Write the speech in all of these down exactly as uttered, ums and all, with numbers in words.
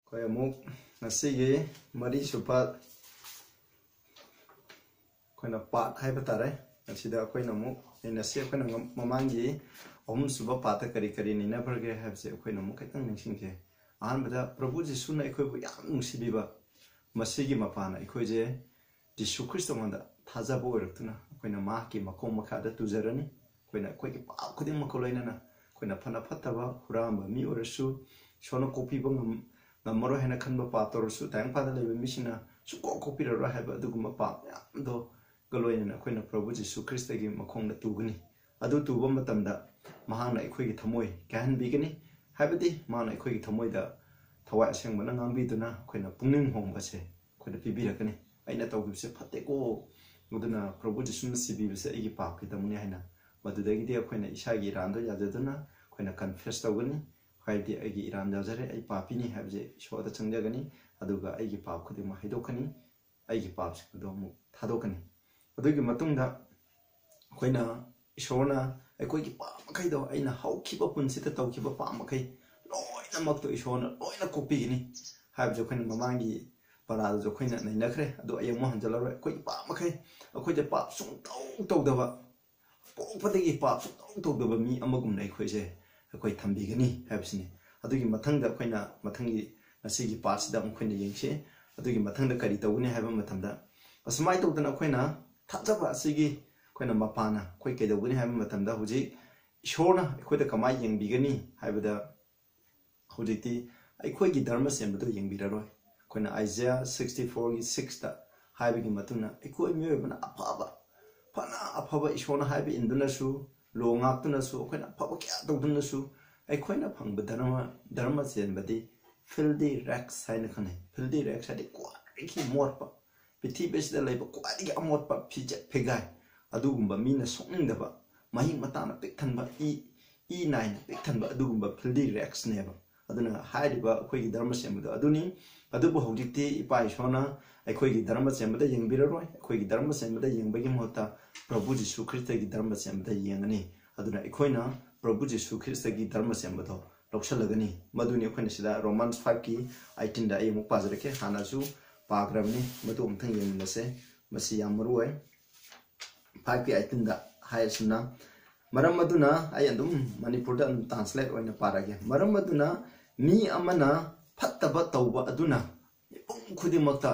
ꯑꯩꯈꯣꯏ ꯑꯃꯨꯛ ꯉꯁꯤꯒꯤ ꯃꯔꯤꯁꯨꯕ ꯑꯩꯈꯣꯏꯅ ꯄꯥꯔꯠ ꯍꯥꯏꯕ ꯇꯥꯔꯦ꯫ ꯃꯁꯤꯗ ꯑꯩꯈꯣꯏꯅ ꯑꯃꯨꯛ ꯅꯩꯅꯁꯤ꯫ ꯑꯩꯈꯣꯏꯅ ꯉꯝ- ꯃꯃꯥꯡꯒꯤ ꯑꯍꯨꯝꯁꯨꯕ ꯄꯥꯔꯠꯇ ꯀꯔꯤ ꯀꯔꯤ ꯅꯩꯅꯈ꯭ꯔꯒꯦ ꯍꯥꯏꯕꯁꯦ ꯑꯩꯈꯣꯏꯅ ꯑꯃꯨꯛ ꯈꯤꯇꯪ ꯅꯤꯡꯁꯤꯡꯁꯤ꯫ ꯑꯍꯥꯟꯕꯗ ꯄ꯭ꯔꯚꯨ ꯖꯤꯁꯨꯅ ꯑꯩꯈꯣꯏꯕꯨ ꯌꯥꯝ ꯅꯨꯡꯁꯤꯕꯤꯕ, ꯃꯁꯤꯒꯤ ꯃꯄꯥꯅ ꯑꯩꯈꯣꯏꯁꯦ ꯖꯤꯁꯨ ꯈ꯭ꯔꯤꯁꯇꯉꯣꯟꯗ ꯊꯥꯖꯕ ꯑꯣꯏꯔꯛꯇꯨꯅ ꯑꯩꯈꯣꯏꯅ ꯃꯍꯥꯛꯀꯤ ꯃꯈꯣꯡ ꯃꯈꯥꯗ ꯇꯨꯖꯔꯅꯤ꯫ ꯑꯩꯈꯣꯏꯅ ꯑꯩꯈꯣꯏꯒꯤ ꯄꯥꯞ ꯈꯨꯗꯤꯡꯃꯛꯀ ꯂꯣꯏꯅꯅ ꯑꯩꯈꯣꯏꯅ ꯐꯅ ꯐꯠꯇꯕ ꯍꯨꯔꯥꯟꯕ ꯃꯤ ꯑꯣꯏꯔꯁꯨ, ꯏꯁꯣꯔꯅ ꯀꯣꯛꯄꯤꯕ ꯉꯝ- ꯉꯝꯃꯔꯣꯏ ꯍꯥꯏꯅ ꯈꯟꯕ ꯄꯥꯞ ꯇꯧꯔꯁꯨ, ꯇꯥꯏꯕꯪꯄꯥꯟꯗ ꯂꯩꯕ ꯃꯤꯁꯤꯡꯅ ꯁꯨꯡꯀꯣꯛ ꯀꯣꯛꯄꯤꯔꯔꯣꯏ ꯍꯥꯏꯕ ꯑꯗꯨꯒꯨꯝꯕ ꯄꯥꯞ ꯃꯌꯥꯝꯗꯣꯒ ꯂꯣꯏꯅꯅ ꯑꯩꯈꯣꯏꯅ ꯄ꯭ꯔꯚꯨ ꯖꯤꯁꯨ ꯈ꯭ꯔꯤꯁꯇꯒꯤ ꯃꯈꯣꯡꯗ ꯇꯨꯒꯅꯤ꯫ ꯑꯗꯨ ꯇꯨꯕ ꯃꯇꯝꯗ ꯃꯍꯥꯛꯅ ꯑꯩꯈꯣꯏꯒꯤ ꯊꯃꯣꯏ ꯀꯥꯏꯍꯟꯕꯤꯒꯅꯤ, ꯍꯥꯏꯕꯗꯤ ꯃꯍꯥꯛꯅ ꯑꯩꯈꯣꯏꯒꯤ ꯊꯃꯣꯏꯗ ꯊꯋꯥꯏ ꯑꯁꯦꯡꯕꯅ ꯉꯥꯡꯕꯤꯗꯨꯅ ꯑꯩꯈꯣꯏꯅ ꯄꯨꯛꯅꯤꯡ ꯍꯣꯡꯕꯁꯦ ꯑꯩꯈꯣꯏꯗ ꯄꯤꯕꯤꯔꯛꯀꯅꯤ꯫ "ꯑꯩꯅ ꯇꯧꯈꯤꯕꯁꯦ ꯐꯠꯇꯦꯀꯣ, ꯑꯗꯨꯅ ꯄ꯭ꯔꯚꯨ ꯖꯤꯁꯨꯅ ꯁꯤꯕꯤꯕꯁꯦ ꯑꯩꯒꯤ ꯄꯥꯞꯀꯤꯗꯃꯛꯅꯤ" ꯍꯥꯏꯅ ꯃꯗꯨꯗꯒꯤꯗꯤ ꯑꯩꯈꯣꯏꯅ ꯏꯁꯥꯒꯤ ꯏꯔꯥꯟꯗꯣ ꯌꯥꯖꯗꯨꯅ ꯑꯩꯈꯣꯏꯅ ꯀꯟꯐꯦꯁ ꯇꯧꯒꯅꯤ꯫ ꯍꯥꯏꯕꯗꯤ "ꯑꯩꯒꯤ ꯏꯔꯥꯟ ꯌꯥꯖꯔꯦ, ꯑꯩ ꯄꯥꯄꯤꯅꯤ" ꯍꯥꯏꯕꯁꯦ ꯏꯁꯣꯔꯗ ꯆꯪꯖꯒꯅꯤ꯫ ꯑꯗꯨꯒ ꯑꯩꯒꯤ ꯄꯥꯞ ꯈꯨꯗꯤꯡꯃꯛ ꯍꯩꯗꯣꯛꯀꯅꯤ, ꯑꯩꯒꯤ ꯄꯥꯞꯁꯤꯡ ꯑꯗꯨ ꯑꯃꯨꯛ ꯊꯥꯗꯣꯛꯀꯅꯤ꯫ ꯑꯗꯨꯒꯤ ꯃꯇꯨꯡꯗ ꯑꯩꯈꯣꯏꯅ, ꯏꯁꯣꯔꯅ ꯑꯩꯈꯣꯏꯒꯤ ꯄꯥꯞ ꯃꯈꯩꯗꯣ, ꯑꯩꯅ ꯍꯧꯈꯤꯕ ꯄꯨꯟꯁꯤꯗ ꯇꯧꯈꯤꯕ ꯄꯥꯞ ꯃꯈꯩ ꯂꯣꯏꯅꯃꯛꯇꯣ ꯏꯁꯣꯔꯅ ꯂꯣꯏꯅ ꯀꯣꯛꯄꯤꯒꯅꯤ ꯍꯥꯏꯕꯁꯦ ꯑꯩꯈꯣꯏꯅ ꯃꯃꯥꯡꯒꯤ ꯄꯔꯥꯗꯁꯨ ꯑꯩꯈꯣꯏꯅ ꯅꯩꯅꯈ꯭ꯔꯦ꯫ ꯑꯗꯨ ꯑꯩ ꯑꯃꯨꯛ ꯍꯟꯖꯜꯂꯔꯣꯏ꯫ ꯑꯩꯈꯣꯏꯒꯤ ꯄꯥꯞ ꯃꯈꯩ, ꯑꯩꯈꯣꯏꯗ ꯄꯥꯞ ꯁꯨꯡꯇꯧ ꯇꯧꯗꯕ, ꯄꯣꯛꯄꯗꯒꯤ ꯄꯥꯞ ꯁꯨꯡꯇꯧ ꯇꯧꯗꯕ ꯃꯤ ꯑꯃꯒꯨꯝꯅ ꯑꯩꯈꯣꯏꯁꯦ ꯑꯩꯈꯣꯏ ꯊꯝꯕꯤꯒꯅꯤ ꯍꯥꯏꯕꯁꯤꯅꯤ꯫ ꯑꯗꯨꯒꯤ ꯃꯊꯪꯗ ꯑꯩꯈꯣꯏꯅ ꯃꯊꯪꯒꯤ ꯉꯁꯤꯒꯤ ꯄꯥꯔꯠꯁꯤꯗ ꯑꯃꯨꯛ ꯑꯩꯈꯣꯏꯅ ꯌꯦꯡꯁꯤ꯫ ꯑꯗꯨꯒꯤ ꯃꯊꯪꯗ ꯀꯔꯤ ꯇꯧꯒꯅꯤ ꯍꯥꯏꯕ ꯃꯇꯝꯗ, ꯑꯁꯨꯃꯥꯏꯅ ꯇꯧꯗꯅ ꯑꯩꯈꯣꯏꯅ ꯊꯥꯖꯕ ꯑꯁꯤꯒꯤ ꯑꯩꯈꯣꯏꯅ ꯃꯄꯥꯅ ꯑꯩꯈꯣꯏ ꯀꯩꯗꯧꯒꯅꯤ ꯍꯥꯏꯕ ꯃꯇꯝꯗ, ꯍꯧꯖꯤꯛ ꯏꯁꯣꯔꯅ ꯑꯩꯈꯣꯏꯗ ꯀꯃꯥꯏꯅ ꯌꯦꯡꯕꯤꯒꯅꯤ ꯍꯥꯏꯕꯗ, ꯍꯧꯖꯤꯛꯇꯤ ꯑꯩꯈꯣꯏꯒꯤ ꯙꯔꯃ ꯆꯦꯟꯕꯗꯣ ꯌꯦꯡꯕꯤꯔꯔꯣꯏ꯫ ꯑꯩꯈꯣꯏꯅ ꯑꯥꯏꯖꯦꯌꯥ ꯁꯤꯛꯁꯇꯤ ꯐꯣꯔꯒꯤ ꯁꯤꯛꯁꯇ ꯍꯥꯏꯕꯒꯤ ꯃꯇꯨꯡ ꯏꯟꯅ, ꯑꯩꯈꯣꯏ ꯃꯤꯑꯣꯏꯕꯅ ꯑꯐꯕ, ꯐꯅ ꯑꯐꯕ ꯏꯁꯣꯔꯅ ꯍꯥꯏꯕ ꯏꯟꯗꯨꯅꯁꯨ, ꯂꯣ ꯉꯥꯛꯇꯨꯅꯁꯨ, ꯑꯩꯈꯣꯏꯅ ꯑꯐꯕ ꯀꯌꯥ ꯇꯧꯗꯨꯅꯁꯨ, ꯑꯩꯈꯣꯏꯅ ꯐꯪꯕ ꯙꯔꯃ, ꯙꯔꯃ ꯆꯦꯟꯕꯗꯤ ꯐꯤꯜꯗꯤ ꯔꯦꯛꯁ ꯍꯥꯏꯅ ꯈꯪꯅꯩ꯫ ꯐꯤꯜꯗꯤ ꯔꯦꯛꯁ ꯍꯥꯏꯗꯤ ꯈ꯭ꯋꯥꯏꯗꯒꯤ ꯃꯣꯠꯄ, ꯄ꯭ꯔꯤꯊꯤꯕꯤꯁꯤꯗ ꯂꯩꯕ ꯈ꯭ꯋꯥꯏꯗꯒꯤ ꯑꯃꯣꯠꯄ ꯐꯤꯖꯦꯠ ꯐꯤꯒꯥꯏ, ꯑꯗꯨꯒꯨꯝꯕ ꯃꯤꯅ ꯁꯣꯛꯅꯤꯡꯗꯕ, ꯃꯍꯤꯛ ꯃꯇꯥꯡꯅ ꯄꯤꯛ ꯊꯟꯕ, ꯏ, ꯏ ꯅꯥꯏꯅ ꯄꯤꯛ ꯊꯟꯕ ꯑꯗꯨꯒꯨꯝꯕ ꯐꯤꯜꯗꯤ ꯔꯦꯛꯁꯅꯦꯕ꯫ ꯑꯗꯨꯅ ꯍꯥꯏꯔꯤꯕ ꯑꯩꯈꯣꯏꯒꯤ ꯙꯔꯃ ꯆꯦꯟꯕꯗꯣ ꯑꯗꯨꯅꯤ꯫ ꯑꯗꯨꯕꯨ ꯍꯧꯖꯤꯛꯇꯤ ꯏꯄꯥ ꯏꯁꯣꯔꯅ ꯑꯩꯈꯣꯏꯒꯤ ꯙꯔꯃ ꯆꯦꯟꯕꯗ ꯌꯦꯡꯕꯤꯔꯔꯣꯏ꯫ ꯑꯩꯈꯣꯏꯒꯤ ꯙꯔꯃ ꯆꯦꯟꯕꯗ ꯌꯦꯡꯕꯒꯤ ꯃꯍꯨꯠꯇ ꯄ꯭ꯔꯚꯨ ꯖꯤꯁꯨ ꯈ꯭ꯔꯤꯁꯇꯒꯤ ꯙꯔꯃ ꯆꯦꯟꯕꯗ ꯌꯦꯡꯒꯅꯤ꯫ ꯑꯗꯨꯅ ꯑꯩꯈꯣꯏꯅ ꯄ꯭ꯔꯚꯨ ꯖꯤꯁꯨ ꯈ꯭ꯔꯤꯁꯇꯒꯤ ꯙꯔꯃ ꯆꯦꯟꯕꯗꯣ ꯂꯧꯁꯜꯂꯒꯅꯤ꯫ ꯃꯗꯨꯅꯤ ꯑꯩꯈꯣꯏꯅ ꯁꯤꯗ Romans five ꯀꯤ eighteen ꯗ ꯑꯩ ꯑꯃꯨꯛ ꯄꯥꯖꯔꯛꯀꯦ꯫ ꯍꯥꯟꯅꯁꯨ ꯄꯥꯈ꯭ꯔꯕꯅꯤ, ꯃꯗꯨ ꯑꯃꯨꯛꯇꯪ ꯌꯦꯡꯃꯤꯟꯅꯁꯦ꯫ ꯃꯁꯤ ꯌꯥꯝ ꯃꯔꯨ ꯑꯣꯏ꯫ Five ꯀꯤ eighteen ꯗ ꯍꯥꯏꯔꯤꯁꯤꯅ, ꯃꯔꯝ ꯑꯗꯨꯅ, ꯑꯩ ꯑꯗꯨꯝ ꯃꯅꯤꯄꯨꯔꯗ ꯑꯗꯨꯝ translate ꯑꯣꯏꯅ ꯄꯥꯔꯒꯦ꯫ "ꯃꯔꯝ ꯑꯗꯨꯅ ꯃꯤ ꯑꯃꯅ ꯐꯠꯇꯕ ꯇꯧꯕ ꯑꯗꯨꯅ ꯃꯤꯄꯨꯝ ꯈꯨꯗꯤꯡꯃꯛꯇ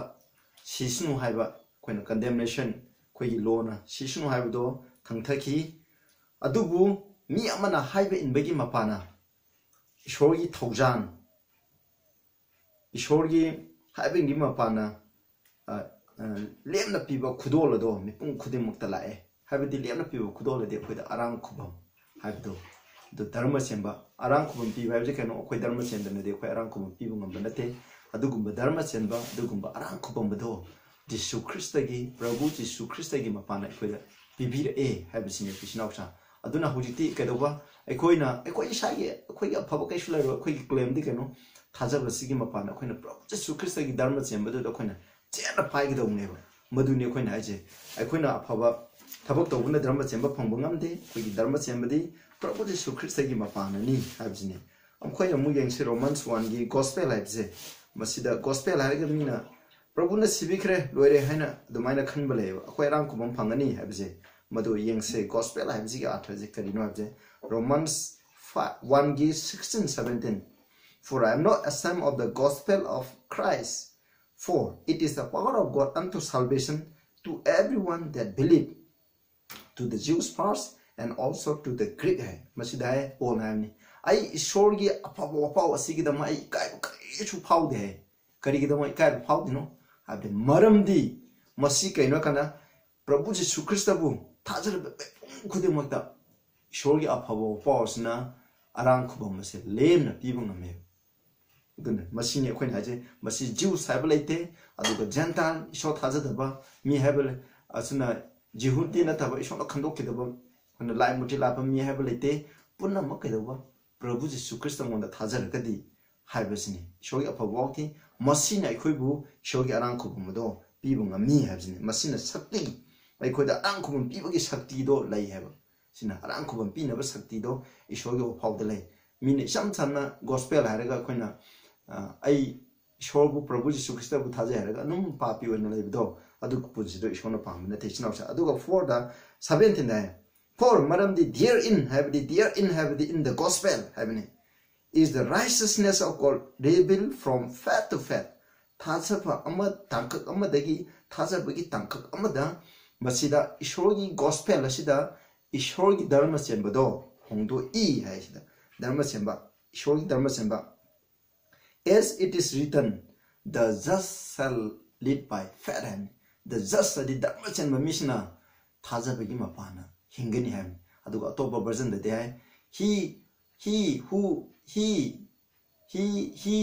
ꯁꯤꯁꯅꯨ" ꯍꯥꯏꯕ, ꯑꯩꯈꯣꯏꯅ condemnation, ꯑꯩꯈꯣꯏꯒꯤ ꯂꯣꯅ "ꯁꯤꯁꯅꯨ" ꯍꯥꯏꯕꯗꯣ ꯊꯥꯡꯊꯈꯤ꯫ "ꯑꯗꯨꯕꯨ ꯃꯤ ꯑꯃꯅ ꯍꯥꯏꯕ ꯏꯟꯕꯒꯤ ꯃꯄꯥꯅ ꯏꯁꯣꯔꯒꯤ ꯊꯧꯖꯥꯟ, ꯏꯁꯣꯔꯒꯤ ꯍꯥꯏꯕꯒꯤ ꯃꯄꯥꯅ, ꯑ, ꯑ, ꯂꯦꯝꯅ ꯄꯤꯕ ꯈꯨꯗꯣꯜ ꯑꯗꯣ ꯃꯤꯄꯨꯝ ꯈꯨꯗꯤꯡꯃꯛꯇ ꯂꯥꯛꯑꯦ"꯫ ꯍꯥꯏꯕꯗꯤ ꯂꯦꯝꯅ ꯄꯤꯕ ꯈꯨꯗꯣꯜ ꯑꯗꯤ ꯑꯩꯈꯣꯏꯗ ꯑꯔꯥꯡ ꯈꯨꯕꯝ ꯍꯥꯏꯕꯗꯣ, ꯑꯗꯨ ꯙꯔꯃ ꯆꯦꯟꯕ, ꯑꯔꯥꯡ ꯈꯨꯕꯝ ꯄꯤꯕ ꯍꯥꯏꯕꯁꯤ ꯀꯩꯅꯣ? ꯑꯩꯈꯣꯏ ꯙꯔꯃ ꯆꯦꯟꯗꯅꯗꯤ ꯑꯩꯈꯣꯏ ꯑꯔꯥꯡ ꯈꯨꯕꯝ ꯄꯤꯕ ꯉꯝꯕ ꯅꯠꯇꯦ꯫ ꯑꯗꯨꯒꯨꯝꯕ ꯙꯔꯃ ꯆꯦꯟꯕ, ꯑꯗꯨꯒꯨꯝꯕ ꯑꯔꯥꯡ ꯈꯨꯕꯝ ꯑꯗꯣ ꯖꯤꯁꯨ ꯈ꯭ꯔꯤꯁꯇꯒꯤ, ꯄ꯭ꯔꯚꯨ ꯖꯤꯁꯨ ꯈ꯭ꯔꯤꯁꯇꯒꯤ ꯃꯄꯥꯅ ꯑꯩꯈꯣꯏꯗ ꯄꯤꯕꯤꯔꯛꯑꯦ ꯍꯥꯏꯕꯁꯤꯅꯤ, ꯏꯆꯤꯟ ꯏꯅꯥꯎꯁꯥ꯫ ꯑꯗꯨꯅ ꯍꯧꯖꯤꯛꯇꯤ ꯀꯩꯗꯧꯕ? ꯑꯩꯈꯣꯏꯅ, ꯑꯩꯈꯣꯏ ꯏꯁꯥꯒꯤ, ꯑꯩꯈꯣꯏꯒꯤ ꯑꯐꯕ ꯀꯩꯁꯨ ꯂꯩꯔꯣꯏ꯫ ꯑꯩꯈꯣꯏꯒꯤ claim ꯗꯤ ꯀꯩꯅꯣ? ꯊꯥꯖꯕꯁꯤꯒꯤ ꯃꯄꯥꯟꯗ ꯑꯩꯈꯣꯏꯅ ꯄ꯭ꯔꯚꯨ ꯖꯤꯁꯨ ꯈ꯭ꯔꯤꯁꯇꯒꯤ ꯙꯔꯃ ꯆꯦꯟꯕꯗꯨꯗ ꯑꯩꯈꯣꯏꯅ ꯆꯦꯠꯅ ꯄꯥꯏꯒꯗꯧꯕꯅꯦꯕ꯫ ꯃꯗꯨꯅꯤ ꯑꯩꯈꯣꯏꯅ ꯍꯥꯏꯁꯦ꯫ ꯑꯩꯈꯣꯏꯅ ꯑꯐꯕ ꯊꯕꯛ ꯇꯧꯕꯅ ꯙꯔꯃ ꯆꯦꯟꯕ ꯐꯪꯕ ꯉꯝꯗꯦ꯫ ꯑꯩꯈꯣꯏꯒꯤ ꯙꯔꯃ ꯆꯦꯟꯕꯗꯤ ꯄ꯭ꯔꯚꯨ ꯖꯤꯁꯨ ꯈ꯭ꯔꯤꯁꯇꯒꯤ ꯃꯄꯥꯅꯅꯤ ꯍꯥꯏꯕꯁꯤꯅꯤ꯫ ꯑꯩꯈꯣꯏꯅ ꯑꯃꯨꯛ ꯌꯦꯡꯁꯤ, Romans one ꯒꯤ gospel ꯍꯥꯏꯕꯁꯦ꯫ ꯃꯁꯤꯗ gospel ꯍꯥꯏꯔꯒ ꯃꯤꯅ "ꯄ꯭ꯔꯚꯨꯅ ꯁꯤꯕꯤꯈ꯭ꯔꯦ, ꯂꯣꯏꯔꯦ" ꯍꯥꯏꯅ ꯑꯗꯨꯃꯥꯏꯅ ꯈꯟꯕ ꯂꯩꯌꯦꯕ꯫ ꯑꯩꯈꯣꯏ ꯑꯔꯥꯡ ꯈꯨꯕꯝ ꯐꯪꯒꯅꯤ ꯍꯥꯏꯕꯁꯦ꯫ ꯃꯗꯨ ꯌꯦꯡꯁꯦ, gospel ꯍꯥꯏꯕꯁꯤꯒꯤ ꯑꯥꯔꯊꯁꯦ ꯀꯔꯤꯅꯣ ꯍꯥꯏꯕꯁꯦ꯫ Romans five, one ꯒꯤ sixteen, seventeen, "For I am not ashamed of the gospel of Christ, for it is the power of God unto salvation to everyone that believe, to the Jews first and also to the Greek" ꯍꯥꯏ꯫ ꯃꯁꯤꯗ ꯍꯥꯏ, ꯄꯣꯜꯅ ꯍꯥꯏꯕꯅꯤ, "ꯑꯩ ꯏꯁꯣꯔꯒꯤ ꯑꯐꯕ ꯋꯥꯄꯥꯎ ꯑꯁꯤꯒꯤꯗꯃꯛ ꯑꯩ ꯏꯀꯥꯏꯕ ꯀꯔꯤꯁꯨ ꯐꯥꯎꯗꯦ" ꯍꯥꯏ꯫ ꯀꯔꯤꯒꯤꯗꯃꯛ ꯏꯀꯥꯏꯕ ꯐꯥꯎꯗ꯭ꯔꯤꯅꯣ ꯍꯥꯏꯕꯗꯤ, ꯃꯔꯝꯗꯤ ꯃꯁꯤ ꯀꯩꯅꯣ ꯍꯥꯏ ꯀꯥꯟꯗ, ꯄ꯭ꯔꯚꯨ ꯖꯤꯁꯨ ꯈ꯭ꯔꯤꯁꯇꯕꯨ ꯊꯥꯖꯔꯕ ꯃꯤꯄꯨꯝ ꯈꯨꯗꯤꯡꯃꯛꯇ ꯏꯁꯣꯔꯒꯤ ꯑꯐꯕ ꯋꯥꯄꯥꯎ ꯑꯁꯤꯅ ꯑꯔꯥꯡ ꯈꯨꯕꯝ ꯑꯁꯦ ꯂꯦꯝꯅ ꯄꯤꯕ ꯉꯝꯃꯦ꯫ ꯑꯗꯨꯅ ꯃꯁꯤꯅꯤ ꯑꯩꯈꯣꯏꯅ ꯍꯥꯏꯁꯦ, ꯃꯁꯤ Jews ꯍꯥꯏꯕ ꯂꯩꯇꯦ, ꯑꯗꯨꯒ Gentile, ꯏꯁꯣꯔ ꯊꯥꯖꯗꯕ ꯃꯤ ꯍꯥꯏꯕ ꯂꯩ, ꯑꯁꯤꯅ ꯖꯤꯍꯨꯗꯤ ꯅꯠꯇꯕ, ꯏꯁꯣꯔꯅ ꯈꯟꯗꯣꯛꯈꯤꯗꯕ, ꯑꯩꯈꯣꯏꯅ ꯂꯥꯏ ꯃꯨꯔꯇꯤ ꯂꯥꯠꯄ ꯃꯤ ꯍꯥꯏꯕ ꯂꯩꯇꯦ꯫ ꯄꯨꯝꯅꯃꯛ ꯀꯩꯗꯧꯕ? ꯄ꯭ꯔꯚꯨ ꯖꯤꯁꯨ ꯈ꯭ꯔꯤꯁꯇꯉꯣꯟꯗ ꯊꯥꯖꯔꯒꯗꯤ ꯍꯥꯏꯕꯁꯤꯅꯤ꯫ ꯏꯁꯣꯔꯒꯤ ꯑꯐꯕ ꯋꯥꯎꯊꯤ, ꯃꯁꯤꯅ ꯑꯩꯈꯣꯏꯕꯨ ꯏꯁꯣꯔꯒꯤ ꯑꯔꯥꯡ ꯈꯨꯕꯝ ꯑꯗꯣ ꯄꯤꯕ ꯉꯝꯃꯤ ꯍꯥꯏꯕꯁꯤꯅꯤ꯫ ꯃꯁꯤꯅ ꯁꯛꯇꯤ, ꯑꯩꯈꯣꯏꯗ ꯑꯔꯥꯡ ꯈꯨꯕꯝ ꯄꯤꯕꯒꯤ ꯁꯛꯇꯤꯗꯣ ꯂꯩ ꯍꯥꯏꯕ꯫ ꯁꯤꯅ ꯑꯔꯥꯡ ꯈꯨꯕꯝ ꯄꯤꯅꯕ ꯁꯛꯇꯤꯗꯣ ꯏꯁꯣꯔꯒꯤ ꯋꯥꯐꯥꯎꯗ ꯂꯩ꯫ ꯃꯤꯅ ꯏꯆꯝ ꯆꯝꯅ gospel ꯍꯥꯏꯔꯒ ꯑꯩꯈꯣꯏꯅ, ꯑ, ꯑꯩ ꯏꯁꯣꯔꯕꯨ, ꯄ꯭ꯔꯚꯨ ꯖꯤꯁꯨ ꯈ꯭ꯔꯤꯁꯇꯕꯨ ꯊꯥꯖꯩ ꯍꯥꯏꯔꯒ ꯑꯗꯨꯝ ꯄꯥꯄꯤ ꯑꯣꯏꯅ ꯂꯩꯕꯗꯣ, ꯑꯗꯨꯒꯤ ꯄꯨꯟꯁꯤꯗꯣ ꯏꯁꯣꯔꯅ ꯄꯥꯝꯕ ꯅꯠꯇꯦ, ꯏꯆꯤꯟ ꯏꯅꯥꯎꯁꯦ꯫ ꯑꯗꯨꯒ fourꯗ, seventeenꯗ ꯍꯥꯏ, "For" ꯃꯔꯝꯗꯤ "there in" ꯍꯥꯏꯕꯗꯤ, "there in" ꯍꯥꯏꯕꯗꯤ in the gospel ꯍꯥꯏꯕꯅꯤ, "is the righteousness of God revealed from faith to faith." ꯊꯥꯖꯕ ꯑꯃ, ꯇꯥꯡꯀꯛ ꯑꯃꯗꯒꯤ ꯊꯥꯖꯕꯒꯤ ꯇꯥꯡꯀꯛ ꯑꯃꯗ, ꯃꯁꯤꯗ ꯏꯁꯣꯔꯒꯤ gospel ꯑꯁꯤꯗ ꯏꯁꯣꯔꯒꯤ ꯙꯔꯃ ꯆꯦꯟꯕꯗꯣ ꯍꯣꯡꯗꯣꯛꯏ ꯍꯥꯏꯁꯤꯗ, ꯙꯔꯃ ꯆꯦꯟꯕ, ꯏꯁꯣꯔꯒꯤ ꯙꯔꯃ ꯆꯦꯟꯕ꯫ "As it is written, the just shall live by faith" ꯍꯥꯏꯅꯤ꯫ The just ꯍꯥꯏꯗꯤ ꯙꯔꯃ ꯆꯦꯟꯕ ꯃꯤꯁꯤꯅ ꯊꯥꯖꯕꯒꯤ ꯃꯄꯥꯟꯅ ꯍꯤꯡꯒꯅꯤ ꯍꯥꯏꯕꯅꯤ꯫ ꯑꯗꯨꯒ ꯑꯇꯣꯞꯄ versionꯗꯗꯤ ꯍꯥꯏ, "He, he who, he, he, he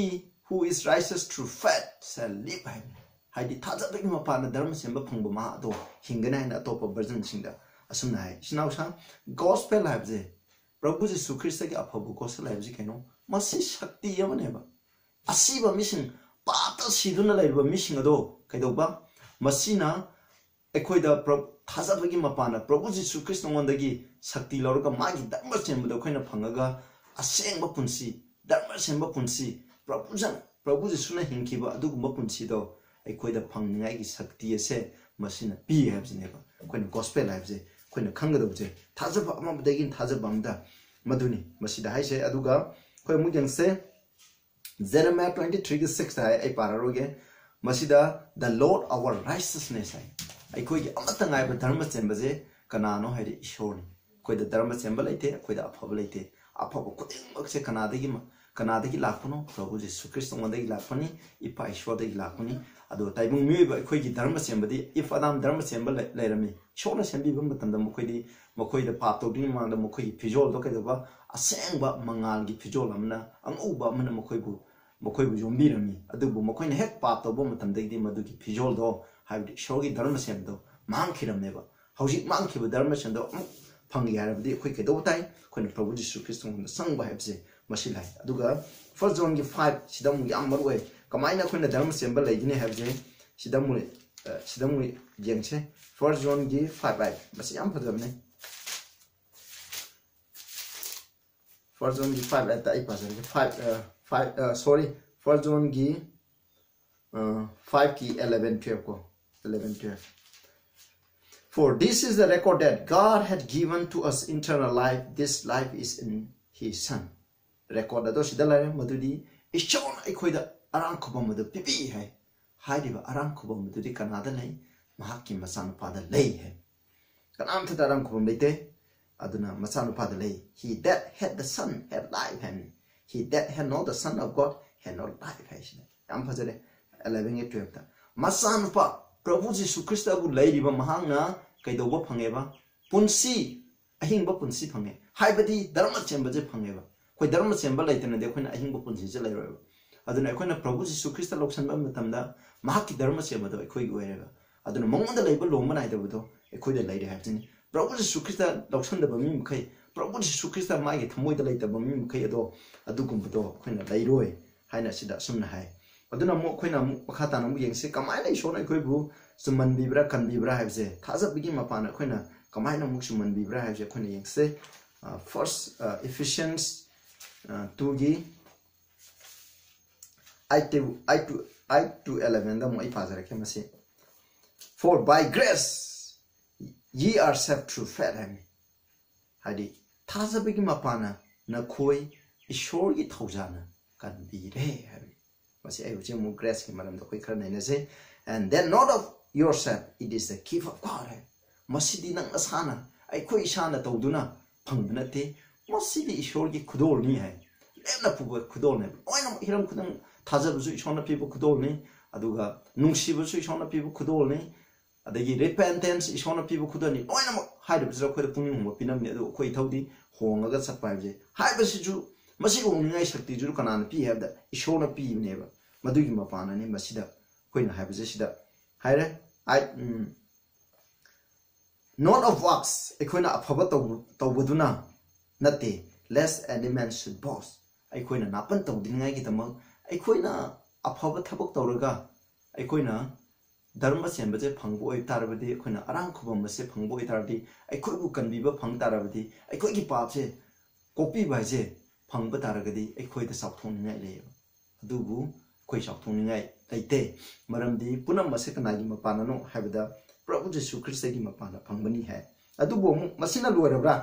who is righteous through faith shall live" ꯍꯥꯏꯕꯅꯤ꯫ ꯍꯥꯏꯗꯤ ꯊꯥꯖꯕꯒꯤ ꯃꯄꯥꯟꯅ ꯙꯔꯃ ꯆꯦꯟꯕ ꯐꯪꯕ ꯃꯍꯥꯛ ꯑꯗꯣ ꯍꯤꯡꯒꯅꯤ ꯍꯥꯏꯅ ꯑꯇꯣꯞꯄ versionꯁꯤꯡꯗ ꯑꯁꯨꯝꯅ ꯍꯥꯏ꯫ ꯏꯆꯤꯟ ꯏꯅꯥꯎꯁꯥ, gospel ꯍꯥꯏꯕꯁꯦ, ꯄ꯭ꯔꯚꯨ ꯖꯤꯁꯨ ꯈ꯭ꯔꯤꯁꯇꯒꯤ ꯑꯐꯕ gospel ꯍꯥꯏꯕꯁꯤ ꯀꯩꯅꯣ? ꯃꯁꯤ ꯁꯛꯇꯤ ꯑꯃꯅꯦꯕ꯫ ꯑꯁꯤꯕ ꯃꯤꯁꯤꯡ, ꯄꯥꯞꯇ ꯁꯤꯗꯨꯅ ꯂꯩꯔꯤꯕ ꯃꯤꯁꯤꯡ ꯑꯗꯣ ꯀꯩꯗꯧꯕ? ꯃꯁꯤꯅ ꯑꯩꯈꯣꯏꯗ ꯄ꯭ꯔ-, ꯊꯥꯖꯕꯒꯤ ꯃꯄꯥꯟꯅ ꯄ꯭ꯔꯚꯨ ꯖꯤꯁꯨ ꯈ꯭ꯔꯤꯁꯇꯉꯣꯟꯗꯒꯤ ꯁꯛꯇꯤ ꯂꯧꯔꯒ ꯃꯥꯒꯤ ꯙꯔꯃ ꯆꯦꯟꯕꯗꯣ ꯑꯩꯈꯣꯏꯅ ꯐꯪꯉꯒ ꯑꯁꯦꯡꯕ ꯄꯨꯟꯁꯤ, ꯙꯔꯃ ꯆꯦꯟꯕ ꯄꯨꯟꯁꯤ, ꯄ꯭ꯔꯚꯨꯖ-, ꯄ꯭ꯔꯚꯨ ꯖꯤꯁꯨꯅ ꯍꯤꯡꯈꯤꯕ ꯑꯗꯨꯒꯨꯝꯕ ꯄꯨꯟꯁꯤꯗꯣ ꯑꯩꯈꯣꯏꯗ ꯐꯪꯅꯤꯡꯉꯥꯏꯒꯤ ꯁꯛꯇꯤ ꯑꯁꯦ ꯃꯁꯤꯅ ꯄꯤ ꯍꯥꯏꯕꯁꯤꯅꯦꯕ꯫ ꯑꯩꯈꯣꯏꯅ gospel ꯍꯥꯏꯕꯁꯦ ꯑꯩꯈꯣꯏꯅ ꯈꯪꯒꯗꯧꯕꯁꯦ, ꯊꯥꯖꯕ ꯑꯃꯗꯒꯤ ꯊꯥꯖꯕ ꯑꯃꯗ, ꯃꯗꯨꯅꯤ ꯃꯁꯤꯗ ꯍꯥꯏꯁꯦ꯫ ꯑꯗꯨꯒ ꯑꯩꯈꯣꯏ ꯑꯃꯨꯛ ꯌꯦꯡꯁꯦ, Jeremiah twenty-threeꯒꯤ sixꯇ ꯍꯥꯏ, ꯑꯩ ꯄꯥꯔꯔꯣꯏꯒꯦ꯫ ꯃꯁꯤꯗ "The Lord our righteousness" ꯍꯥꯏ꯫ ꯑꯩꯈꯣꯏꯒꯤ ꯑꯃꯠꯇ ꯉꯥꯏꯕ ꯙꯔꯃ ꯆꯦꯟꯕꯁꯦ ꯀꯅꯥꯅꯣ ꯍꯥꯏꯗꯤ ꯏꯁꯣꯔꯅꯤ꯫ ꯑꯩꯈꯣꯏꯗ ꯙꯔꯃ ꯆꯦꯟꯕ ꯂꯩꯇꯦ, ꯑꯩꯈꯣꯏꯗ ꯑꯐꯕ ꯂꯩꯇꯦ꯫ ꯑꯐꯕ ꯈꯨꯗꯤꯡꯃꯛꯁꯦ ꯀꯅꯥꯗꯒꯤ ꯃ-, ꯀꯅꯥꯗꯒꯤ ꯂꯥꯛꯄꯅꯣ? ꯄ꯭ꯔꯚꯨ ꯖꯤꯁꯨ ꯈ꯭ꯔꯤꯁꯇꯉꯣꯟꯗꯒꯤ ꯂꯥꯛꯄꯅꯤ, ꯏꯄꯥ ꯏꯁꯣꯔꯗꯒꯤ ꯂꯥꯛꯄꯅꯤ꯫ ꯑꯗꯣ ꯇꯥꯏꯕꯪ ꯃꯤꯑꯣꯏꯕ ꯑꯩꯈꯣꯏꯒꯤ ꯙꯔꯃ ꯆꯦꯟꯕꯗꯤ, if Adam ꯙꯔꯃ ꯆꯦꯟꯕ ꯂꯩ-, ꯂꯩꯔꯝꯃꯤ꯫ ꯏꯁꯣꯔꯅ ꯁꯦꯝꯕꯤꯕ ꯃꯇꯝꯗ ꯃꯈꯣꯏꯗꯤ, ꯃꯈꯣꯏꯗ ꯄꯥꯞ ꯇꯧꯗ꯭ꯔꯤꯉꯩ ꯃꯃꯥꯡꯗ ꯃꯈꯣꯏꯒꯤ ꯐꯤꯖꯣꯜꯗꯣ ꯀꯩꯗꯧꯕ? ꯑꯁꯦꯡꯕ ꯃꯉꯥꯜꯒꯤ ꯐꯤꯖꯣꯜ ꯑꯃꯅ, ꯑꯉꯧꯕ ꯑꯃꯅ ꯃꯈꯣꯏꯕꯨ, ꯃꯈꯣꯏꯕꯨ ꯌꯣꯝꯕꯤꯔꯝꯃꯤ꯫ ꯑꯗꯨꯕꯨ ꯃꯈꯣꯏꯅ ꯍꯦꯛ ꯄꯥꯞ ꯇꯧꯕ ꯃꯇꯝꯗꯒꯤꯗꯤ ꯃꯗꯨꯒꯤ ꯐꯤꯖꯣꯜꯗꯣ, ꯍꯥꯏꯕꯗꯤ ꯏꯁꯣꯔꯒꯤ ꯙꯔꯃ ꯁꯦꯝꯕꯗꯣ ꯃꯥꯡꯈꯤꯔꯝꯃꯦꯕ꯫ ꯍꯧꯖꯤꯛ ꯃꯥꯡꯈꯤꯕ ꯙꯔꯃ ꯁꯦꯝꯕꯗꯣ ꯑꯃꯨꯛ ꯐꯪꯒꯦ ꯍꯥꯏꯔꯕꯗꯤ ꯑꯩꯈꯣꯏ ꯀꯩꯗꯧꯕ ꯇꯥꯏ? ꯑꯩꯈꯣꯏꯅ ꯄ꯭ꯔꯚꯨ ꯖꯤꯁꯨ ꯈ꯭ꯔꯤꯁꯇꯉꯣꯟꯗ ꯆꯪꯕ ꯍꯥꯏꯕꯁꯦ ꯃꯁꯤ ꯂꯥꯛꯏ꯫ ꯑꯗꯨꯒ First Johnꯒꯤ five ꯁꯤꯗ ꯑꯃꯨꯛ ꯌꯥꯝ ꯃꯔꯨ ꯑꯣꯏ꯫ ꯀꯃꯥꯏꯅ ꯑꯩꯈꯣꯏꯅ ꯙꯔꯃ ꯁꯦꯝꯕ ꯂꯩꯒꯅꯤ ꯍꯥꯏꯕꯁꯦ ꯁꯤꯗ ꯑꯃꯨꯛ, ꯑ, ꯁꯤꯗ ꯑꯃꯨꯛ ꯌꯦꯡꯁꯦ꯫ First Johnꯒꯤ five ꯍꯥꯏ, ꯃꯁꯤ ꯌꯥꯝ ꯐꯖꯕꯅꯦ꯫ First Johnꯒꯤ five ꯑꯩ ꯄꯥꯖꯔꯒꯦ꯫ Five, uh, five, uh, sorry, First Johnꯒꯤ, uh, fiveꯀꯤ eleven twelve ꯀꯣ, eleven twelve. "For this is the record that God had given to us eternal life. This life is in His Son." Record ꯑꯗꯣ ꯁꯤꯗ ꯂꯩꯔꯦ, ꯃꯗꯨꯗꯤ ꯏꯁꯣꯔꯅ ꯑꯩꯈꯣꯏꯗ ꯑꯔꯥꯡ ꯈꯨꯕꯝ ꯑꯗꯨ ꯄꯤꯕꯤ ꯍꯥꯏ꯫ ꯍꯥꯏꯔꯤꯕ ꯑꯔꯥꯡ ꯈꯨꯕꯝ ꯑꯗꯨꯗꯤ ꯀꯅꯥꯗ ꯂꯩ? ꯃꯍꯥꯛꯀꯤ ꯃꯆꯥꯅꯨꯄꯥꯗ ꯂꯩ ꯍꯥꯏ꯫ ꯀꯅꯥꯝꯇꯗ ꯑꯔꯥꯡ ꯈꯨꯕꯝ ꯂꯩꯇꯦ꯫ ꯑꯗꯨꯅ ꯃꯆꯥꯅꯨꯄꯥꯗ ꯂꯩ꯫ "He that had the Son had life" ꯍꯥꯏꯕꯅꯤ꯫ "He that had not the Son of God had no life" ꯍꯥꯏꯁꯤꯅ ꯌꯥꯝ ꯐꯖꯔꯦ꯫ Eleven twelve ꯇ ꯃꯆꯥꯅꯨꯄꯥ ꯄ꯭ꯔꯚꯨ ꯖꯤꯁꯨ ꯈ꯭ꯔꯤꯁꯇꯕꯨ ꯂꯩꯔꯤꯕ ꯃꯍꯥꯛꯅ ꯀꯩꯗꯧꯕ ꯐꯪꯉꯦꯕ? ꯄꯨꯟꯁꯤ, ꯑꯍꯤꯡꯕ ꯄꯨꯟꯁꯤ ꯐꯪꯉꯦ꯫ ꯍꯥꯏꯕꯗꯤ ꯙꯔꯃ ꯆꯦꯟꯕꯁꯦ ꯐꯪꯉꯦꯕ꯫ ꯑꯩꯈꯣꯏ ꯙꯔꯃ ꯆꯦꯟꯕ ꯂꯩꯇꯅꯗꯤ ꯑꯩꯈꯣꯏꯅ ꯑꯍꯤꯡꯕ ꯄꯨꯟꯁꯤꯁꯦ ꯂꯩꯔꯣꯏꯕ꯫ ꯑꯗꯨꯅ ꯑꯩꯈꯣꯏꯅ ꯄ꯭ꯔꯚꯨ ꯖꯤꯁꯨ ꯈ꯭ꯔꯤꯁꯇ ꯂꯧꯁꯟꯕ ꯃꯇꯝꯗ ꯃꯍꯥꯛꯀꯤ ꯙꯔꯃ ꯆꯦꯟꯕꯗꯣ ꯑꯩꯈꯣꯏꯒꯤ ꯑꯣꯏꯔꯦꯕ꯫ ꯑꯗꯨꯅ ꯃꯉꯣꯟꯗ ꯂꯩꯕ ꯂꯣꯝꯕ ꯅꯥꯏꯗꯕꯗꯣ ꯑꯩꯈꯣꯏꯗ ꯂꯩꯔꯦ ꯍꯥꯏꯕꯁꯤꯅꯤ꯫ ꯄ꯭ꯔꯚꯨ ꯖꯤꯁꯨ ꯈ꯭ꯔꯤꯁꯇ ꯂꯧꯁꯟꯗꯕ ꯃꯤ ꯃꯈꯩ, ꯄ꯭ꯔꯚꯨ ꯖꯤꯁꯨ ꯈ꯭ꯔꯤꯁꯇ ꯃꯥꯒꯤ ꯊꯃꯣꯏꯗ ꯂꯩꯇꯕ ꯃꯤ ꯃꯈꯩ ꯑꯗꯣ, ꯑꯗꯨꯒꯨꯝꯕꯗꯣ ꯑꯩꯈꯣꯏꯅ ꯂꯩꯔꯣꯏ ꯍꯥꯏꯅ ꯁꯤꯗ ꯑꯁꯨꯝꯅ ꯍꯥꯏ꯫ ꯑꯗꯨꯅ ꯑꯃꯨꯛ ꯑꯩꯈꯣꯏꯅ ꯑꯃꯨꯛ ꯃꯈꯥ ꯇꯥꯅ ꯑꯃꯨꯛ ꯌꯦꯡꯁꯤ, ꯀꯃꯥꯏꯅ ꯏꯁꯣꯔꯅ ꯑꯩꯈꯣꯏꯕꯨ ꯆꯨꯝꯃꯟꯕꯤꯕ꯭ꯔꯥ, ꯀꯟꯕꯤꯕ꯭ꯔꯥ ꯍꯥꯏꯕꯁꯦ꯫ ꯊꯥꯖꯕꯒꯤ ꯃꯄꯥꯟꯅ ꯑꯩꯈꯣꯏꯅ ꯀꯃꯥꯏꯅ ꯑꯃꯨꯛ ꯆꯨꯝꯃꯟꯕꯤꯕ꯭ꯔꯥ ꯍꯥꯏꯕꯁꯦ ꯑꯩꯈꯣꯏꯅ ꯌꯦꯡꯁꯦ꯫ ꯑ, First, ꯑ, Ephesians, ꯑ, twoꯒꯤ eight to, eight to, eight to elevenꯗ ꯑꯃꯨꯛ ꯑꯩ ꯄꯥꯖꯔꯛꯀꯦ ꯃꯁꯤ꯫ "For by grace ye are saved through faith" ꯍꯥꯏꯅꯤ꯫ ꯍꯥꯏꯗꯤ, ꯊꯥꯖꯕꯒꯤ ꯃꯄꯥꯟꯅ ꯅꯈꯣꯏ ꯏꯁꯣꯔꯒꯤ ꯊꯧꯖꯥꯜꯅ ꯀꯟꯕꯤꯔꯦ ꯍꯥꯏꯕꯅꯤ꯫ ꯃꯁꯤ ꯑꯩ ꯍꯧꯖꯤꯛ ꯑꯃꯨꯛ graceꯀꯤ ꯃꯔꯝꯗ ꯑꯩꯈꯣꯏ ꯈꯔ ꯅꯩꯅꯁꯦ꯫ "And that not of yourself, it is the gift of God" ꯍꯥꯏ꯫ ꯃꯁꯤꯗꯤ ꯅꯪ ꯅꯁꯥꯅ, ꯑꯩꯈꯣꯏ ꯏꯁꯥꯅ ꯇꯧꯗꯨꯅ ꯐꯪꯕ ꯅꯠꯇꯦ, ꯃꯁꯤꯗꯤ ꯏꯁꯣꯔꯒꯤ ꯈꯨꯗꯣꯜꯅꯤ ꯍꯥꯏ꯫ ꯂꯦꯝꯅ ꯄꯨꯕ ꯈꯨꯗꯣꯜꯅꯦ꯫ ꯂꯣꯏꯅꯃꯛ ꯍꯤꯔꯝ ꯈꯨꯗꯤꯡ ꯊꯥꯖꯕꯁꯨ ꯏꯁꯣꯔꯅ ꯄꯤꯕ ꯈꯨꯗꯣꯜꯅꯤ, ꯑꯗꯨꯒ ꯅꯨꯡꯁꯤꯕꯁꯨ ꯏꯁꯣꯔꯅ ꯄꯤꯕ ꯈꯨꯗꯣꯜꯅꯤ, ꯑꯗꯒꯤ repentance ꯏꯁꯣꯔꯅ ꯄꯤꯕ ꯈꯨꯗꯣꯜꯅꯤ꯫ ꯂꯣꯏꯅꯃꯛ ꯍꯥꯏꯔꯤꯕꯁꯤꯗ ꯑꯩꯈꯣꯏꯗ ꯄꯨꯛꯅꯤꯡ ꯍꯣꯡꯕ ꯄꯤꯅꯕꯅꯤ, ꯑꯗꯨ ꯑꯩꯈꯣꯏ ꯏꯊꯧꯗꯤ ꯍꯣꯡꯉꯒ ꯆꯠꯄ ꯍꯥꯏꯕꯁꯦ꯫ ꯍꯥꯏꯕꯁꯤꯁꯨ, ꯃꯁꯤ ꯍꯣꯡꯅꯤꯡꯉꯥꯏ ꯁꯛꯇꯤꯁꯨ ꯀꯅꯥꯅ ꯄꯤ ꯍꯥꯏꯕꯗ ꯏꯁꯣꯔꯅ ꯄꯤꯕꯅꯦꯕ꯫ ꯃꯗꯨꯒꯤ ꯃꯄꯥꯟꯅꯅꯤ ꯃꯁꯤꯗ ꯑꯩꯈꯣꯏꯅ ꯍꯥꯏꯕꯁꯦ ꯁꯤꯗ ꯍꯥꯏꯔꯦ꯫ ꯑꯥꯏ, ꯎꯝ, "Not of works", ꯑꯩꯈꯣꯏꯅ ꯑꯐꯕ ꯇꯧ-, ꯇꯧꯕꯗꯨꯅ ꯅꯠꯇꯦ, "lest any man should boast", ꯑꯩꯈꯣꯏꯅ ꯅꯥꯄꯟ ꯇꯧꯗꯅꯤꯡꯉꯥꯏꯒꯤꯗꯃꯛ꯫ ꯑꯩꯈꯣꯏꯅ ꯑꯐꯕ ꯊꯕꯛ ꯇꯧꯔꯒ ꯑꯩꯈꯣꯏꯅ ꯙꯔꯃ ꯆꯦꯟꯕꯁꯦ ꯐꯪꯕ ꯑꯣꯏ ꯇꯥꯔꯕꯗꯤ, ꯑꯩꯈꯣꯏꯅ ꯑꯔꯥꯡ ꯈꯨꯕꯝ ꯑꯁꯦ ꯐꯪꯕ ꯑꯣꯏ ꯇꯥꯔꯕꯗꯤ, ꯑꯩꯈꯣꯏꯕꯨ ꯀꯟꯕꯤꯕ ꯐꯪ ꯇꯥꯔꯕꯗꯤ, ꯑꯩꯈꯣꯏꯒꯤ ꯄꯥꯞꯁꯦ ꯄꯣꯛꯄꯤꯕ ꯍꯥꯏꯁꯦ ꯐꯪꯕ ꯇꯥꯔꯒꯗꯤ ꯑꯩꯈꯣꯏꯗ ꯆꯥꯎꯊꯣꯛꯅꯤꯡꯉꯥꯏ ꯂꯩꯌꯦꯕ꯫ ꯑꯗꯨꯕꯨ ꯑꯩꯈꯣꯏ ꯆꯥꯎꯊꯣꯛꯅꯤꯡꯉꯥꯏ ꯂꯩꯇꯦ꯫ ꯃꯔꯝꯗꯤ ꯄꯨꯝꯅꯃꯛ ꯑꯁꯤ ꯀꯅꯥꯒꯤ ꯃꯄꯥꯟꯅꯅꯣ ꯍꯥꯏꯕꯗ ꯄ꯭ꯔꯚꯨ ꯖꯤꯁꯨ ꯈ꯭ꯔꯤꯁꯇꯒꯤ ꯃꯄꯥꯟꯅ ꯐꯪꯕꯅꯤ ꯍꯥꯏ꯫ ꯑꯗꯨꯕꯨ ꯑꯃꯨꯛ ꯃꯁꯤꯅ ꯂꯣꯏꯔꯕ꯭ꯔꯥ?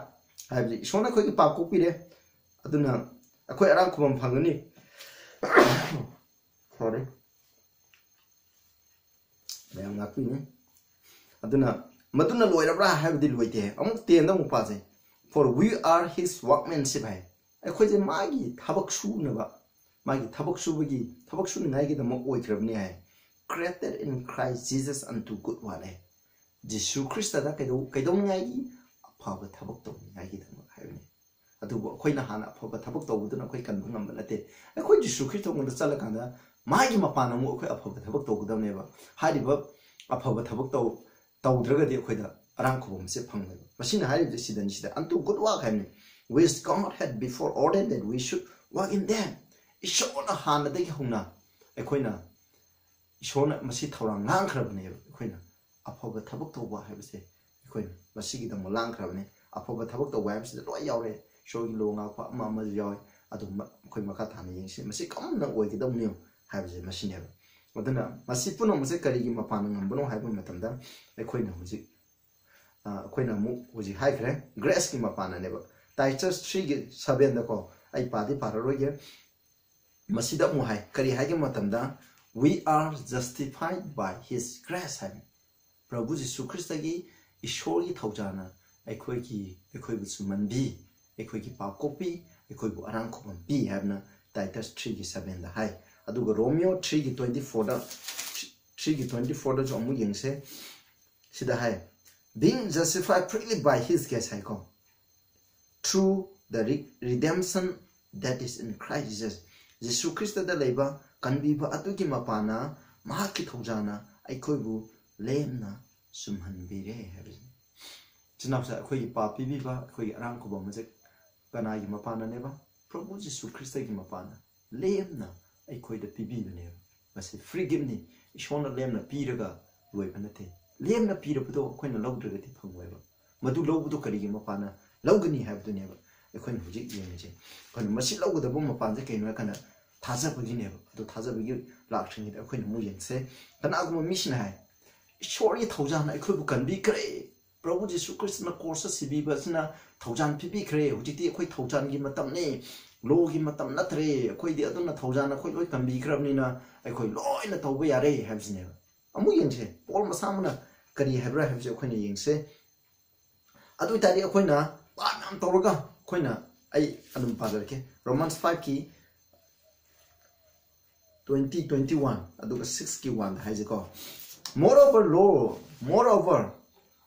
ꯍꯥꯏꯕꯗꯤ ꯏꯁꯣꯔꯅ ꯑꯩꯈꯣꯏꯒꯤ ꯄꯥꯞ ꯀꯣꯛꯄꯤꯔꯦ, ꯑꯗꯨꯅ ꯑꯩꯈꯣꯏ ꯑꯔꯥꯝ ꯈꯨꯕꯝ ꯐꯪꯒꯅꯤ꯫ Sorry, ꯃꯌꯥꯝ ꯉꯥꯛꯄꯤꯅꯤ꯫ ꯑꯗꯨꯅ ꯃꯗꯨꯅ ꯂꯣꯏꯔꯕ꯭ꯔꯥ ꯍꯥꯏꯕꯗꯤ ꯂꯣꯏꯗꯦ꯫ ꯑꯃꯨꯛ ꯇꯦꯟꯗ ꯑꯃꯨꯛ ꯄꯥꯖꯩ, "For we are his workmanship" ꯍꯥꯏ꯫ ꯑꯩꯈꯣꯏꯁꯦ ꯃꯥꯒꯤ ꯊꯕꯛ ꯁꯨꯅꯕ, ꯃꯥꯒꯤ ꯊꯕꯛ ꯁꯨꯕꯒꯤ, ꯊꯕꯛ ꯁꯨꯅꯤꯡꯉꯥꯏꯒꯤꯗꯃꯛ ꯑꯣꯏꯈ꯭ꯔꯕꯅꯤ ꯍꯥꯏ꯫ "Created in Christ Jesus unto good work" ꯍꯥꯏ꯫ ꯖꯤꯁꯨ ꯈ꯭ꯔꯤꯁꯇꯗ ꯀꯩꯗꯧ-, ꯀꯩꯗꯧꯅꯤꯡꯉꯥꯏꯒꯤ? ꯑꯐꯕ ꯊꯕꯛ ꯇꯧꯅꯤꯡꯉꯥꯏꯒꯤꯗꯃꯛ ꯍꯥꯏꯕꯅꯤ꯫ ꯑꯗꯨꯕꯨ ꯑꯩꯈꯣꯏꯅ ꯍꯥꯟꯅ ꯑꯐꯕ ꯊꯕꯛ ꯇꯧꯕꯗꯨꯅ ꯑꯩꯈꯣꯏ ꯀꯟꯕ ꯉꯝꯕ ꯅꯠꯇꯦ꯫ ꯑꯩꯈꯣꯏ ꯖꯤꯁꯨ ꯈ꯭ꯔꯤꯁꯇ ꯃꯉꯣꯟꯗ ꯆꯠꯂꯀꯥꯟꯗ ꯃꯥꯒꯤ ꯃꯄꯥꯟ ꯑꯃꯨꯛ ꯑꯩꯈꯣꯏ ꯑꯐꯕ ꯊꯕꯛ ꯇꯧꯒꯗꯕꯅꯦꯕ꯫ ꯍꯥꯏꯔꯤꯕ ꯑꯐꯕ ꯊꯕꯛ ꯇꯧ-, ꯇꯧꯗ꯭ꯔꯒꯗꯤ ꯑꯩꯈꯣꯏꯗ ꯑꯔꯥꯡ ꯈꯨꯕꯝ ꯑꯁꯦ ꯐꯪꯉꯣꯏꯕ꯫ ꯃꯁꯤꯅ ꯍꯥꯏꯔꯤꯕꯁꯦ ꯁꯤꯗꯅꯤ, ꯁꯤꯗ "unto good work" ꯍꯥꯏꯕꯅꯤ, "which God had before ordained that we should walk in them." ꯏꯁꯣꯔꯅ ꯍꯥꯟꯅꯗꯒꯤ ꯍꯧꯅ ꯑꯩꯈꯣꯏꯅ, ꯏꯁꯣꯔꯅ ꯃꯁꯤ ꯊꯧꯔꯥꯡ ꯂꯥꯡꯈ꯭ꯔꯕꯅꯦꯕ꯫ ꯑꯩꯈꯣꯏꯅ ꯑꯐꯕ ꯊꯕꯛ ꯇꯧꯕ ꯍꯥꯏꯕꯁꯦ ꯑꯩꯈꯣꯏꯅ ꯃꯁꯤꯒꯤꯗꯃꯛ ꯂꯥꯡꯈ꯭ꯔꯕꯅꯤ꯫ ꯑꯐꯕ ꯊꯕꯛ ꯇꯧꯕ ꯍꯥꯏꯕꯁꯤꯗ ꯂꯣꯏ ꯌꯥꯎꯔꯦ꯫ ꯏꯁꯣꯔꯒꯤ ꯂꯣ ꯉꯥꯛꯄ ꯑꯃ ꯑꯃꯁꯨ ꯌꯥꯎꯋꯦ꯫ ꯑꯗꯨ ꯃ-, ꯑꯩꯈꯣꯏ ꯃꯈꯥ ꯇꯥꯅ ꯌꯦꯡꯁꯤ꯫ ꯃꯁꯤ ꯀꯔꯝꯅ ꯑꯣꯏꯒꯗꯕꯅꯣ ꯍꯥꯏꯕꯁꯦ ꯃꯁꯤꯅꯦꯕ꯫ ꯑꯗꯨꯅ ꯃꯁꯤ ꯄꯨꯝꯅꯃꯛꯁꯦ ꯀꯔꯤꯒꯤ ꯃꯄꯥꯟꯅ ꯉꯝꯕꯅꯣ ꯍꯥꯏꯕ ꯃꯇꯝꯗ ꯑꯩꯈꯣꯏꯅ ꯍꯧꯖꯤꯛ, ꯑ, ꯑꯩꯈꯣꯏꯅ ꯑꯃꯨꯛ ꯍꯧꯖꯤꯛ ꯍꯥꯏꯈ꯭ꯔꯦ, graceꯀꯤ ꯃꯄꯥꯟꯅꯅꯦꯕ꯫ Titus threeꯒꯤ sevenꯗꯀꯣ, ꯑꯩ ꯄꯥꯗꯤ ꯄꯥꯔꯔꯣꯏꯒꯦ꯫ ꯃꯁꯤꯗ ꯑꯃꯨꯛ ꯍꯥꯏ, ꯀꯔꯤ ꯍꯥꯏꯒꯦ ꯃꯇꯝꯗ, "We are justified by his grace" ꯍꯥꯏꯕꯅꯤ꯫ ꯄ꯭ꯔꯚꯨ ꯖꯤꯁꯨ ꯈ꯭ꯔꯤꯁꯇꯒꯤ ꯏꯁꯣꯔꯒꯤ ꯊꯧꯖꯥꯜꯅ ꯑꯩꯈꯣꯏꯒꯤ, ꯑꯩꯈꯣꯏꯕꯨ ꯆꯨꯝꯍꯟꯕꯤ, ꯑꯩꯈꯣꯏꯒꯤ ꯄꯥꯞ ꯀꯣꯛꯄꯤ, ꯑꯩꯈꯣꯏꯕꯨ ꯑꯔꯥꯡ ꯈꯨꯕꯝ ꯄꯤ ꯍꯥꯏꯕꯅ Titus threeꯒꯤ sevenꯗ ꯍꯥꯏ꯫ ꯑꯗꯨꯒ Romeo threeꯒꯤ twenty fourꯗ, threeꯒꯤ twenty fourꯗꯁꯨ ꯑꯃꯨꯛ ꯌꯦꯡꯁꯦ꯫ ꯁꯤꯗ ꯍꯥꯏ, "Being justified freely by his grace" ꯍꯥꯏꯀꯣ, "through the re-, redemption that is in Christ Jesus." ꯖꯤꯁꯨ ꯈ꯭ꯔꯤꯁꯇꯗ ꯂꯩꯕ ꯀꯟꯕꯤꯕ ꯑꯗꯨꯒꯤ ꯃꯄꯥꯅ, ꯃꯍꯥꯛꯀꯤ ꯊꯧꯖꯥꯅ ꯑꯩꯈꯣꯏꯕꯨ ꯂꯦꯝꯅ ꯆꯨꯝꯍꯟꯕꯤꯔꯦ ꯍꯥꯏꯕꯁꯤꯅꯤ꯫ ꯏꯆꯤꯟ ꯏꯅꯥꯎꯁꯦ, ꯑꯩꯈꯣꯏꯒꯤ ꯄꯥꯞ ꯄꯤꯕꯤꯕ, ꯑꯩꯈꯣꯏꯒꯤ ꯑꯔꯥꯡ ꯈꯨꯕꯝ ꯑꯁꯦ ꯀꯅꯥꯒꯤ ꯃꯄꯥꯅꯅꯦꯕ? ꯄ꯭ꯔꯚꯨ ꯖꯤꯁꯨ ꯈ꯭ꯔꯤꯁꯇꯒꯤ ꯃꯄꯥꯅ ꯂꯦꯝꯅ ꯑꯩꯈꯣꯏꯗ ꯄꯤꯕꯤꯕꯅꯦꯕ꯫ ꯃꯁꯤ free giftꯅꯤ꯫ ꯏꯁꯣꯔꯅ ꯂꯦꯝꯅ ꯄꯤꯔꯒ ꯂꯣꯏꯕ ꯅꯠꯇꯦ꯫ ꯂꯦꯝꯅ ꯄꯤꯔꯕꯗꯣ ꯑꯩꯈꯣꯏꯅ ꯂꯧꯗ꯭ꯔꯒꯗꯤ ꯐꯪꯉꯣꯏꯕ꯫ ꯃꯗꯨ ꯂꯧꯕꯗꯣ ꯀꯔꯤꯒꯤ ꯃꯄꯥꯅ ꯂꯧꯒꯅꯤ ꯍꯥꯏꯕꯗꯨꯅꯦꯕ꯫ ꯑꯩꯈꯣꯏꯅ ꯍꯧꯖꯤꯛ ꯌꯦꯡꯉꯤꯁꯦ꯫ ꯑꯩꯈꯣꯏꯅ ꯃꯁꯤ ꯂꯧꯒꯗꯕ ꯃꯄꯥꯟꯁꯦ ꯀꯩꯅꯣ ꯍꯥꯏ ꯀꯥꯟꯗ ꯊꯥꯖꯕꯒꯤꯅꯦꯕ꯫ ꯑꯗꯨ ꯊꯥꯖꯕꯒꯤ ꯂꯥꯛꯇ꯭ꯔꯤꯉꯩꯗ ꯑꯩꯈꯣꯏꯅ ꯑꯃꯨꯛ ꯌꯦꯡꯁꯦ꯫ ꯀꯅꯥꯒꯨꯝꯕ ꯃꯤꯁꯤꯅ ꯍꯥꯏ, "ꯏꯁꯣꯔꯒꯤ ꯊꯧꯖꯥꯜꯅ ꯑꯩꯈꯣꯏꯕꯨ ꯀꯟꯕꯤꯈ꯭ꯔꯦ, ꯄ꯭ꯔꯚꯨ ꯖꯤꯁꯨ ꯈ꯭ꯔꯤꯁꯇꯅ ꯀ꯭ꯔꯣꯁꯇ ꯁꯤꯕꯤꯕ ꯑꯁꯤꯅ ꯊꯧꯖꯥꯜ ꯄꯤꯕꯤꯈ꯭ꯔꯦ, ꯍꯧꯖꯤꯛꯇꯤ ꯑꯩꯈꯣꯏ ꯊꯧꯖꯥꯜꯒꯤ ꯃꯇꯝꯅꯤ, ꯂꯣꯒꯤ ꯃꯇꯝ ꯅꯠꯇ꯭ꯔꯦ, ꯑꯩꯈꯣꯏꯗꯤ ꯑꯗꯨꯅ ꯊꯧꯖꯥꯜꯅ ꯑꯩꯈꯣꯏ ꯂꯣꯏ ꯀꯟꯕꯤꯈ꯭ꯔꯕꯅꯤꯅ ꯑꯩꯈꯣꯏ ꯂꯣꯏꯅ ꯇꯧꯕ ꯌꯥꯔꯦ" ꯍꯥꯏꯕꯁꯤꯅꯦꯕ꯫ ꯑꯃꯨꯛ ꯌꯦꯡꯁꯦ, ꯄꯣꯜ ꯃꯁꯥꯃꯛꯅ ꯀꯔꯤ ꯍꯥꯏꯕ꯭ꯔꯥ ꯍꯥꯏꯕꯁꯦ ꯑꯩꯈꯣꯏꯅ ꯌꯦꯡꯁꯦ꯫ ꯑꯗꯨ ꯑꯣꯏꯇꯥꯔꯗꯤ ꯑꯩꯈꯣꯏꯅ ꯄꯥꯞ ꯌꯥꯝ ꯇꯧꯔꯒ ꯑꯩꯈꯣꯏꯅ, ꯑꯩ ꯑꯗꯨꯝ ꯄꯥꯖꯔꯛꯀꯦ, ꯔꯣꯃꯥꯟꯁ ꯐꯥꯏꯚꯀꯤ ꯇ꯭ꯋꯦꯟꯇꯤ, ꯇ꯭ꯋꯦꯟꯇꯤ ꯋꯥꯟ ꯑꯗꯨꯒ ꯁꯤꯛꯁꯀꯤ ꯋꯥꯟꯗ ꯍꯥꯏꯁꯦꯀꯣ꯫ "Moreover, law, moreover,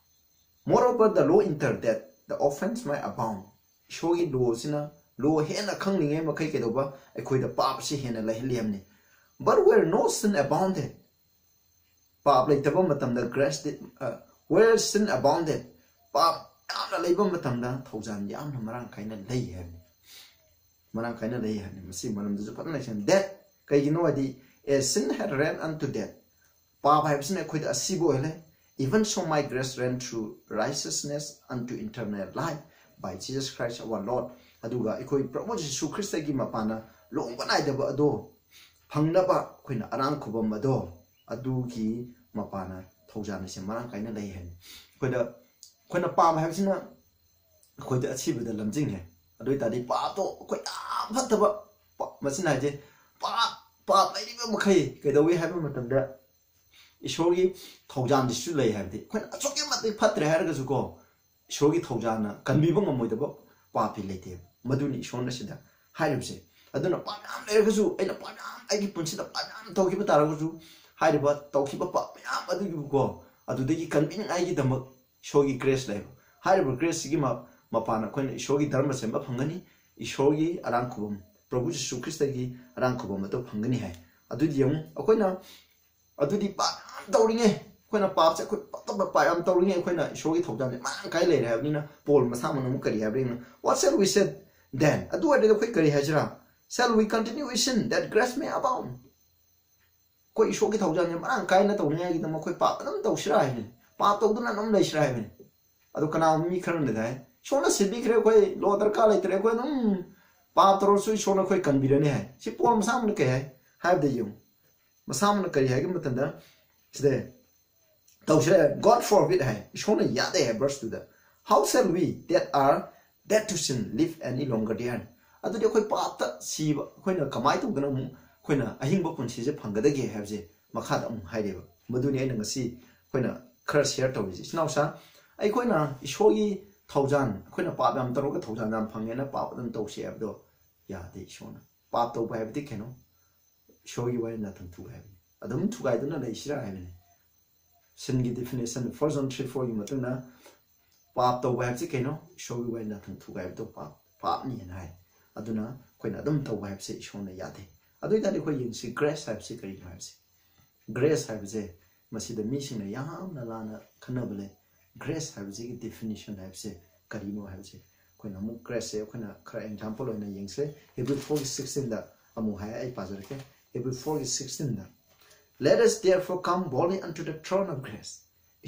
moreover, the law entered that the offense might abound." ꯏꯁꯣꯔꯒꯤ ꯂꯣꯁꯤꯅ, ꯂꯣ ꯍꯦꯟꯅ ꯈꯪꯂꯤꯉꯩ ꯃꯈꯩ ꯀꯩꯗꯧꯕ? ꯑꯩꯈꯣꯏꯗ ꯄꯥꯞꯁꯤ ꯍꯦꯟꯅ ꯂꯩꯍꯜꯂꯤ ꯍꯥꯏꯕꯅꯤ꯫ "But where no sin abounded," ꯄꯥꯞ ꯂꯩꯇꯕ ꯃꯇꯝꯗ grace did, uh, "where sin abounded," ꯄꯥꯞ ꯌꯥꯝꯅ ꯂꯩꯕ ꯃꯇꯝꯗ ꯊꯧꯖꯥꯜ ꯌꯥꯝꯅ ꯃꯔꯥꯡ ꯀꯥꯏꯅ ꯂꯩ ꯍꯥꯏꯕꯅꯤ꯫ ꯃꯔꯥꯡ ꯀꯥꯏꯅ ꯂꯩ ꯍꯥꯏꯕꯅꯤ꯫ ꯃꯁꯤꯒꯤ ꯃꯔꯝꯗꯁꯨ ꯐꯖꯅ ꯂꯩꯁꯟ꯫ "That," ꯀꯩꯒꯤꯅꯣ ꯍꯥꯏꯗꯤ, "as sin had reigned unto death," ꯄꯥꯞ ꯍꯥꯏꯕꯁꯤꯅ ꯑꯩꯈꯣꯏꯗ ꯑꯁꯤꯕ ꯑꯣꯏꯍꯜꯂꯦ꯫ "Even so might grace reign through righteousness unto eternal life by Jesus Christ our Lord." ꯑꯗꯨꯒ ꯑꯩꯈꯣꯏ ꯄ꯭ꯔꯚꯨ ꯖꯤꯁꯨ ꯈ꯭ꯔꯤꯁꯇꯒꯤ ꯃꯄꯥꯟꯅ ꯂꯣꯡꯕ ꯅꯥꯏꯗꯕ ꯑꯗꯣ ꯐꯪꯅꯕ ꯑꯩꯈꯣꯏꯅ ꯑꯔꯥꯡ ꯈꯨꯕꯝ ꯑꯗꯣ, ꯑꯗꯨꯒꯤ ꯃꯄꯥꯟꯅ ꯊꯧꯖꯥꯜ ꯑꯁꯦ ꯃꯔꯥꯡ ꯀꯥꯏꯅ ꯂꯩ ꯍꯥꯏꯅꯤ꯫ ꯑꯩꯈꯣꯏꯗ, ꯑꯩꯈꯣꯏꯅ ꯄꯥꯞ ꯍꯥꯏꯕꯁꯤꯅ ꯑꯩꯈꯣꯏꯗ ꯑꯊꯤꯕꯗ ꯂꯝꯖꯤꯡꯉꯦ꯫ ꯑꯗꯨ ꯑꯣꯏ ꯇꯥꯔꯗꯤ ꯄꯥꯞꯇꯣ ꯑꯩꯈꯣꯏ ꯌꯥꯝ ꯐꯠꯇꯕ, ꯄꯥ-, ꯃꯁꯤꯅ ꯍꯥꯏꯁꯦ, ꯄꯥꯞ, ꯄꯥꯞ ꯂꯩꯔꯤꯕ ꯃꯈꯩ ꯀꯩꯗꯧꯏ ꯍꯥꯏꯕ ꯃꯇꯝꯗ ꯏꯁꯣꯔꯒꯤ ꯊꯧꯖꯥꯜꯁꯤꯁꯨ ꯂꯩ ꯍꯥꯏꯕꯗꯤ, ꯑꯩꯈꯣꯏꯅ ꯑꯁꯨꯛꯀꯤ ꯃꯇꯤꯛ ꯐꯠꯇ꯭ꯔꯦ ꯍꯥꯏꯔꯒꯁꯨꯀꯣ, ꯏꯁꯣꯔꯒꯤ ꯊꯧꯖꯥꯜꯅ ꯀꯟꯕꯤꯕ ꯉꯝꯃꯣꯏꯗꯕ ꯄꯥꯞꯇꯤ ꯂꯩꯇꯦꯕ꯫ ꯃꯗꯨꯅꯤ ꯏꯁꯣꯔꯅ ꯁꯤꯗ ꯍꯥꯏꯔꯤꯕꯁꯦ꯫ ꯑꯗꯨꯅ ꯄꯥꯞ ꯃꯌꯥꯝ ꯂꯩꯔꯒꯁꯨ, ꯑꯩꯅ ꯄꯥꯞ ꯃꯌꯥꯝ, ꯑꯩꯒꯤ ꯄꯨꯟꯁꯤꯗ ꯄꯥꯞ ꯃꯌꯥꯝ ꯇꯧꯈꯤꯕ ꯇꯥꯔꯒꯁꯨ, ꯍꯥꯏꯔꯤꯕ ꯇꯧꯈꯤꯕ ꯄꯥꯞ ꯃꯌꯥꯝ ꯑꯗꯨꯒꯤꯀꯣ, ꯑꯗꯨꯗꯒꯤ ꯀꯟꯕꯤꯅꯤꯡꯉꯥꯏꯒꯤꯗꯃꯛ ꯏꯁꯣꯔꯒꯤ grace ꯂꯩꯕ꯫ ꯍꯥꯏꯔꯤꯕ graceꯁꯤꯒꯤ ꯃ-, ꯃꯄꯥꯟꯅ ꯑꯩꯈꯣꯏꯅ ꯏꯁꯣꯔꯒꯤ ꯙꯔꯃ ꯁꯦꯝꯕ ꯐꯪꯒꯅꯤ, ꯏꯁꯣꯔꯒꯤ ꯑꯔꯥꯡ ꯈꯨꯕꯝ, ꯄ꯭ꯔꯚꯨ ꯖꯤꯁꯨ ꯈ꯭ꯔꯤꯁꯇꯒꯤ ꯑꯔꯥꯡ ꯈꯨꯕꯝ ꯑꯗꯨ ꯐꯪꯒꯅꯤ ꯍꯥꯏ꯫ ꯑꯗꯨꯗꯤ ꯌꯦꯡꯉꯨ, ꯑꯩꯈꯣꯏꯅ ꯑꯗꯨꯗꯤ ꯄꯥꯞ ꯌꯥꯝ ꯇꯧꯔꯤꯉꯩ, ꯑꯩꯈꯣꯏꯅ ꯄꯥꯞꯁꯦ, ꯑꯩꯈꯣꯏ ꯄꯥꯞ ꯇꯧꯕ ꯄꯥꯞ ꯌꯥꯝ ꯇꯧꯔꯤꯉꯩ ꯑꯩꯈꯣꯏꯅ ꯏꯁꯣꯔꯒꯤ ꯊꯧꯖꯥꯜꯁꯦ ꯃꯔꯥꯡ ꯀꯥꯏ ꯂꯩꯔꯦ ꯍꯥꯏꯕꯅꯤꯅ, ꯄꯣꯜ ꯃꯁꯥꯃꯛꯅ ꯑꯃꯨꯛ ꯀꯔꯤ ꯍꯥꯏꯕ꯭ꯔꯥ ꯌꯦꯡꯉꯨ꯫ "What shall we say then?" ꯑꯗꯨ ꯑꯣꯏꯔꯗꯤ ꯑꯩꯈꯣꯏ ꯀꯔꯤ ꯍꯥꯏꯁꯤꯔꯥ? "Shall we continue in sin that grace may abound?" ꯑꯩꯈꯣꯏ ꯏꯁꯣꯔꯒꯤ ꯊꯧꯖꯥꯜꯁꯦ ꯃꯔꯥꯡ ꯀꯥꯏꯅ ꯇꯧꯅꯤꯡꯉꯥꯏꯒꯤꯗꯃꯛ ꯑꯩꯈꯣꯏ ꯄꯥꯞ ꯑꯗꯨꯝ ꯇꯧꯁꯤꯔꯥ ꯍꯥꯏꯕꯅꯤ, ꯄꯥꯞ ꯇꯧꯗꯨꯅ ꯑꯗꯨꯝ ꯂꯩꯁꯤꯔꯥ ꯍꯥꯏꯕꯅꯤ꯫ ꯑꯗꯣ ꯀꯅꯥꯒꯨꯝꯕ ꯃꯤ ꯈꯔꯅꯗꯤ ꯍꯥꯏ, ꯏꯁꯣꯔꯅ ꯁꯦꯝꯕꯤꯈ꯭ꯔꯦ, ꯑꯩꯈꯣꯏ ꯂꯣ ꯗꯔꯀꯥꯔ ꯂꯩꯇ꯭ꯔꯦ, ꯑꯩꯈꯣꯏ ꯑꯗꯨꯝ ꯄꯥꯞ ꯇꯧꯔꯁꯨ ꯏꯁꯣꯔꯅ ꯑꯩꯈꯣꯏ ꯀꯟꯕꯤꯔꯅꯤ ꯍꯥꯏ꯫ ꯁꯤ ꯄꯣꯠ ꯃꯁꯥ ꯑꯃꯅ ꯀꯩ ꯍꯥꯏ ꯍꯥꯏꯕꯗ ꯌꯦꯡꯉꯨ, ꯃꯁꯥ ꯑꯃꯅ ꯀꯔꯤ ꯍꯥꯏꯒꯦ ꯃꯇꯝꯗ, ꯁꯤꯗ ꯇꯧꯁꯦ, "God forbid" ꯍꯥꯏ, ꯏꯁꯣꯔꯅ ꯌꯥꯗꯦ ꯍꯥꯏ verse two the. "How shall we that are dead to sin live any longer there?" ꯑꯗꯨꯗꯤ ꯑꯩꯈꯣꯏ ꯄꯥꯞꯇ ꯁꯤꯕ ꯑꯩꯈꯣꯏꯅ ꯀꯃꯥꯏꯅ ꯇꯧꯗꯅ ꯑꯃꯨꯛ ꯑꯩꯈꯣꯏꯅ ꯑꯍꯤꯡꯕ ꯄꯨꯟꯁꯤꯁꯦ ꯐꯪꯒꯗꯒꯦ ꯍꯥꯏꯕꯁꯦ ꯃꯈꯥꯗ ꯑꯃꯨꯛ ꯍꯥꯏꯔꯦꯕ꯫ ꯃꯗꯨꯅꯤ ꯑꯩꯅ ꯉꯁꯤ ꯑꯩꯈꯣꯏꯅ ꯈꯔ share ꯇꯧꯔꯤꯁꯦ꯫ ꯏꯆꯤꯟ ꯏꯅꯥꯎꯁꯥ, ꯑꯩꯈꯣꯏꯅ ꯏꯁꯣꯔꯒꯤ ꯊꯧꯖꯥꯟ, ꯑꯩꯈꯣꯏꯅ ꯄꯥꯞ ꯌꯥꯝ ꯇꯧꯔꯒ ꯊꯧꯖꯥꯟ ꯌꯥꯝ ꯐꯪꯉꯦꯅ ꯄꯥꯞ ꯑꯗꯨꯝ ꯇꯧꯁꯤ ꯍꯥꯏꯕꯗꯣ ꯌꯥꯗꯦ꯫ ꯏꯁꯣꯔꯅ ꯄꯥꯞ ꯇꯧꯕ ꯍꯥꯏꯕꯗꯤ ꯀꯩꯅꯣ? ꯏꯁꯣꯔꯒꯤ ꯋꯥꯔꯤ ꯅꯥꯊꯪ ꯊꯨꯒꯥꯏꯕꯅꯤ꯫ ꯑꯗꯨꯝ ꯊꯨꯒꯥꯏꯗꯨꯅ ꯂꯩꯁꯤꯔꯥ ꯍꯥꯏꯕꯅꯤ꯫ Sin ꯒꯤ definition, First John three four ꯒꯤ ꯃꯇꯨꯡ ꯏꯟꯅ ꯄꯥꯞ ꯇꯧꯕ ꯍꯥꯏꯕꯁꯤ ꯀꯩꯅꯣ? ꯏꯁꯣꯔꯒꯤ ꯋꯥꯔꯤ ꯅꯥꯊꯪ ꯊꯨꯒꯥꯏꯕꯗꯣ ꯄꯥꯞ, ꯄꯥꯞꯅꯤꯅ ꯍꯥꯏ꯫ ꯑꯗꯨꯅ ꯑꯩꯈꯣꯏꯅ ꯑꯗꯨꯝ ꯇꯧꯕ ꯍꯥꯏꯕꯁꯦ ꯏꯁꯣꯔꯅ ꯌꯥꯗꯦ꯫ ꯑꯗꯨ ꯑꯣꯏꯇꯥꯔꯗꯤ ꯑꯩꯈꯣꯏ ꯌꯦꯡꯁꯤ, grace ꯍꯥꯏꯕꯁꯤ ꯀꯔꯤꯅꯣ ꯍꯥꯏꯕꯁꯦ꯫ Grace ꯍꯥꯏꯕꯁꯦ, ꯃꯁꯤꯗ ꯃꯤꯁꯤꯡꯅ ꯌꯥꯝꯅ ꯂꯥꯟꯅ ꯈꯟꯅꯕ ꯂꯩ꯫ Grace ꯍꯥꯏꯕꯁꯤꯒꯤ definition ꯍꯥꯏꯕꯁꯦ ꯀꯔꯤꯅꯣ ꯍꯥꯏꯕꯁꯦ ꯑꯩꯈꯣꯏꯅ ꯑꯃꯨꯛ grace ꯁꯦ ꯑꯩꯈꯣꯏꯅ ꯈꯔ example ꯑꯣꯏꯅ ꯌꯦꯡꯁꯦ꯫ Hebrew four ꯒꯤ sixteen ꯗ ꯑꯃꯨꯛ ꯍꯥꯏ, ꯑꯩ ꯄꯥꯖꯔꯛꯀꯦ꯫ Hebrew four ꯒꯤ sixteen the, "Let us therefore come boldly unto the throne of grace."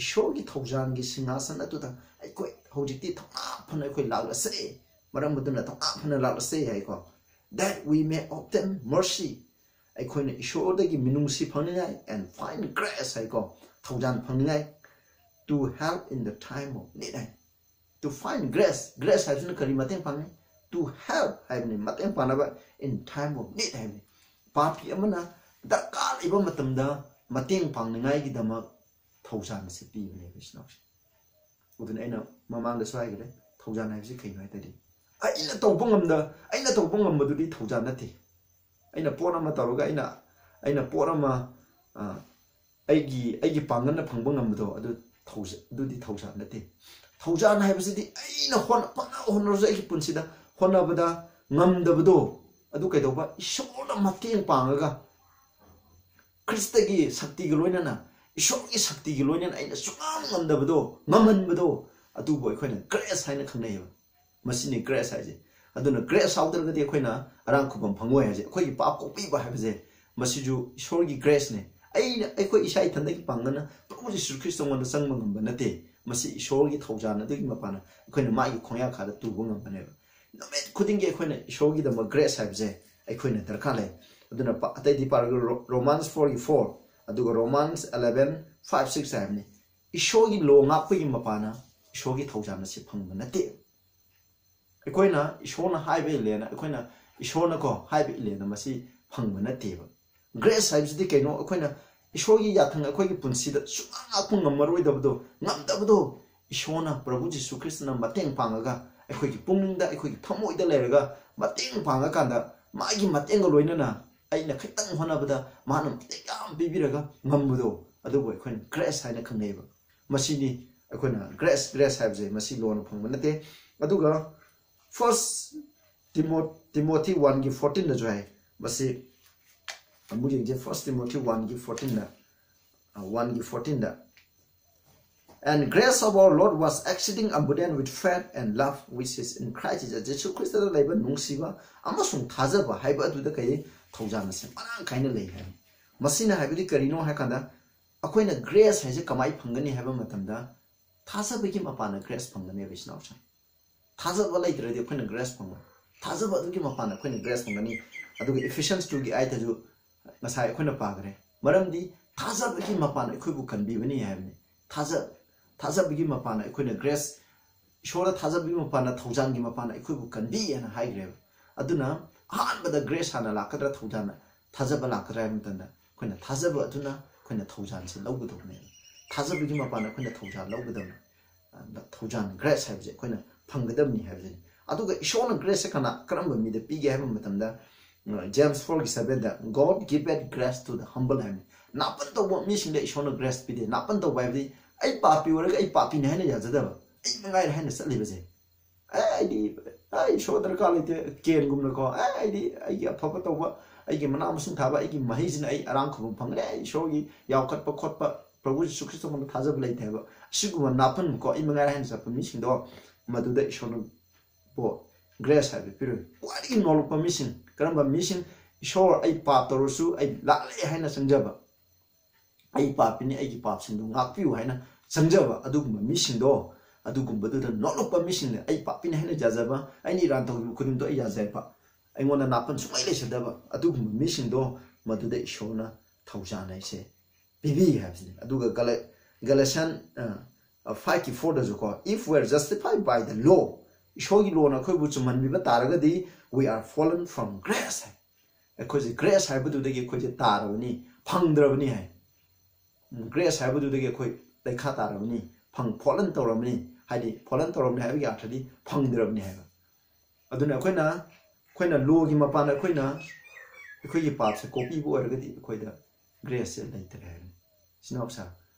ꯏꯁꯣꯔꯒꯤ ꯊꯧꯖꯥꯟꯒꯤ ꯁꯤꯡꯍꯥꯁꯟ ꯑꯗꯨꯗ ꯑꯩꯈꯣꯏ ꯍꯧꯖꯤꯛꯇꯤ ꯊꯧꯅꯥ ꯐꯅ ꯑꯩꯈꯣꯏ ꯂꯥꯛꯂꯁꯦ, ꯃꯔꯝ ꯑꯗꯨꯅ ꯊꯧꯅꯥ ꯐꯅ ꯂꯥꯛꯂꯁꯦ ꯍꯥꯏꯀꯣ꯫ "That we may obtain mercy," ꯑꯩꯈꯣꯏꯅ ꯏꯁꯣꯔꯗꯒꯤ ꯃꯤꯅꯨꯡꯁꯤ ꯐꯪꯅꯤꯡꯉꯥꯏ, "and find grace" ꯍꯥꯏꯀꯣ, ꯊꯧꯖꯥꯟ ꯐꯪꯅꯤꯡꯉꯥꯏ, "to help in the time of need" high. "To find grace", grace ꯍꯥꯏꯕꯁꯤꯅ ꯀꯔꯤ ꯃꯇꯦꯡ ꯄꯥꯡꯉꯤ? "To help" ꯍꯥꯏꯕꯅꯤ, ꯃꯇꯦꯡ ꯄꯥꯡꯅꯕ, "in time of need" ꯍꯥꯏꯕꯅꯤ꯫ ꯄꯥꯄꯤ ꯑꯃꯅ ꯗꯔꯀꯥꯔ ꯂꯩꯕ ꯃꯇꯝꯗ ꯃꯇꯦꯡ ꯄꯥꯡꯅꯤꯡꯉꯥꯏꯒꯤꯗꯃꯛ ꯊꯧꯖꯥꯟ ꯑꯁꯤ ꯄꯤꯕꯅꯦꯕ ꯏꯆꯤꯟ ꯏꯅꯥꯎꯁꯦ꯫ ꯑꯗꯨꯅ ꯑꯩꯅ ꯃꯃꯥꯡꯗꯁꯨ ꯍꯥꯏꯈ꯭ꯔꯦ, ꯊꯧꯖꯥꯟ ꯍꯥꯏꯕꯁꯤ ꯀꯩꯅꯣ ꯍꯥꯏ ꯇꯥꯔꯗꯤ, ꯑꯩꯅ ꯇꯧꯕ ꯉꯝꯗ, ꯑꯩꯅ ꯇꯧꯕ ꯉꯝꯕꯗꯨꯗꯤ ꯊꯧꯖꯥꯟ ꯅꯠꯇꯦ꯫ ꯑꯩꯅ ꯄꯣꯠ ꯑꯃ ꯇꯧꯔꯒ ꯑꯩꯅ, ꯑꯩꯅ ꯄꯣꯠ ꯑꯃ, ꯑ, ꯑꯩꯒꯤ, ꯑꯩꯒꯤ ꯄꯥꯡꯒꯜꯅ ꯐꯪꯕ ꯉꯝꯕꯗꯣ ꯑꯗꯨ ꯊꯧꯖ-, ꯑꯗꯨꯗꯤ ꯊꯧꯖꯥꯟ ꯅꯠꯇꯦ꯫ ꯊꯧꯖꯥꯟ ꯍꯥꯏꯕꯁꯤꯗꯤ ꯑꯩꯅ ꯍꯣꯠꯅ-, ꯐꯅ ꯍꯣꯠꯅꯔꯁꯨ ꯑꯩꯒꯤ ꯄꯨꯟꯁꯤꯗ ꯍꯣꯠꯅꯕꯗ ꯉꯝꯗꯕꯗꯣ ꯑꯗꯨ ꯀꯩꯗꯧꯕ? ꯏꯁꯣꯔꯅ ꯃꯇꯦꯡ ꯄꯥꯡꯉꯒ ꯈ꯭ꯔꯤꯁꯇꯒꯤ ꯁꯛꯇꯤꯒ ꯂꯣꯏꯅꯅ, ꯏꯁꯣꯔꯒꯤ ꯁꯛꯇꯤꯒ ꯂꯣꯏꯅꯅ ꯑꯩꯅ ꯁꯨꯡꯉꯝ ꯉꯝꯗꯕꯗꯣ ꯉꯝꯍꯟꯕꯗꯣ, ꯑꯗꯨꯕꯨ ꯑꯩꯈꯣꯏꯅ grace ꯍꯥꯏꯅ ꯈꯪꯅꯩꯌꯦꯕ꯫ ꯃꯁꯤꯅꯤ grace ꯍꯥꯏꯁꯦ꯫ ꯑꯗꯨꯅ grace ꯌꯥꯎꯗ꯭ꯔꯒꯗꯤ ꯑꯩꯈꯣꯏꯅ ꯑꯔꯥꯡ ꯈꯨꯕꯝ ꯐꯪꯉꯣꯏ ꯍꯥꯏꯁꯦ, ꯑꯩꯈꯣꯏꯒꯤ ꯄꯥꯞ ꯀꯣꯛꯄꯤꯕ ꯍꯥꯏꯕꯁꯦ, ꯃꯁꯤꯁꯨ ꯏꯁꯣꯔꯒꯤ grace ꯅꯦ꯫ ꯑꯩꯅ, ꯑꯩꯈꯣꯏ ꯏꯁꯥ ꯏꯊꯟꯗꯒꯤ ꯄꯥꯡꯒꯜꯅ ꯄ꯭ꯔꯚꯨ ꯖꯤꯁꯨ ꯈ꯭ꯔꯤꯁꯇꯉꯣꯟꯗ ꯆꯪꯕ ꯉꯝꯕ ꯅꯠꯇꯦ꯫ ꯃꯁꯤ ꯏꯁꯣꯔꯒꯤ ꯊꯧꯖꯥꯜ ꯑꯗꯨꯒꯤ ꯃꯄꯥꯟꯅ ꯑꯩꯈꯣꯏꯅ ꯃꯥꯒꯤ ꯈꯣꯡꯌꯥꯈꯥꯗ ꯇꯨꯕ ꯉꯝꯕꯅꯦꯕ꯫ ꯅꯨꯃꯤꯠ ꯈꯨꯗꯤꯡꯒꯤ ꯑꯩꯈꯣꯏꯅ ꯏꯁꯣꯔꯒꯤꯗꯃꯛ grace ꯍꯥꯏꯕꯁꯦ ꯑꯩꯈꯣꯏꯅ ꯗꯔꯀꯥꯔ ꯂꯩ꯫ ꯑꯗꯨꯅ ꯄ- ꯑꯇꯩꯗꯤ ꯄꯥꯔꯒ ꯔꯣ- Romans four ꯒꯤ four, ꯑꯗꯨꯒ Romans eleven five six ꯍꯥꯏꯕꯅꯤ꯫ ꯏꯁꯣꯔꯒꯤ law ꯉꯥꯛꯄꯒꯤ ꯃꯄꯥꯟꯅ ꯏꯁꯣꯔꯒꯤ ꯊꯧꯖꯥꯜ ꯑꯁꯤ ꯐꯪꯕ ꯅꯠꯇꯦ꯫ ꯑꯩꯈꯣꯏꯅ ꯏꯁꯣꯔꯅ ꯍꯥꯏꯕ ꯏꯜꯂꯦꯅ, ꯑꯩꯈꯣꯏꯅ ꯏꯁꯣꯔꯅꯀꯣ ꯍꯥꯏꯕ ꯏꯜꯂꯦꯅ ꯃꯁꯤ ꯐꯪꯕ ꯅꯠꯇꯦꯕ꯫ Grace ꯍꯥꯏꯕꯁꯤꯗꯤ ꯀꯩꯅꯣ? ꯑꯩꯈꯣꯏꯅ ꯏꯁꯣꯔꯒꯤ ꯌꯥꯊꯪ ꯑꯩꯈꯣꯏꯒꯤ ꯄꯨꯟꯁꯤꯗ ꯁꯨꯡꯉꯥꯛ ꯉꯥꯛꯄ ꯉꯝꯃꯔꯣꯏꯗꯕꯗꯣ, ꯉꯝꯗꯕꯗꯣ, ꯏꯁꯣꯔꯅ, ꯄ꯭ꯔꯚꯨ ꯖꯤꯁꯨ ꯈ꯭ꯔꯤꯁꯇꯅ ꯃꯇꯦꯡ ꯄꯥꯡꯉꯒ, ꯑꯩꯈꯣꯏꯒꯤ ꯄꯨꯛꯅꯤꯡꯗ, ꯑꯩꯈꯣꯏꯒꯤ ꯊꯃꯣꯏꯗ ꯂꯩꯔꯒ ꯃꯇꯦꯡ ꯄꯥꯡꯉꯀꯥꯟꯗ, ꯃꯥꯒꯤ ꯃꯇꯦꯡꯒ ꯂꯣꯏꯅꯅ ꯑꯩꯅ ꯈꯤꯇꯪ ꯍꯣꯠꯅꯕꯗ ꯃꯥꯅ ꯃꯇꯦꯡ ꯌꯥꯝ ꯄꯤꯕꯤꯔꯒ ꯉꯝꯕꯗꯣ, ꯑꯗꯨꯕꯨ ꯑꯩꯈꯣꯏꯅ grace ꯍꯥꯏꯅ ꯈꯪꯅꯩꯕ꯫ ꯃꯁꯤꯅꯤ ꯑꯩꯈꯣꯏꯅ grace, grace ꯍꯥꯏꯕꯁꯦ ꯃꯁꯤ ꯂꯣꯟꯅ ꯐꯪꯕ ꯅꯠꯇꯦ꯫ ꯑꯗꯨꯒ First Timo- Timothy one ꯒꯤ fourteen ꯗꯁꯨ ꯍꯥꯏ꯫ ꯃꯁꯤ ꯑꯃꯨꯛ ꯌꯦꯡꯁꯦ, First Timothy one ꯒꯤ fourteen ꯗ, ꯑ, one ꯒꯤ fourteen the, "And grace of our Lord was exceeding abundant with faith and love which is in Christ Jesus." ꯖꯤꯁꯨ ꯈ꯭ꯔꯤꯁꯇꯗ ꯂꯩꯕ ꯅꯨꯡꯁꯤꯕ ꯑꯃꯁꯨꯡ ꯊꯥꯖꯕ ꯍꯥꯏꯕ ꯑꯗꯨꯗ ꯀꯩ ꯊꯧꯖꯥꯜ ꯑꯁꯦ ꯃꯔꯥꯡ ꯀꯥꯏꯅ ꯂꯩ ꯍꯥꯏ꯫ ꯃꯁꯤꯅ ꯍꯥꯏꯕꯗꯤ ꯀꯔꯤꯅꯣ ꯍꯥꯏ ꯀꯥꯟꯗ, ꯑꯩꯈꯣꯏꯅ grace ꯍꯥꯏꯁꯦ ꯀꯃꯥꯏ ꯐꯪꯒꯅꯤ ꯍꯥꯏꯕ ꯃꯇꯝꯗ, ꯊꯥꯖꯕꯒꯤ ꯃꯄꯥꯟꯅ grace ꯐꯪꯒꯅꯦꯕ, ꯏꯆꯤꯟ ꯏꯅꯥꯎꯁꯤꯡ꯫ ꯊꯥꯖꯕ ꯂꯩꯇ꯭ꯔꯗꯤ ꯑꯩꯈꯣꯏꯅ grace ꯐꯪꯉꯣꯏ꯫ ꯊꯥꯖꯕ ꯑꯗꯨꯒꯤ ꯃꯄꯥꯟꯅ ꯑꯩꯈꯣꯏꯅ grace ꯐꯪꯒꯅꯤ꯫ ꯑꯗꯨꯒ Ephesians two ꯒꯤ eight ꯇꯁꯨ ꯉꯁꯥꯏ ꯑꯩꯈꯣꯏꯅ ꯄꯥꯈ꯭ꯔꯦ꯫ ꯃꯔꯝꯗꯤ ꯊꯥꯖꯕꯒꯤ ꯃꯄꯥꯟꯅ ꯑꯩꯈꯣꯏꯕꯨ ꯀꯟꯕꯤꯕꯅꯤ ꯍꯥꯏꯕꯅꯤ꯫ ꯊꯥꯖ- ꯊꯥꯖꯕꯒꯤ ꯃꯄꯥꯟꯅ ꯑꯩꯈꯣꯏꯅ grace, ꯏꯁꯣꯔꯗ ꯊꯥꯖꯕꯒꯤ ꯃꯄꯥꯟꯅ, ꯊꯧꯖꯥꯜꯒꯤ ꯃꯄꯥꯟꯅ ꯑꯩꯈꯣꯏꯕꯨ ꯀꯟꯕꯤ ꯍꯥꯏꯅ ꯍꯥꯏꯈ꯭ꯔꯦꯕ꯫ ꯑꯗꯨꯅ ꯑꯍꯥꯟꯕꯗ grace ꯍꯥꯟꯅ ꯂꯥꯛꯀꯗ꯭ꯔꯥ, ꯊꯧꯖꯥꯜꯅ, ꯊꯥꯖꯕ ꯂꯥꯛꯀꯗ꯭ꯔꯥ ꯍꯥꯏꯕ ꯃꯇꯝꯗ, ꯑꯩꯈꯣꯏꯅ ꯊꯥꯖꯕ ꯑꯗꯨꯅ ꯑꯩꯈꯣꯏꯅ ꯊꯧꯖꯥꯜꯁꯦ ꯂꯧꯒꯗꯧꯕꯅꯦꯕ꯫ ꯊꯥꯖꯕꯒꯤ ꯃꯄꯥꯟꯅ ꯑꯩꯈꯣꯏꯅ ꯊꯧꯖꯥꯜ ꯂꯧꯒꯗꯕꯅꯤ꯫ ꯑ, ꯊꯧꯖꯥꯜ, grace ꯍꯥꯏꯕꯁꯦ ꯑꯩꯈꯣꯏꯅ ꯐꯪꯒꯗꯕꯅꯤ ꯍꯥꯏꯕꯁꯤꯅꯤ꯫ ꯑꯗꯨꯒ ꯏꯁꯣꯔꯅ grace ꯁꯦ ꯀꯅꯥ, ꯀꯔꯝꯕ ꯃꯤꯗ ꯄꯤꯒꯦ ꯍꯥꯏꯕ ꯃꯇꯝꯗ, ꯑ, James four ꯒꯤ seven the, "God giveth grace to the humble" ꯍꯥꯏꯕꯅꯤ꯫ ꯅꯥꯄꯟ ꯇꯧꯕ ꯃꯤꯁꯤꯡꯗ ꯏꯁꯣꯔꯅ grace ꯄꯤꯗꯦ꯫ ꯅꯥꯄꯟ ꯇꯧꯕ ꯍꯥꯏꯕꯗꯤ ꯑꯩ ꯄꯥꯄꯤ ꯑꯣꯏꯔꯒ ꯑꯩ ꯄꯥꯄꯤꯅꯤ ꯍꯥꯏꯅ ꯌꯥꯖꯗꯕ, ꯑꯩ ꯃꯉꯥꯏꯔꯦ ꯍꯥꯏꯅ ꯆꯠꯂꯤꯕꯁꯦ꯫ ꯑꯦ, ꯑꯩꯗꯤ, ꯑꯩ ꯏꯁꯣꯔ ꯗꯔꯀꯥꯔ ꯂꯩꯇꯦ, ꯀꯦꯟꯒꯨꯝꯅꯀꯣ, ꯑꯦ, ꯑꯩꯗꯤ ꯑꯩꯒꯤ ꯑꯐꯕ ꯇꯧꯕ, ꯑꯩꯒꯤ ꯃꯅꯥ ꯃꯁꯤꯡ ꯊꯥꯕ, ꯑꯩꯒꯤ ꯃꯍꯩꯁꯤꯅ ꯑꯩ ꯑꯔꯥꯡ ꯈꯨꯕꯝ ꯐꯪꯒꯅꯤ, ꯑꯩ ꯏꯁꯣꯔꯒꯤ ꯌꯥꯎꯈꯠꯄ ꯈꯣꯠꯄ, ꯄ꯭ꯔꯚꯨ ꯖꯤꯁꯨ ꯈ꯭ꯔꯤꯁꯇ ꯃꯉꯣꯟꯗ ꯊꯥꯖꯕ ꯂꯩꯇꯦ ꯍꯥꯏꯕ, ꯑꯁꯤꯒꯨꯝꯕ ꯅꯥꯄꯟꯀꯣ, ꯑꯩ ꯃꯉꯥꯏꯔꯦ ꯍꯥꯏꯅ ꯆꯠꯄ ꯃꯤꯁꯤꯡꯗꯣ, ꯃꯗꯨꯗ ꯏꯁꯣꯔꯅ ꯕꯣ-, grace ꯍꯥꯏꯕ ꯄꯤꯔꯣꯏ꯫ ꯈ꯭ꯋꯥꯏꯗꯒꯤ ꯅꯣꯂꯨꯛꯄ ꯃꯤꯁꯤꯡ, ꯀꯔꯝꯕ ꯃꯤꯁꯤꯡ? "ꯏꯁꯣꯔ, ꯑꯩ ꯄꯥꯞ ꯇꯧꯔꯁꯨ ꯑꯩ ꯂꯥꯜꯂꯦ" ꯍꯥꯏꯅ ꯆꯪꯖꯕ, "ꯑꯩ ꯄꯥꯄꯤꯅꯤ, ꯑꯩꯒꯤ ꯄꯥꯞꯁꯤꯡꯗꯨ ꯉꯥꯛꯄꯤꯌꯨ" ꯍꯥꯏꯅ ꯆꯪꯖꯕ ꯑꯗꯨꯒꯨꯝꯕ ꯃꯤꯁꯤꯡꯗꯣ, ꯑꯗꯨꯒꯨꯝꯕꯗꯨꯗ ꯅꯣꯠꯂꯨꯛꯄ ꯃꯤꯁꯤꯡꯅ, "ꯑꯩ ꯄꯥꯄꯤꯅꯤ ꯍꯥꯏꯅ ꯌꯥꯖꯕ, ꯑꯩꯅ ꯏꯔꯥꯟ ꯇꯧꯈꯤꯕ ꯈꯨꯗꯤꯡꯗꯣ ꯑꯩ ꯌꯥꯖꯩꯕ, ꯑꯩꯉꯣꯟꯗ ꯅꯥꯄꯟ ꯁꯨꯡꯂꯩ ꯂꯩꯖꯗꯕ" ꯑꯗꯨꯒꯨꯝꯕ ꯃꯤꯁꯤꯡꯗꯣ ꯃꯗꯨꯗ ꯏꯁꯣꯔꯅ ꯊꯧꯖꯥꯜ ꯍꯥꯏꯁꯦ ꯄꯤꯕꯤ ꯍꯥꯏꯕꯁꯤꯅꯤ꯫ ꯑꯗꯨꯒ Gala-, Galatian, ꯑ, ꯑ, five ꯀꯤ four ꯗꯁꯨꯀꯣ, "If we are justified by the law," ꯏꯁꯣꯔꯒꯤ ꯂꯣꯅ ꯑꯩꯈꯣꯏꯕꯨ ꯆꯨꯝꯍꯟꯕꯤꯕ ꯇꯥꯔꯒꯗꯤ, "We are fallen from grace" ꯍꯥꯏ꯫ ꯑꯩꯈꯣꯏꯁꯦ grace ꯍꯥꯏꯕꯗꯨꯗꯒꯤ ꯑꯩꯈꯣꯏꯁꯦ ꯇꯥꯔꯕꯅꯤ, ꯐꯪꯗ꯭ꯔꯕꯅꯤ ꯍꯥꯏ꯫ ꯎꯝ, grace ꯍꯥꯏꯕꯗꯨꯗꯒꯤ ꯑꯩꯈꯣꯏ ꯂꯩꯈꯥ ꯇꯥꯔꯕꯅꯤ, ꯐꯪ-, fallen ꯇꯧꯔꯕꯅꯤ, ꯍꯥꯏꯗꯤ fallen ꯇꯧꯔꯕꯅꯤ ꯍꯥꯏꯕꯒꯤ ꯑꯔꯊꯗꯤ ꯐꯪꯗ꯭ꯔꯕꯅꯤ ꯍꯥꯏꯕ꯫ ꯑꯗꯨꯅ ꯑꯩꯈꯣꯏꯅ, ꯑꯩꯈꯣꯏꯅ ꯂꯣꯒꯤ ꯃꯄꯥꯟꯗ ꯑꯩꯈꯣꯏꯅ ꯑꯩꯈꯣꯏꯒꯤ ꯄꯥꯞꯁꯦ ꯀꯣꯛꯄꯤꯕ ꯑꯣꯏꯔꯒꯗꯤ ꯑꯩꯈꯣꯏꯗ grace ꯁꯦ ꯂꯩꯇ꯭ꯔꯦ ꯍꯥꯏꯕꯅꯤ꯫ ꯁꯤꯅ ꯁꯥ-,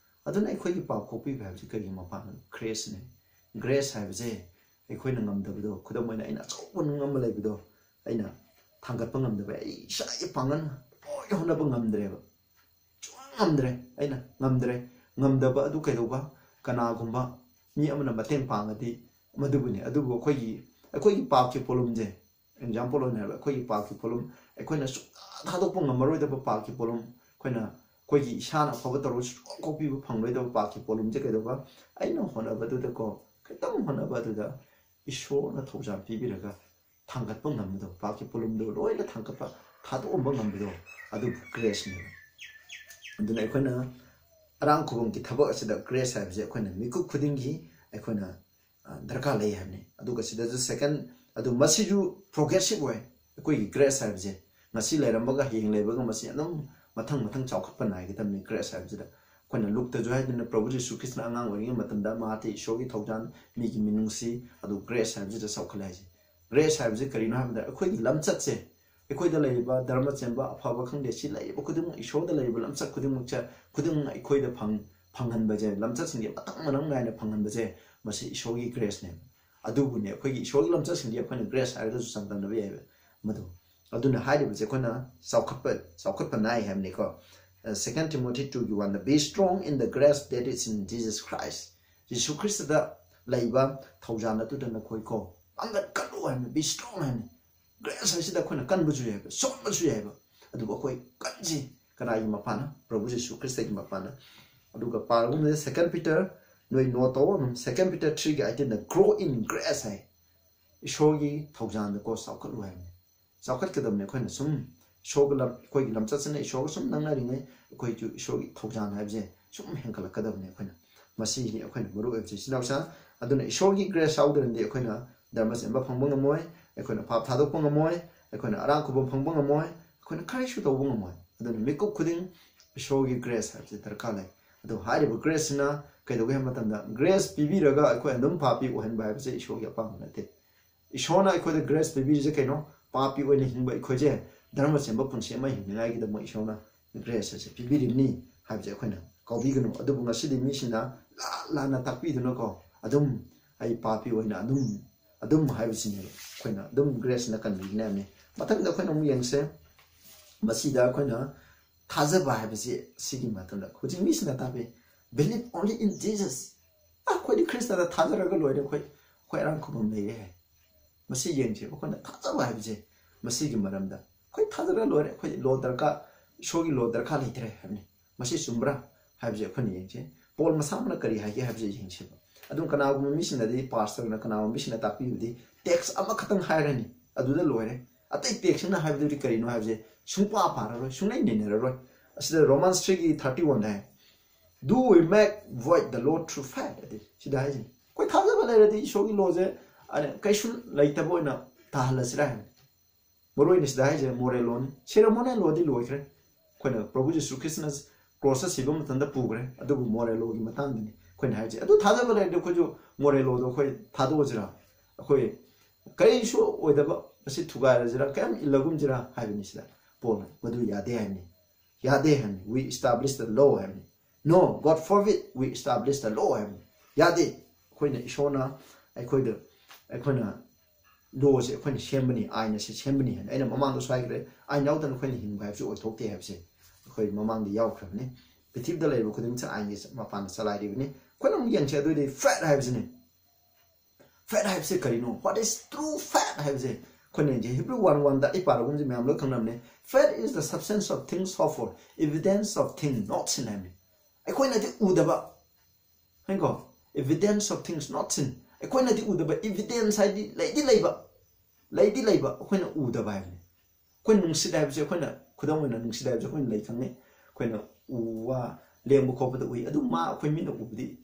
ꯑꯗꯨꯅ ꯑꯩꯈꯣꯏꯒꯤ ꯄꯥꯞ ꯀꯣꯛꯄꯤꯕ ꯍꯥꯏꯕꯁꯤ ꯀꯔꯤꯒꯤ ꯃꯄꯥꯟꯗ? Grace ꯅꯦ꯫ Grace ꯍꯥꯏꯕꯁꯦ ꯑꯩꯈꯣꯏꯅ ꯉꯝꯗꯕꯗꯣ, ꯈꯨꯗꯝ ꯑꯣꯏꯅ ꯑꯩꯅ ꯑꯆꯧꯕ ꯅꯨꯡ ꯑꯃ ꯂꯩꯕꯗꯣ ꯑꯩꯅ ꯊꯥꯡꯒꯠꯄ ꯉꯝꯗꯕ, ꯑꯩ ꯏꯁꯥꯒꯤ ꯄꯥꯡꯒꯜ ꯂꯣꯏ ꯍꯣꯠꯅꯕ ꯉꯝꯗ꯭ꯔꯦꯕ, ꯁꯨꯡꯉꯝ ꯉꯝꯗ꯭ꯔꯦ, ꯑꯩꯅ ꯉꯝꯗ꯭ꯔꯦ꯫ ꯉꯝꯗꯕ ꯑꯗꯨ ꯀꯩꯗꯧꯕ? ꯀꯅꯥꯒꯨꯝꯕ ꯃꯤ ꯑꯃꯅ ꯃꯇꯦꯡ ꯄꯥꯡꯉꯗꯤ ꯃꯗꯨꯕꯨꯅꯤ꯫ ꯑꯗꯨꯕꯨ ꯑꯩꯈꯣꯏꯒꯤ, ꯑꯩꯈꯣꯏꯒꯤ ꯄꯥꯞꯀꯤ ꯄꯣꯠꯂꯨꯝꯁꯦ, example ꯑꯣꯏꯅ ꯍꯥꯏꯔꯕ, ꯑꯩꯈꯣꯏꯒꯤ ꯄꯥꯞꯀꯤ ꯄꯣꯠꯂꯨꯝ, ꯑꯩꯈꯣꯏꯅ ꯁꯨꯡꯊꯥ ꯊꯥꯗꯣꯛꯄ ꯉꯝꯃꯔꯣꯏꯗꯕ ꯄꯥꯞꯀꯤ ꯄꯣꯠꯂꯨꯝ, ꯑꯩꯈꯣꯏꯅ, ꯑꯩꯈꯣꯏꯒꯤ ꯏꯁꯥꯅ ꯑꯐꯕ ꯇꯧꯔꯁꯨ ꯁꯨꯡꯀꯣꯛ ꯀꯣꯛꯄꯤꯕ ꯐꯪꯂꯣꯏꯗꯕ ꯄꯥꯞꯀꯤ ꯄꯣꯠꯂꯨꯝꯁꯦ ꯀꯩꯗꯧꯕ? ꯑꯩꯅ ꯍꯣꯠꯅꯕꯗꯨꯗꯀꯣ, ꯈꯤꯇꯪ ꯍꯣꯠꯅꯕ ꯑꯗꯨꯗ ꯏꯁꯣꯔꯅ ꯊꯧꯖꯥꯜ ꯄꯤꯕꯤꯔꯒ ꯊꯥꯡꯒꯠꯄ ꯉꯝꯕꯗꯣ, ꯄꯥꯞꯀꯤ ꯄꯣꯠꯂꯨꯝꯗꯣ ꯂꯣꯏꯅ ꯊꯥꯡꯒꯠꯄ, ꯊꯥꯗꯣꯛꯑꯝꯕ ꯉꯝꯕꯗꯣ, ꯑꯗꯨꯕꯨ grace ꯅꯦꯕ꯫ ꯑꯗꯨꯅ ꯑꯩꯈꯣꯏꯅ ꯑꯔꯥꯡ ꯈꯨꯕꯝꯒꯤ ꯊꯕꯛ ꯑꯁꯤꯗ grace ꯍꯥꯏꯕꯁꯦ ꯑꯩꯈꯣꯏꯅ ꯃꯤꯀꯨꯞ ꯈꯨꯗꯤꯡꯒꯤ ꯑꯩꯈꯣꯏꯅ, ꯑ, ꯗꯔꯀꯥꯔ ꯂꯩ ꯍꯥꯏꯕꯅꯤ꯫ ꯑꯗꯨꯒ ꯁꯤꯗꯁꯨ second, ꯑꯗꯨ ꯃꯁꯤꯁꯨ progressive ꯑꯣꯏ꯫ ꯑꯩꯈꯣꯏꯒꯤ grace ꯍꯥꯏꯕꯁꯦ ꯉꯁꯤ ꯂꯩꯔꯝꯕꯒ ꯍꯌꯦꯡ ꯂꯩꯕꯒ ꯃꯁꯤ ꯑꯗꯨꯝ ꯃꯊꯪ ꯃꯊꯪ ꯆꯥꯎꯈꯠꯄ ꯅꯥꯏꯒꯗꯕꯅꯤ grace ꯍꯥꯏꯕꯁꯤꯗ꯫ ꯑꯩꯈꯣꯏꯅ ꯂꯨꯛꯇꯁꯨ ꯍꯥꯏꯗꯅ ꯄ꯭ꯔꯚꯨ ꯖꯤꯁꯨ ꯈ꯭ꯔꯤꯁꯇꯅ ꯑꯉꯥꯡ ꯑꯣꯏꯔꯤꯉꯩ ꯃꯇꯝꯗ ꯃꯍꯥꯛꯇꯤ ꯏꯁꯣꯔꯒꯤ ꯊꯧꯖꯥꯜ, ꯃꯤꯒꯤ ꯃꯤꯅꯨꯡꯁꯤ, ꯑꯗꯨ grace ꯍꯥꯏꯕꯁꯤꯗ ꯆꯥꯎꯈꯠꯂꯦ ꯍꯥꯏꯁꯦ꯫ Grace ꯍꯥꯏꯕꯁꯤ ꯀꯔꯤꯅꯣ ꯍꯥꯏꯕꯗ ꯑꯩꯈꯣꯏꯒꯤ ꯂꯝꯆꯠꯁꯦ, ꯑꯩꯈꯣꯏꯗ ꯂꯩꯔꯤꯕ ꯙꯔꯃ ꯆꯦꯟꯕ ꯑꯐꯕ ꯈꯪꯗꯦ, ꯁꯤ ꯂꯩꯔꯤꯕ ꯈꯨꯗꯤꯡꯃꯛ, ꯏꯁꯣꯔꯗ ꯂꯩꯔꯤꯕ ꯂꯝꯆꯠ ꯈꯨꯗꯤꯡꯃꯛꯁꯦ, ꯈꯨꯗꯤꯡꯃꯛ ꯑꯩꯈꯣꯏꯗ ꯐꯪ-, ꯐꯪꯍꯟꯕꯁꯦ, ꯂꯝꯆꯠꯁꯤꯡꯁꯦ ꯃꯊꯪ ꯃꯅꯥꯎ ꯅꯥꯏꯅ ꯐꯪꯍꯟꯕꯁꯦ, ꯃꯁꯤ ꯏꯁꯣꯔꯒꯤ grace ꯅꯦꯕ꯫ ꯑꯗꯨꯕꯨꯅꯦ ꯑꯩꯈꯣꯏꯒꯤ ꯏꯁꯣꯔꯒꯤ ꯂꯝꯆꯠꯁꯤꯡꯗꯤ ꯑꯩꯈꯣꯏꯅ grace ꯍꯥꯏꯔꯒꯁꯨ ꯆꯥꯡꯗꯝꯅꯕ ꯌꯥꯏꯕ ꯃꯗꯨ꯫ ꯑꯗꯨꯅ ꯍꯥꯏꯔꯤꯕꯁꯦ ꯑꯩꯈꯣꯏꯅ ꯆꯥꯎꯈꯠꯄ, ꯆꯥꯎꯈꯠꯄ ꯅꯥꯏ ꯍꯥꯏꯕꯅꯤꯀꯣ꯫ ꯑ, Second Timothy two ꯒꯤ one the, "Be strong in the grace that is in Jesus Christ." ꯖꯤꯁꯨ ꯈ꯭ꯔꯤꯁꯇꯗ ꯂꯩꯕ ꯊꯧꯖꯥꯜ ꯑꯗꯨꯗ ꯅꯈꯣꯏ ꯀꯣ, ꯄꯥꯡꯒꯜ ꯀꯜꯂꯨ ꯍꯥꯏꯕꯅꯤ, be strong ꯍꯥꯏꯕꯅꯤ꯫ Grace ꯍꯥꯏꯁꯤꯗ ꯑꯩꯈꯣꯏꯅ ꯀꯟꯕꯁꯨ ꯌꯥꯏꯕ, ꯁꯣꯟꯕꯁꯨ ꯌꯥꯏꯕ, ꯑꯗꯨꯕꯨ ꯑꯩꯈꯣꯏ ꯀꯟꯁꯤ꯫ ꯀꯅꯥꯒꯤ ꯃꯄꯥꯟꯅ? ꯄ꯭ꯔꯚꯨ ꯖꯤꯁꯨ ꯈ꯭ꯔꯤꯁꯇꯒꯤ ꯃꯄꯥꯟꯅ꯫ ꯑꯗꯨꯒ ꯄꯥꯔꯒꯨꯝꯕꯁꯦ Second Peter, ꯅꯣꯏ ꯅꯣꯠ ꯇꯧ ꯑꯗꯨꯝ, Second Peter three ꯒꯤ eighteen the "Grow in grace" ꯍꯥꯏ꯫ ꯏꯁꯣꯔꯒꯤ ꯊꯧꯖꯥꯜꯗꯀꯣ ꯆꯥꯎꯈꯠꯂꯨ ꯍꯥꯏꯕꯅꯤ꯫ ꯆꯥꯎꯈꯠꯀꯗꯕꯅꯤ꯫ ꯑꯩꯈꯣꯏꯅ ꯁꯨꯝ ꯏꯁꯣꯔꯒ ꯂꯝ-, ꯑꯩꯈꯣꯏꯒꯤ ꯂꯝꯆꯠꯁꯤꯅ ꯏꯁꯣꯔꯒ ꯁꯨꯝ ꯅꯛꯅꯔꯤꯉꯩ ꯑꯩꯈꯣꯏꯁꯨ ꯏꯁꯣꯔꯒꯤ ꯊꯧꯖꯥꯜ ꯍꯥꯏꯕꯁꯦ ꯁꯨꯝ ꯍꯦꯟꯒꯠꯂꯛꯀꯗꯕꯅꯤ꯫ ꯑꯩꯈꯣꯏꯅ ꯃꯁꯤꯅꯤ ꯑꯩꯈꯣꯏꯅ ꯃꯔꯨ ꯑꯣꯏꯕꯁꯦ, ꯏꯆꯤꯟ ꯏꯅꯥꯎꯁꯥ꯫ ꯑꯗꯨꯅ ꯏꯁꯣꯔꯒꯤ grace ꯌꯥꯎꯗ꯭ꯔꯗꯤ ꯑꯩꯈꯣꯏꯅ ꯙꯔꯃ ꯆꯦꯟꯕ ꯐꯪꯕ ꯉꯝꯃꯣꯏ, ꯑꯩꯈꯣꯏꯅ ꯄꯥꯞ ꯊꯥꯗꯣꯛꯄ ꯉꯝꯃꯣꯏ, ꯑꯩꯈꯣꯏꯅ ꯑꯔꯥꯡ ꯈꯨꯕꯝ ꯐꯪꯕ ꯉꯝꯃꯣꯏ, ꯑꯩꯈꯣꯏꯅ ꯀꯔꯤꯁꯨ ꯇꯧꯕ ꯉꯝꯃꯣꯏ꯫ ꯑꯗꯨꯅ ꯃꯤꯀꯨꯞ ꯈꯨꯗꯤꯡ ꯏꯁꯣꯔꯒꯤ grace ꯍꯥꯏꯕꯁꯦ ꯗꯔꯀꯥꯔ ꯂꯩ꯫ ꯑꯗꯣ ꯍꯥꯏꯔꯤꯕ grace ꯁꯤꯅ ꯀꯩꯗꯧꯒꯦ ꯍꯥꯏꯕ ꯃꯇꯝꯗ, grace ꯄꯤꯕꯤꯔꯒ ꯑꯩꯈꯣꯏ ꯑꯗꯨꯝ ꯄꯥꯄꯤ ꯑꯣꯏꯍꯟꯕ ꯍꯥꯏꯕꯁꯦ ꯏꯁꯣꯔꯒꯤ ꯑꯄꯥꯝꯕ ꯅꯠꯇꯦ꯫ ꯏꯁꯣꯔꯅ ꯑꯩꯈꯣꯏꯗ grace ꯄꯤꯕꯤꯔꯤꯁꯦ ꯀꯩꯅꯣ? ꯄꯥꯄꯤ ꯑꯣꯏꯅ ꯍꯤꯡꯕ ꯑꯩꯈꯣꯏꯁꯦ ꯙꯔꯃ ꯆꯦꯟꯕ ꯄꯨꯟꯁꯤ ꯑꯃ ꯍꯤꯡꯅꯉꯥꯏꯒꯤꯗꯃꯛ ꯏꯁꯣꯔꯅ grace ꯑꯁꯦ ꯄꯤꯕꯤꯔꯤꯕꯅꯤ ꯍꯥꯏꯕꯁꯦ ꯑꯩꯈꯣꯏꯅ ꯀꯥꯎꯕꯤꯒꯅꯨ꯫ ꯑꯗꯨꯕꯨ ꯉꯁꯤꯗꯤ ꯃꯤꯁꯤꯡꯅ ꯂꯥꯟ ꯂꯥꯟꯅ ꯇꯥꯛꯄꯤꯗꯨꯅꯀꯣ, ꯑꯗꯨꯝ ꯑꯩ ꯄꯥꯄꯤ ꯑꯣꯏꯅ ꯑꯗꯨꯝ, ꯑꯗꯨꯝ ꯍꯥꯏꯕꯁꯤꯅꯦꯕ꯫ ꯑꯩꯈꯣꯏꯅ ꯑꯗꯨꯝ grace ꯅ ꯀꯟꯕꯤꯒꯅꯤ ꯍꯥꯏꯕꯅꯤ꯫ ꯃꯊꯪꯗ ꯑꯩꯈꯣꯏꯅ ꯑꯃꯨꯛ ꯌꯦꯡꯁꯦ꯫ ꯃꯁꯤꯗ ꯑꯩꯈꯣꯏꯅ ꯊꯥꯖꯕ ꯍꯥꯏꯕꯁꯤ ꯁꯤꯒꯤ ꯃꯇꯝꯗ ꯍꯧꯖꯤꯛ ꯃꯤꯁꯤꯡꯅ ꯇꯥꯛꯄꯤ, "Believe only in Jesus." ꯑ, ꯑꯩꯈꯣꯏꯗꯤ ꯈ꯭ꯔꯤꯁꯇꯗ ꯊꯥꯖꯔꯒ ꯂꯣꯏꯔꯦ, ꯑꯩꯈꯣꯏ, ꯑꯩꯈꯣꯏ ꯑꯔꯥꯡ ꯈꯨꯕꯝ ꯂꯩꯔꯦ ꯍꯥꯏ꯫ ꯃꯁꯤ ꯌꯦꯡꯁꯦ, ꯑꯩꯈꯣꯏꯅ ꯊꯥꯖꯕ ꯍꯥꯏꯕꯁꯦ ꯃꯁꯤꯒꯤ ꯃꯔꯝꯗ ꯑꯩꯈꯣꯏ ꯊꯥꯖꯔꯒ ꯂꯣꯏꯔꯦ, ꯑꯩꯈꯣꯏ law ꯗꯔꯀꯥꯔ, ꯏꯁꯣꯔꯒꯤ law ꯗꯔꯀꯥꯔ ꯂꯩꯇ꯭ꯔꯦ ꯍꯥꯏꯕꯅꯤ꯫ ꯃꯁꯤ ꯆꯨꯝꯕ꯭ꯔꯥ ꯍꯥꯏꯕꯁꯦ ꯑꯩꯈꯣꯏꯅ ꯌꯦꯡꯁꯦ꯫ ꯄꯣꯜ ꯃꯁꯥꯃꯛꯅ ꯀꯔꯤ ꯍꯥꯏꯒꯦ ꯍꯥꯏꯕꯁꯦ ꯌꯦꯡꯁꯦꯕ꯫ ꯑꯗꯨꯝ ꯀꯅꯥꯒꯨꯝꯕ ꯃꯤꯁꯤꯡꯅꯗꯤ, ꯄꯥꯁꯇꯔꯅ ꯀꯅꯥꯒꯨꯝꯕ ꯃꯤꯁꯤꯡꯅ ꯇꯥꯛꯄꯤꯕꯗꯤ, text ꯑꯃꯈꯛꯇꯪ ꯍꯥꯏꯔꯅꯤ, ꯑꯗꯨꯗ ꯂꯣꯏꯔꯦ꯫ ꯑꯇꯩ text ꯁꯤꯅ ꯍꯥꯏꯕꯗꯨꯗꯤ ꯀꯔꯤꯅꯣ ꯍꯥꯏꯕꯁꯦ ꯁꯨꯡꯄꯥ ꯄꯥꯔꯔꯣꯏ, ꯁꯨꯡꯅꯩ ꯅꯩꯅꯔꯔꯣꯏ꯫ ꯑꯁꯤꯗ Romans three ꯒꯤ thirty one the high, "Do we make void the law through faith?" ꯑꯗꯤ ꯁꯤꯗ ꯍꯥꯏꯁꯤꯅꯤ, ꯑꯩꯈꯣꯏ ꯊꯥꯖꯕ ꯂꯩꯔꯗꯤ ꯏꯁꯣꯔꯒꯤ law ꯁꯦ, ꯑ, ꯀꯩꯁꯨ ꯂꯩꯇꯕ ꯑꯣꯏꯅ ꯇꯥꯍꯜꯂꯁꯤꯔꯥ ꯍꯥꯏꯕꯅꯤ꯫ ꯃꯔꯨ ꯑꯣꯏꯅ ꯁꯤꯗ ꯍꯥꯏꯁꯦ moral law ꯅꯤ꯫ Ceremonial law ꯗꯤ ꯂꯣꯏꯈ꯭ꯔꯦ, ꯑꯩꯈꯣꯏꯅ ꯄ꯭ꯔꯚꯨ ꯖꯤꯁꯨ ꯈ꯭ꯔꯤꯁꯇꯅ cross ꯇ ꯁꯤꯕ ꯃꯇꯝꯗ ꯄꯨꯈ꯭ꯔꯦ꯫ ꯑꯗꯨꯕꯨ moral law ꯒꯤ ꯃꯇꯥꯡꯗꯅꯤ ꯑꯩꯈꯣꯏꯅ ꯍꯥꯏꯁꯦ꯫ ꯑꯗꯨ ꯊꯥꯖꯕ ꯂꯩꯔꯗꯤ ꯑꯩꯈꯣꯏꯁꯨ moral law ꯗꯣ ꯑꯩꯈꯣꯏ ꯊꯥꯗꯣꯛꯑꯁꯤꯔꯥ? ꯑꯩꯈꯣꯏ ꯀꯔꯤꯁꯨ ꯑꯣꯏꯗꯕ ꯑꯁꯤ ꯊꯨꯒꯥꯏꯔꯁꯤꯔꯥ, ꯀꯌꯥꯝ ꯏꯜꯂꯒꯨꯝꯁꯤꯔꯥ ꯍꯥꯏꯕꯅꯤ꯫ ꯁꯤꯗ ꯄꯣꯜꯅ ꯃꯗꯨ ꯌꯥꯗꯦ ꯍꯥꯏꯕꯅꯤ꯫ ꯌꯥꯗꯦ ꯍꯥꯏꯕꯅꯤ꯫ "We establish the law" ꯍꯥꯏꯕꯅꯤ꯫ "No, God forbid we establish the law" ꯍꯥꯏꯕꯅꯤ꯫ ꯌꯥꯗꯦ꯫ ꯑꯩꯈꯣꯏꯅ, ꯏꯁꯣꯔꯅ ꯑꯩꯈꯣꯏꯗ, ꯑꯩꯈꯣꯏꯅ law ꯁꯦ ꯑꯩꯈꯣꯏꯅ ꯁꯦꯝꯕꯅꯤ, ꯑꯥꯏꯟ ꯑꯁꯤ ꯁꯦꯝꯕꯅꯤ ꯍꯥꯏꯅ ꯑꯩꯅ ꯃꯃꯥꯡꯗꯁꯨ ꯍꯥꯏꯈ꯭ꯔꯦ, ꯑꯥꯏꯟ ꯌꯥꯎꯗꯅ ꯑꯩꯈꯣꯏꯅ ꯍꯤꯡꯕ ꯍꯥꯏꯕꯁꯤ ꯑꯣꯏꯊꯣꯛꯇꯦ ꯍꯥꯏꯕꯁꯦ ꯑꯩꯈꯣꯏ ꯃꯃꯥꯡꯗ ꯌꯥꯎꯈ꯭ꯔꯕꯅꯤ꯫ ꯄ꯭ꯔꯤꯊꯤꯕꯤꯗ ꯂꯩꯔꯤꯕ ꯈꯨꯗꯤꯡꯃꯛꯁꯦ ꯑꯥꯏꯟꯒꯤ ꯃꯄꯥꯟꯗ ꯆꯂꯥꯏꯔꯤꯕꯅꯤ꯫ ꯑꯩꯈꯣꯏꯅ ꯑꯃꯨꯛ ꯌꯦꯡꯁꯦ, ꯑꯗꯨꯑꯣꯏꯗꯤ faith ꯍꯥꯏꯕꯁꯤꯅꯤ꯫ Faith ꯍꯥꯏꯕꯁꯤ ꯀꯔꯤꯅꯣ? What is true faith ꯍꯥꯏꯕꯁꯦ ꯑꯩꯈꯣꯏꯅ ꯌꯦꯡꯁꯦ, Hebrew one one ꯗ ꯑꯩ ꯄꯥꯔꯒꯨꯝꯁꯤ, ꯃꯌꯥꯝ ꯂꯣꯏ ꯈꯪꯅꯕꯅꯤ꯫ "Faith is the substance of things hoped for, evidence of things not seen" ꯍꯥꯏꯕꯅꯤ꯫ ꯑꯩꯈꯣꯏꯅꯗꯤ ꯎꯗꯕ, ꯍꯥꯏꯀꯣ, evidence of things not seen. ꯑꯩꯈꯣꯏꯅꯗꯤ ꯎꯗꯕ evidence ꯍꯥꯏꯗꯤ ꯂꯩꯗꯤ ꯂꯩꯕ, ꯂꯩꯗꯤ ꯂꯩꯕ, ꯑꯩꯈꯣꯏꯅ ꯎꯗꯕ ꯍꯥꯏꯕꯅꯤ꯫ ꯑꯩꯈꯣꯏ ꯅꯨꯡꯁꯤꯠ ꯍꯥꯏꯕꯁꯦ, ꯑꯩꯈꯣꯏꯅ, ꯈꯨꯗꯝ ꯑꯣꯏꯅ, ꯅꯨꯡꯁꯤꯠ ꯍꯥꯏꯕꯁꯦ ꯑꯩꯈꯣꯏꯅ ꯂꯩ ꯈꯪꯉꯤ, ꯑꯩꯈꯣꯏꯅ ꯎ ꯋꯥ ꯂꯦꯡꯕ ꯈꯣꯠꯄꯗ ꯎꯏ, ꯑꯗꯨ ꯃꯥ ꯑꯩꯈꯣꯏ ꯃꯤꯠꯅ ꯎꯕꯗꯤ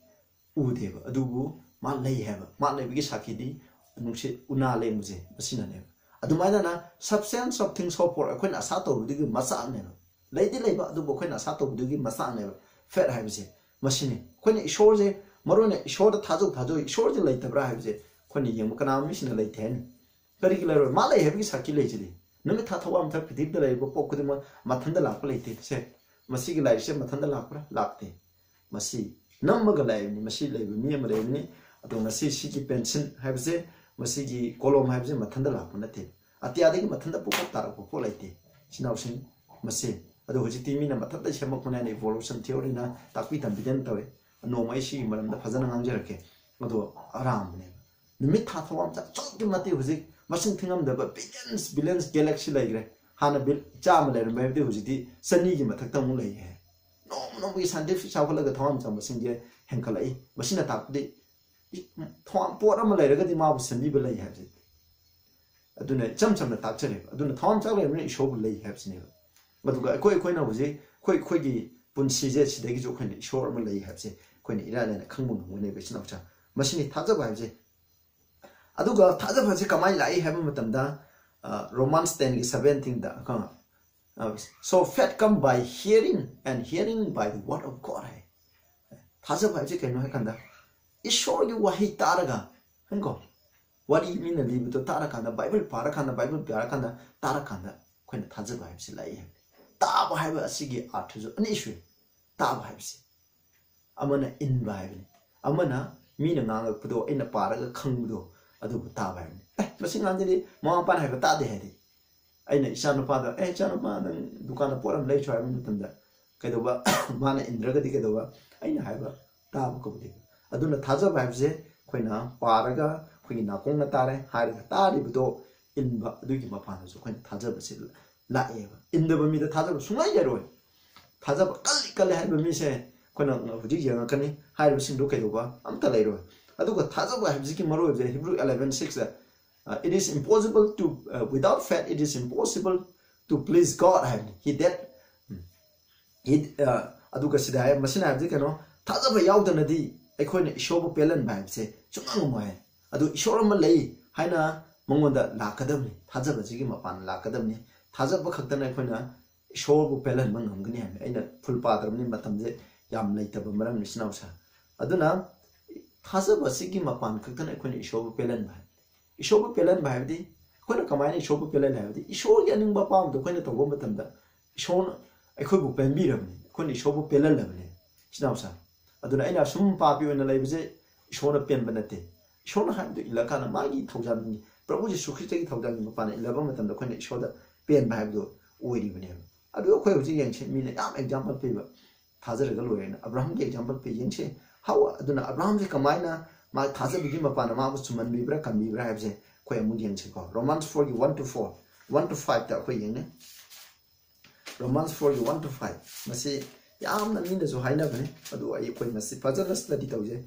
ꯎꯗꯦꯕ, ꯑꯗꯨꯕꯨ ꯃꯥ ꯂꯩ ꯍꯥꯏꯕ, ꯃꯥ ꯂꯩꯕꯒꯤ ꯁꯥꯈꯤꯗꯤ ꯅꯨꯡꯁꯤꯠ ꯎꯅꯥ ꯂꯦꯡꯕꯁꯦ ꯃꯁꯤꯅꯅꯦꯕ꯫ ꯑꯗꯨꯃꯥꯏꯅ substance of things hoped for, ꯑꯩꯈꯣꯏꯅ ꯑꯁꯥ ꯇꯧꯕꯗꯨꯒꯤ ꯃꯆꯥꯛꯅꯦꯕ, ꯂꯩꯗꯤ ꯂꯩꯕ, ꯑꯗꯨꯕꯨ ꯑꯩꯈꯣꯏꯅ ꯑꯁꯥ ꯇꯧꯕꯗꯨꯒꯤ ꯃꯆꯥꯛꯅꯦꯕ faith ꯍꯥꯏꯕꯁꯦ꯫ ꯃꯁꯤꯅꯤ ꯑꯩꯈꯣꯏꯅ ꯏꯁꯣꯔꯁꯦ, ꯃꯔꯨꯑꯣꯏꯅ ꯏꯁꯣꯔꯗ ꯊꯥꯖꯧ, ꯊꯥꯖꯧ, ꯏꯁꯣꯔꯁꯦ ꯂꯩꯇꯕ꯭ꯔꯥ ꯍꯥꯏꯕꯁꯦ ꯑꯩꯈꯣꯏꯅ ꯌꯦꯡꯕ, ꯀꯅꯥ ꯃꯤꯁꯤꯅ ꯂꯩꯇꯦ ꯍꯥꯏꯅꯤ? ꯀꯔꯤꯒꯤ ꯂꯩꯔꯣꯏ? ꯃꯥ ꯂꯩ ꯍꯥꯏꯕꯒꯤ ꯁꯥꯈꯤ ꯂꯩꯁꯤꯗꯤ꯫ ꯅꯨꯃꯤꯠ ꯊꯥ ꯊꯋꯥꯟꯃꯤꯆꯥꯛ ꯄ꯭ꯔꯤꯊꯤꯕꯤꯗ ꯂꯩꯔꯤꯕ ꯄꯣꯠ ꯈꯨꯗꯤꯡꯃꯛ ꯃꯊꯟꯇ ꯂꯥꯛꯄ ꯂꯩꯇꯦ꯫ ꯁꯦ, ꯃꯁꯤꯒꯤ ꯂꯥꯏꯔꯤꯛꯁꯦ ꯃꯊꯟꯇ ꯂꯥꯛꯄ꯭ꯔꯥ? ꯂꯥꯛꯇꯦ꯫ ꯃꯁꯤ ꯅꯝꯃꯒ ꯂꯩꯕꯅꯤ, ꯃꯁꯤ ꯂꯩꯕ ꯃꯤ ꯑꯃ ꯂꯩꯕꯅꯤ꯫ ꯑꯗꯣ ꯉꯁꯤ ꯁꯤꯒꯤ ꯄꯦꯟꯁꯤꯜ ꯍꯥꯏꯕꯁꯦ, ꯃꯁꯤꯒꯤ ꯀꯣꯂꯣꯝ ꯍꯥꯏꯕꯁꯦ ꯃꯊꯟꯇ ꯂꯥꯛꯄ ꯅꯠꯇꯦ꯫ ꯑꯇꯤꯌꯥꯗꯒꯤ ꯃꯊꯟꯇ ꯄꯨꯡꯄꯣꯛ ꯇꯥꯔꯛꯄ ꯄꯣꯠ ꯂꯩꯇꯦ꯫ ꯏꯆꯤꯟ ꯏꯅꯥꯎꯁꯤꯡ, ꯃꯁꯤ, ꯑꯗꯣ ꯍꯧꯖꯤꯛꯇꯤ ꯃꯤꯅ ꯃꯊꯟꯇ ꯁꯦꯝꯃꯛꯄꯅꯦ ꯍꯥꯏꯅ evolution theoryꯅ ꯇꯥꯛꯄꯤ ꯇꯝꯕꯤꯗꯅ ꯇꯧꯋꯦ꯫ ꯅꯣꯡꯃ ꯑꯩ ꯁꯤꯒꯤ ꯃꯔꯝꯗ ꯐꯖꯅ ꯉꯥꯡꯖꯔꯛꯀꯦ꯫ ꯑꯗꯣ ꯑꯔꯥꯟꯕꯅꯦꯕ꯫ ꯅꯨꯃꯤꯠ ꯊꯥ ꯊꯋꯥꯟꯃꯤꯆꯥꯛ ꯑꯁꯨꯛꯀꯤ ꯃꯇꯤꯛ ꯍꯧꯖꯤꯛ ꯃꯁꯤꯡ ꯊꯤꯉꯝꯗꯕ billions, billions galaxy ꯂꯩꯈ꯭ꯔꯦ꯫ ꯍꯥꯟꯅ ꯕꯤꯜ ꯆꯥꯝꯃ ꯂꯩꯔꯝꯕ ꯍꯥꯏꯕꯗꯤ ꯍꯧꯖꯤꯛꯇꯤ ꯆꯅꯤꯒꯤ ꯃꯊꯛꯇ ꯑꯃꯨꯛ ꯂꯩ ꯍꯥꯏ꯫ ꯅꯣꯡꯃ ꯅꯣꯡꯃꯒꯤ scientific ꯆꯥꯎꯈꯠꯂꯒ ꯊꯋꯥꯟꯃꯤꯆꯥꯛ ꯃꯁꯤꯡꯁꯦ ꯍꯦꯟꯒꯠꯂꯛꯏ꯫ ꯃꯁꯤꯅ ꯇꯥꯛꯄꯗꯤ ꯏ-, ꯊꯋꯥꯟ ꯄꯣꯠ ꯑꯃ ꯂꯩꯔꯒꯗꯤ ꯃꯥꯕꯨ ꯁꯦꯝꯕꯤꯕ ꯂꯩ ꯍꯥꯏꯕꯁꯦ꯫ ꯑꯗꯨꯅ ꯏꯆꯝ ꯆꯝꯅ ꯇꯥꯛꯆꯔꯦꯕ꯫ ꯑꯗꯨꯅ ꯊꯋꯥꯟꯃꯤꯆꯥꯛ ꯂꯩꯔꯕꯅꯤꯅ ꯏꯁꯣꯔꯕꯨ ꯂꯩ ꯍꯥꯏꯕꯁꯤꯅꯦꯕ꯫ ꯑꯗꯨꯒ ꯑꯩꯈꯣꯏ, ꯑꯩꯈꯣꯏꯅ ꯍꯧꯖꯤꯛ ꯑꯩꯈꯣꯏ, ꯑꯩꯈꯣꯏꯒꯤ ꯄꯨꯟꯁꯤꯁꯦ ꯁꯤꯗꯒꯤꯁꯨ ꯑꯩꯈꯣꯏꯅ ꯏꯁꯣꯔ ꯑꯃ ꯂꯩ ꯍꯥꯏꯕꯁꯦ ꯑꯩꯈꯣꯏꯅ ꯏꯔꯥꯏ ꯂꯥꯏꯅ ꯈꯪꯕ ꯉꯝꯒꯅꯦꯕ, ꯏꯆꯤꯟ ꯏꯅꯥꯎꯁꯥ꯫ ꯃꯁꯤꯅꯤ ꯊꯥꯖꯕ ꯍꯥꯏꯕꯁꯦ꯫ ꯑꯗꯨꯒ ꯊꯥꯖꯕ ꯍꯥꯏꯕꯁꯦ ꯀꯃꯥꯏꯅ ꯂꯥꯛꯏ ꯍꯥꯏꯕ ꯃꯇꯝꯗ, ꯑ, Romans tenꯒꯤ seventeenꯗ, ꯀꯣ, ꯑ, "So faith come by hearing, and hearing by the word of God" ꯍꯥꯏ꯫ ꯊꯥꯖꯕ ꯍꯥꯏꯕꯁꯦ ꯀꯩꯅꯣ ꯍꯥꯏ ꯀꯥꯟꯗ, ꯏꯁꯣꯔꯒꯤ ꯋꯥꯍꯩ ꯇꯥꯔꯒ, ꯍꯥꯏꯀꯣ, ꯋꯥꯔꯤ ꯃꯤꯅ ꯂꯤꯕꯗꯣ ꯇꯥꯔꯀꯥꯟꯗ, ꯕꯥꯏꯕꯜ ꯄꯥꯔꯀꯥꯟꯗ, ꯕꯥꯏꯕꯜ ꯄꯥꯔꯀꯥꯟꯗ, ꯇꯥꯔꯀꯥꯟꯗ ꯑꯩꯈꯣꯏꯅ ꯊꯥꯖꯕ ꯍꯥꯏꯕꯁꯤ ꯂꯥꯛꯏ ꯍꯥꯏꯕꯅꯤ꯫ ꯇꯥꯕ ꯍꯥꯏꯕ ꯑꯁꯤꯒꯤ ꯑꯥꯔꯊꯁꯨ ꯑꯅꯤ ꯁꯨꯏ꯫ ꯇꯥꯕ ꯍꯥꯏꯕꯁꯤ ꯑꯃꯅ ꯏꯟꯕ ꯍꯥꯏꯕꯅꯤ, ꯑꯃꯅ ꯃꯤꯅ ꯉꯥꯡꯂꯛꯄꯗꯣ ꯑꯩꯅ ꯄꯥꯔꯒ ꯈꯪꯕꯗꯣ, ꯑꯗꯨꯕꯨ ꯇꯥꯕ ꯍꯥꯏꯕꯅꯤ꯫ ꯑꯦ, ꯃꯁꯤ ꯉꯥꯡꯗꯗꯤ ꯃꯃꯥ ꯃꯄꯥꯅ ꯍꯥꯏꯕ ꯇꯥꯗꯦ ꯍꯥꯏꯗꯤ, ꯑꯩꯅ ꯏꯆꯥꯅꯨꯄꯥꯗ, "ꯑꯦ, ꯏꯆꯥꯅꯨꯄꯥ, ꯅꯪ ꯗꯨꯀꯥꯟꯗ ꯄꯣꯠ ꯑꯃ ꯂꯩꯁꯨ" ꯍꯥꯏꯕ ꯃꯇꯝꯗ ꯀꯩꯗꯧꯕ? ꯃꯥꯅ ꯏꯟꯗ꯭ꯔꯒꯗꯤ ꯀꯩꯗꯧꯕ? ꯑꯩꯅ ꯍꯥꯏꯕ ꯇꯥꯕ ꯀꯧꯗꯦ꯫ ꯑꯗꯨꯅ ꯊꯥꯖꯕ ꯍꯥꯏꯕꯁꯦ ꯑꯩꯈꯣꯏꯅ ꯄꯥꯔꯒ ꯑꯩꯈꯣꯏꯒꯤ ꯅꯥꯀꯣꯡꯅ ꯇꯥꯔꯦ ꯍꯥꯏꯔꯒ ꯇꯥꯔꯤꯕꯗꯣ ꯏꯟꯕ, ꯑꯗꯨꯒꯤ ꯃꯄꯥꯟꯗꯁꯨ ꯑꯩꯈꯣꯏꯅ ꯊꯥꯖꯕꯁꯦ ꯂꯥꯛꯑꯦꯕ꯫ ꯏꯟꯗꯕ ꯃꯤꯗ ꯊꯥꯖꯕ ꯁꯨꯡꯂꯩ ꯂꯩꯔꯣꯏ꯫ ꯊꯥꯖꯕ ꯀꯜꯂꯤ ꯀꯜꯂꯤ ꯍꯥꯏꯕ ꯃꯤꯁꯦ ꯑꯩꯈꯣꯏꯅ ꯍꯧꯖꯤꯛ ꯌꯦꯡꯉꯛꯀꯅꯤ꯫ ꯍꯥꯏꯔꯤꯕꯁꯤꯡꯗꯣ ꯀꯩꯗꯧꯕ ꯑꯝꯇ ꯂꯩꯔꯣꯏ꯫ ꯑꯗꯨꯒ ꯊꯥꯖꯕ ꯍꯥꯏꯕꯁꯤꯒꯤ ꯃꯔꯨ ꯑꯣꯏꯕꯁꯦ Hebrew eleven six, "It is impossible to, uh, without faith it is impossible to please God" ꯍꯥꯏꯕꯅꯤ꯫ He that, he, ꯑꯗꯨꯒ ꯁꯤꯗ ꯍꯥꯏ, ꯃꯁꯤꯅ ꯍꯥꯏꯕꯗꯤ ꯀꯩꯅꯣ, ꯊꯥꯖꯕ ꯌꯥꯎꯗꯅꯗꯤ ꯑꯩꯈꯣꯏꯅ ꯏꯁꯣꯔꯕꯨ ꯄꯦꯜꯍꯟꯕ ꯍꯥꯏꯕꯁꯦ ꯁꯨꯡꯉꯝ ꯉꯝꯃꯣꯏ ꯍꯥꯏ꯫ ꯑꯗꯨ ꯏꯁꯣꯔ ꯑꯃ ꯂꯩ ꯍꯥꯏꯅ ꯃꯉꯣꯟꯗ ꯂꯥꯛꯀꯗꯕꯅꯤ, ꯊꯥꯖꯕꯁꯤꯒꯤ ꯃꯄꯥꯟ ꯂꯥꯛꯀꯗꯕꯅꯤ꯫ ꯊꯥꯖꯕ ꯈꯛꯇꯅ ꯑꯩꯈꯣꯏꯅ ꯏꯁꯣꯔꯕꯨ ꯄꯦꯜꯍꯟꯕ ꯉꯝꯒꯅꯤ ꯍꯥꯏꯕꯅꯤ꯫ ꯑꯩꯅ ꯐꯨꯜ ꯄꯥꯗ꯭ꯔꯕꯅꯤ, ꯃꯇꯝꯁꯦ ꯌꯥꯝ ꯂꯩꯇꯕ ꯃꯔꯝꯅꯤ, ꯏꯆꯤꯟ ꯏꯅꯥꯎꯁꯥ꯫ ꯑꯗꯨꯅ ꯊꯥꯖꯕ ꯑꯁꯤꯒꯤ ꯃꯄꯥꯟ ꯈꯛꯇꯅ ꯑꯩꯈꯣꯏꯅ ꯏꯁꯣꯔꯕꯨ ꯄꯦꯜꯍꯟꯕ ꯍꯥꯏꯕꯅꯤ꯫ ꯏꯁꯣꯔꯕꯨ ꯄꯦꯜꯍꯟꯕ ꯍꯥꯏꯕꯗꯤ ꯑꯩꯈꯣꯏꯅ ꯀꯃꯥꯏꯅ ꯏꯁꯣꯔꯕꯨ ꯄꯦꯜꯍꯜꯂꯦ ꯍꯥꯏꯕꯗꯤ, ꯏꯁꯣꯔꯒꯤ ꯑꯅꯤꯡꯕ ꯑꯄꯥꯝꯕꯗꯣ ꯑꯩꯈꯣꯏꯅ ꯇꯧꯕ ꯃꯇꯝꯗ ꯏꯁꯣꯔꯅ ꯑꯩꯈꯣꯏꯕꯨ ꯄꯦꯟꯕꯤꯔꯕꯅꯤ, ꯑꯩꯈꯣꯏꯅ ꯏꯁꯣꯔꯕꯨ ꯄꯦꯜꯍꯜꯂꯕꯅꯤ, ꯏꯆꯤꯟ ꯏꯅꯥꯎꯁꯥ꯫ ꯑꯗꯨꯅ ꯑꯩꯅ ꯑꯁꯨꯝ ꯄꯥꯄꯤ ꯑꯣꯏꯅ ꯂꯩꯕꯁꯦ ꯏꯁꯣꯔꯅ ꯄꯦꯟꯕ ꯅꯠꯇꯦ꯫ ꯏꯁꯣꯔꯅ ꯍꯥꯏꯕꯗꯨ ꯏꯜꯂꯀꯥꯟꯗ ꯃꯥꯒꯤ ꯊꯧꯖꯥꯜꯒꯤ, ꯄ꯭ꯔꯚꯨ ꯖꯤꯁꯨ ꯈ꯭ꯔꯤꯁꯇꯒꯤ ꯊꯧꯖꯥꯜꯒꯤ ꯃꯄꯥꯟꯅ ꯏꯜꯂꯕ ꯃꯇꯝꯗ ꯑꯩꯈꯣꯏꯅ ꯏꯁꯣꯔꯗ ꯄꯦꯟꯕ ꯍꯥꯏꯕꯗꯨ ꯑꯣꯏꯔꯤꯕꯅꯦꯕ꯫ ꯑꯗꯨ ꯑꯩꯈꯣꯏ ꯍꯧꯖꯤꯛ ꯌꯦꯡꯁꯤ, ꯃꯤꯅ ꯌꯥꯝ ꯑꯦꯛꯖꯥꯝꯄꯜ ꯄꯤꯕ, ꯊꯥꯖꯔꯒ ꯂꯣꯏꯔꯦꯅ ꯑꯕ꯭ꯔꯥꯍꯝꯒꯤ ꯑꯦꯛꯖꯥꯝꯄꯜ ꯄꯤ꯫ ꯌꯦꯡꯁꯤ, ꯍꯥꯎ, ꯑꯗꯨꯅ ꯑꯕ꯭ꯔꯥꯍꯝꯁꯦ ꯀꯃꯥꯏꯅ ꯃꯥ ꯊꯥꯖꯕꯒꯤ ꯃꯄꯥꯟꯅ ꯃꯥꯕꯨ ꯆꯨꯝꯍꯟꯕꯤꯕ꯭ꯔꯥ, ꯀꯟꯕꯤꯕ꯭ꯔꯥ ꯍꯥꯏꯕꯁꯦ ꯑꯩꯈꯣꯏ ꯑꯃꯨꯛ ꯌꯦꯡꯁꯤꯀꯣ꯫ Romans four ꯒꯤ one to four, one to five ꯇ ꯑꯩꯈꯣꯏ ꯌꯦꯡꯅꯤ꯫ Romans four ꯒꯤ one to five, ꯃꯁꯤ ꯌꯥꯝꯅ ꯃꯤꯅꯁꯨ ꯍꯥꯏꯅꯕꯅꯤ, ꯑꯗꯨ ꯑꯩ, ꯑꯩꯈꯣꯏ ꯃꯁꯤ ꯐꯖꯅ ꯁ꯭ꯇꯗꯤ ꯇꯧꯖꯩ꯫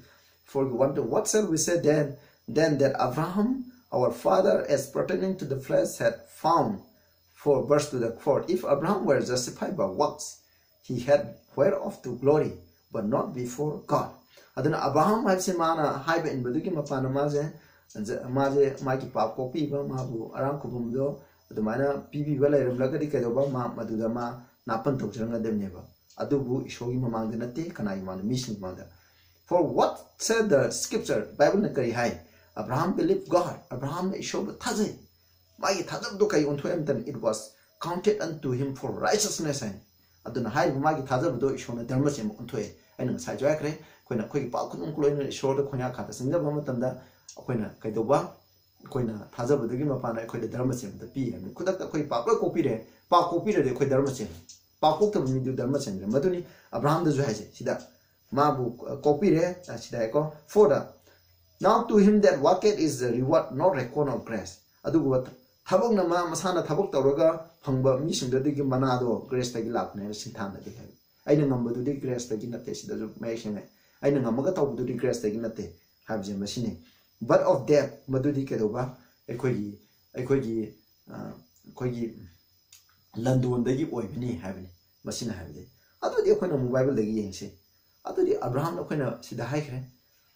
Four ꯒꯤ one to, "What shall we say then? Then that Abraham, our father, as pertaining to the flesh, had found," for verse to the four, "If Abraham were justified by works, he had whereof to glory, but not before God." ꯑꯗꯨꯅ Abraham ꯍꯥꯏꯕꯁꯦ ꯃꯥꯅ ꯍꯥꯏꯕ ꯏꯟꯕꯗꯨꯒꯤ ꯃꯄꯥꯟꯅ ꯃꯥꯁꯦ, ꯃꯥꯁꯦ ꯃꯥꯒꯤ ꯄꯥꯞ ꯀꯣꯛꯄꯤꯕ, ꯃꯥꯕꯨ ꯑꯔꯥꯝ ꯈꯨꯕꯝꯗꯣ ꯑꯗꯨꯃꯥꯏꯅ ꯄꯤꯕꯤꯕ ꯂꯩꯔꯝꯂꯒꯗꯤ ꯀꯩꯗꯧꯕ, ꯃꯥ ꯃꯗꯨꯗ ꯃꯥ ꯅꯥꯄꯟ ꯇꯧꯖꯔꯝꯒꯗꯕꯅꯦꯕ꯫ ꯑꯗꯨꯕꯨ ꯏꯁꯣꯔꯒꯤ ꯃꯃꯥꯡꯗ ꯅꯠꯇꯦ, ꯀꯅꯥꯒꯤ ꯃꯃꯥꯡꯗ? ꯃꯤꯁꯤꯡꯒꯤ ꯃꯃꯥꯡꯗ꯫ "For what said the scripture?" ꯕꯥꯏꯕꯜꯅ ꯀꯔꯤ ꯍꯥꯏ? "Abraham believed God." ꯑꯕ꯭ꯔꯥꯍꯝꯅ ꯏꯁꯣꯔꯕꯨ ꯊꯥꯖꯩ꯫ ꯃꯥꯒꯤ ꯊꯥꯖꯕꯗꯣ ꯀꯩ ꯑꯣꯟꯊꯣꯛꯑꯦ ꯍꯥꯏꯕ ꯃꯇꯝꯗ, "It was counted unto him for righteousness" ꯍꯥꯏ꯫ ꯑꯗꯨꯅ ꯍꯥꯏꯔꯤꯕ ꯃꯥꯒꯤ ꯊꯥꯖꯕꯗꯣ ꯏꯁꯣꯔꯅ ꯙꯔꯃ ꯆꯦꯟꯕ ꯑꯣꯟꯊꯣꯛꯑꯦ꯫ ꯑꯩꯅ ꯉꯁꯥꯏꯁꯨ ꯍꯥꯏꯈ꯭ꯔꯦ, ꯑꯩꯈꯣꯏꯅ ꯑꯩꯈꯣꯏꯒꯤ ꯄꯥꯞ ꯈꯨꯗꯤꯡꯃꯛ ꯂꯣꯏꯅꯅ ꯏꯁꯣꯔꯗ ꯈꯣꯡꯌꯥ ꯈꯥꯗ ꯆꯪꯖꯕ ꯃꯇꯝꯗ ꯑꯩꯈꯣꯏꯅ ꯀꯩꯗꯧꯕ? ꯑꯩꯈꯣꯏꯅ ꯊꯥꯖꯕꯗꯨꯒꯤ ꯃꯄꯥꯟꯅ ꯑꯩꯈꯣꯏꯗ ꯙꯔꯃ ꯆꯦꯟꯕꯗ ꯄꯤ ꯍꯥꯏꯕꯅꯤ꯫ ꯈꯨꯗꯛꯇ ꯑꯩꯈꯣꯏ ꯄꯥꯞ ꯂꯣꯏ ꯀꯣꯛꯄꯤꯔꯦ꯫ ꯄꯥꯞ ꯀꯣꯛꯄꯤꯔꯗꯤ ꯑꯩꯈꯣꯏ ꯙꯔꯃ ꯆꯦꯟꯕ, ꯄꯥꯞ ꯀꯣꯛꯇꯕ ꯃꯤꯗꯨ ꯙꯔꯃ ꯆꯦꯟꯗ꯭ꯔꯦ꯫ ꯃꯗꯨꯅꯤ ꯑꯕ꯭ꯔꯥꯍꯝꯗꯁꯨ ꯍꯥꯏꯁꯦ꯫ ꯁꯤꯗ ꯃꯥꯕꯨ, ꯑ, ꯀꯣꯛꯄꯤꯔꯦ, ꯑ, ꯁꯤꯗ ꯍꯥꯏꯀꯣ, "For the, now to him that worketh is the reward not reckon of grace." ꯑꯗꯨꯕꯨ ꯊꯕꯛꯅ ꯃꯥ ꯃꯁꯥꯅ ꯊꯕꯛ ꯇꯧꯔꯒ ꯐꯪꯕ ꯃꯤꯁꯤꯡꯗꯨꯗꯒꯤ ꯃꯅꯥꯗꯣ ꯒ꯭ꯔꯦꯁꯇꯒꯤ ꯂꯥꯛꯄꯅꯦ ꯍꯥꯏꯅ ꯁꯤꯡꯊꯥꯅꯗꯦ ꯍꯥꯏꯕ꯫ ꯑꯩꯅ ꯉꯝꯕꯗꯨꯗꯤ graceꯇꯒꯤ ꯅꯠꯇꯦ, ꯁꯤꯗꯁꯨ ꯃꯌꯦꯛ ꯁꯦꯡꯅ, "ꯑꯩꯅ ꯉꯝꯃꯒ ꯇꯧꯕꯗꯨꯗꯤ graceꯇꯒꯤ ꯅꯠꯇꯦ" ꯍꯥꯏꯕꯁꯦ ꯃꯁꯤꯅꯤ꯫ But of that, ꯃꯗꯨꯗꯤ ꯀꯩꯗꯧꯕ? ꯑꯩꯈꯣꯏꯒꯤ, ꯑꯩꯈꯣꯏꯒꯤ, ꯑ, ꯑꯩꯈꯣꯏꯒꯤ ꯂꯟꯗꯣꯟꯗꯒꯤ ꯑꯣꯏꯕꯅꯤ ꯍꯥꯏꯕꯅꯤ, ꯃꯁꯤꯅ ꯍꯥꯏꯕꯗꯤ꯫ ꯑꯗꯨꯗꯤ ꯑꯩꯈꯣꯏꯅ ꯑꯃꯨꯛ ꯕꯥꯏꯕꯜꯗꯒꯤ ꯌꯦꯡꯁꯤ꯫ ꯑꯗꯨꯗꯤ ꯑꯕ꯭ꯔꯥꯍꯥꯝꯅ, ꯑꯩꯈꯣꯏꯅ ꯁꯤꯗ ꯍꯥꯏꯈ꯭ꯔꯦ,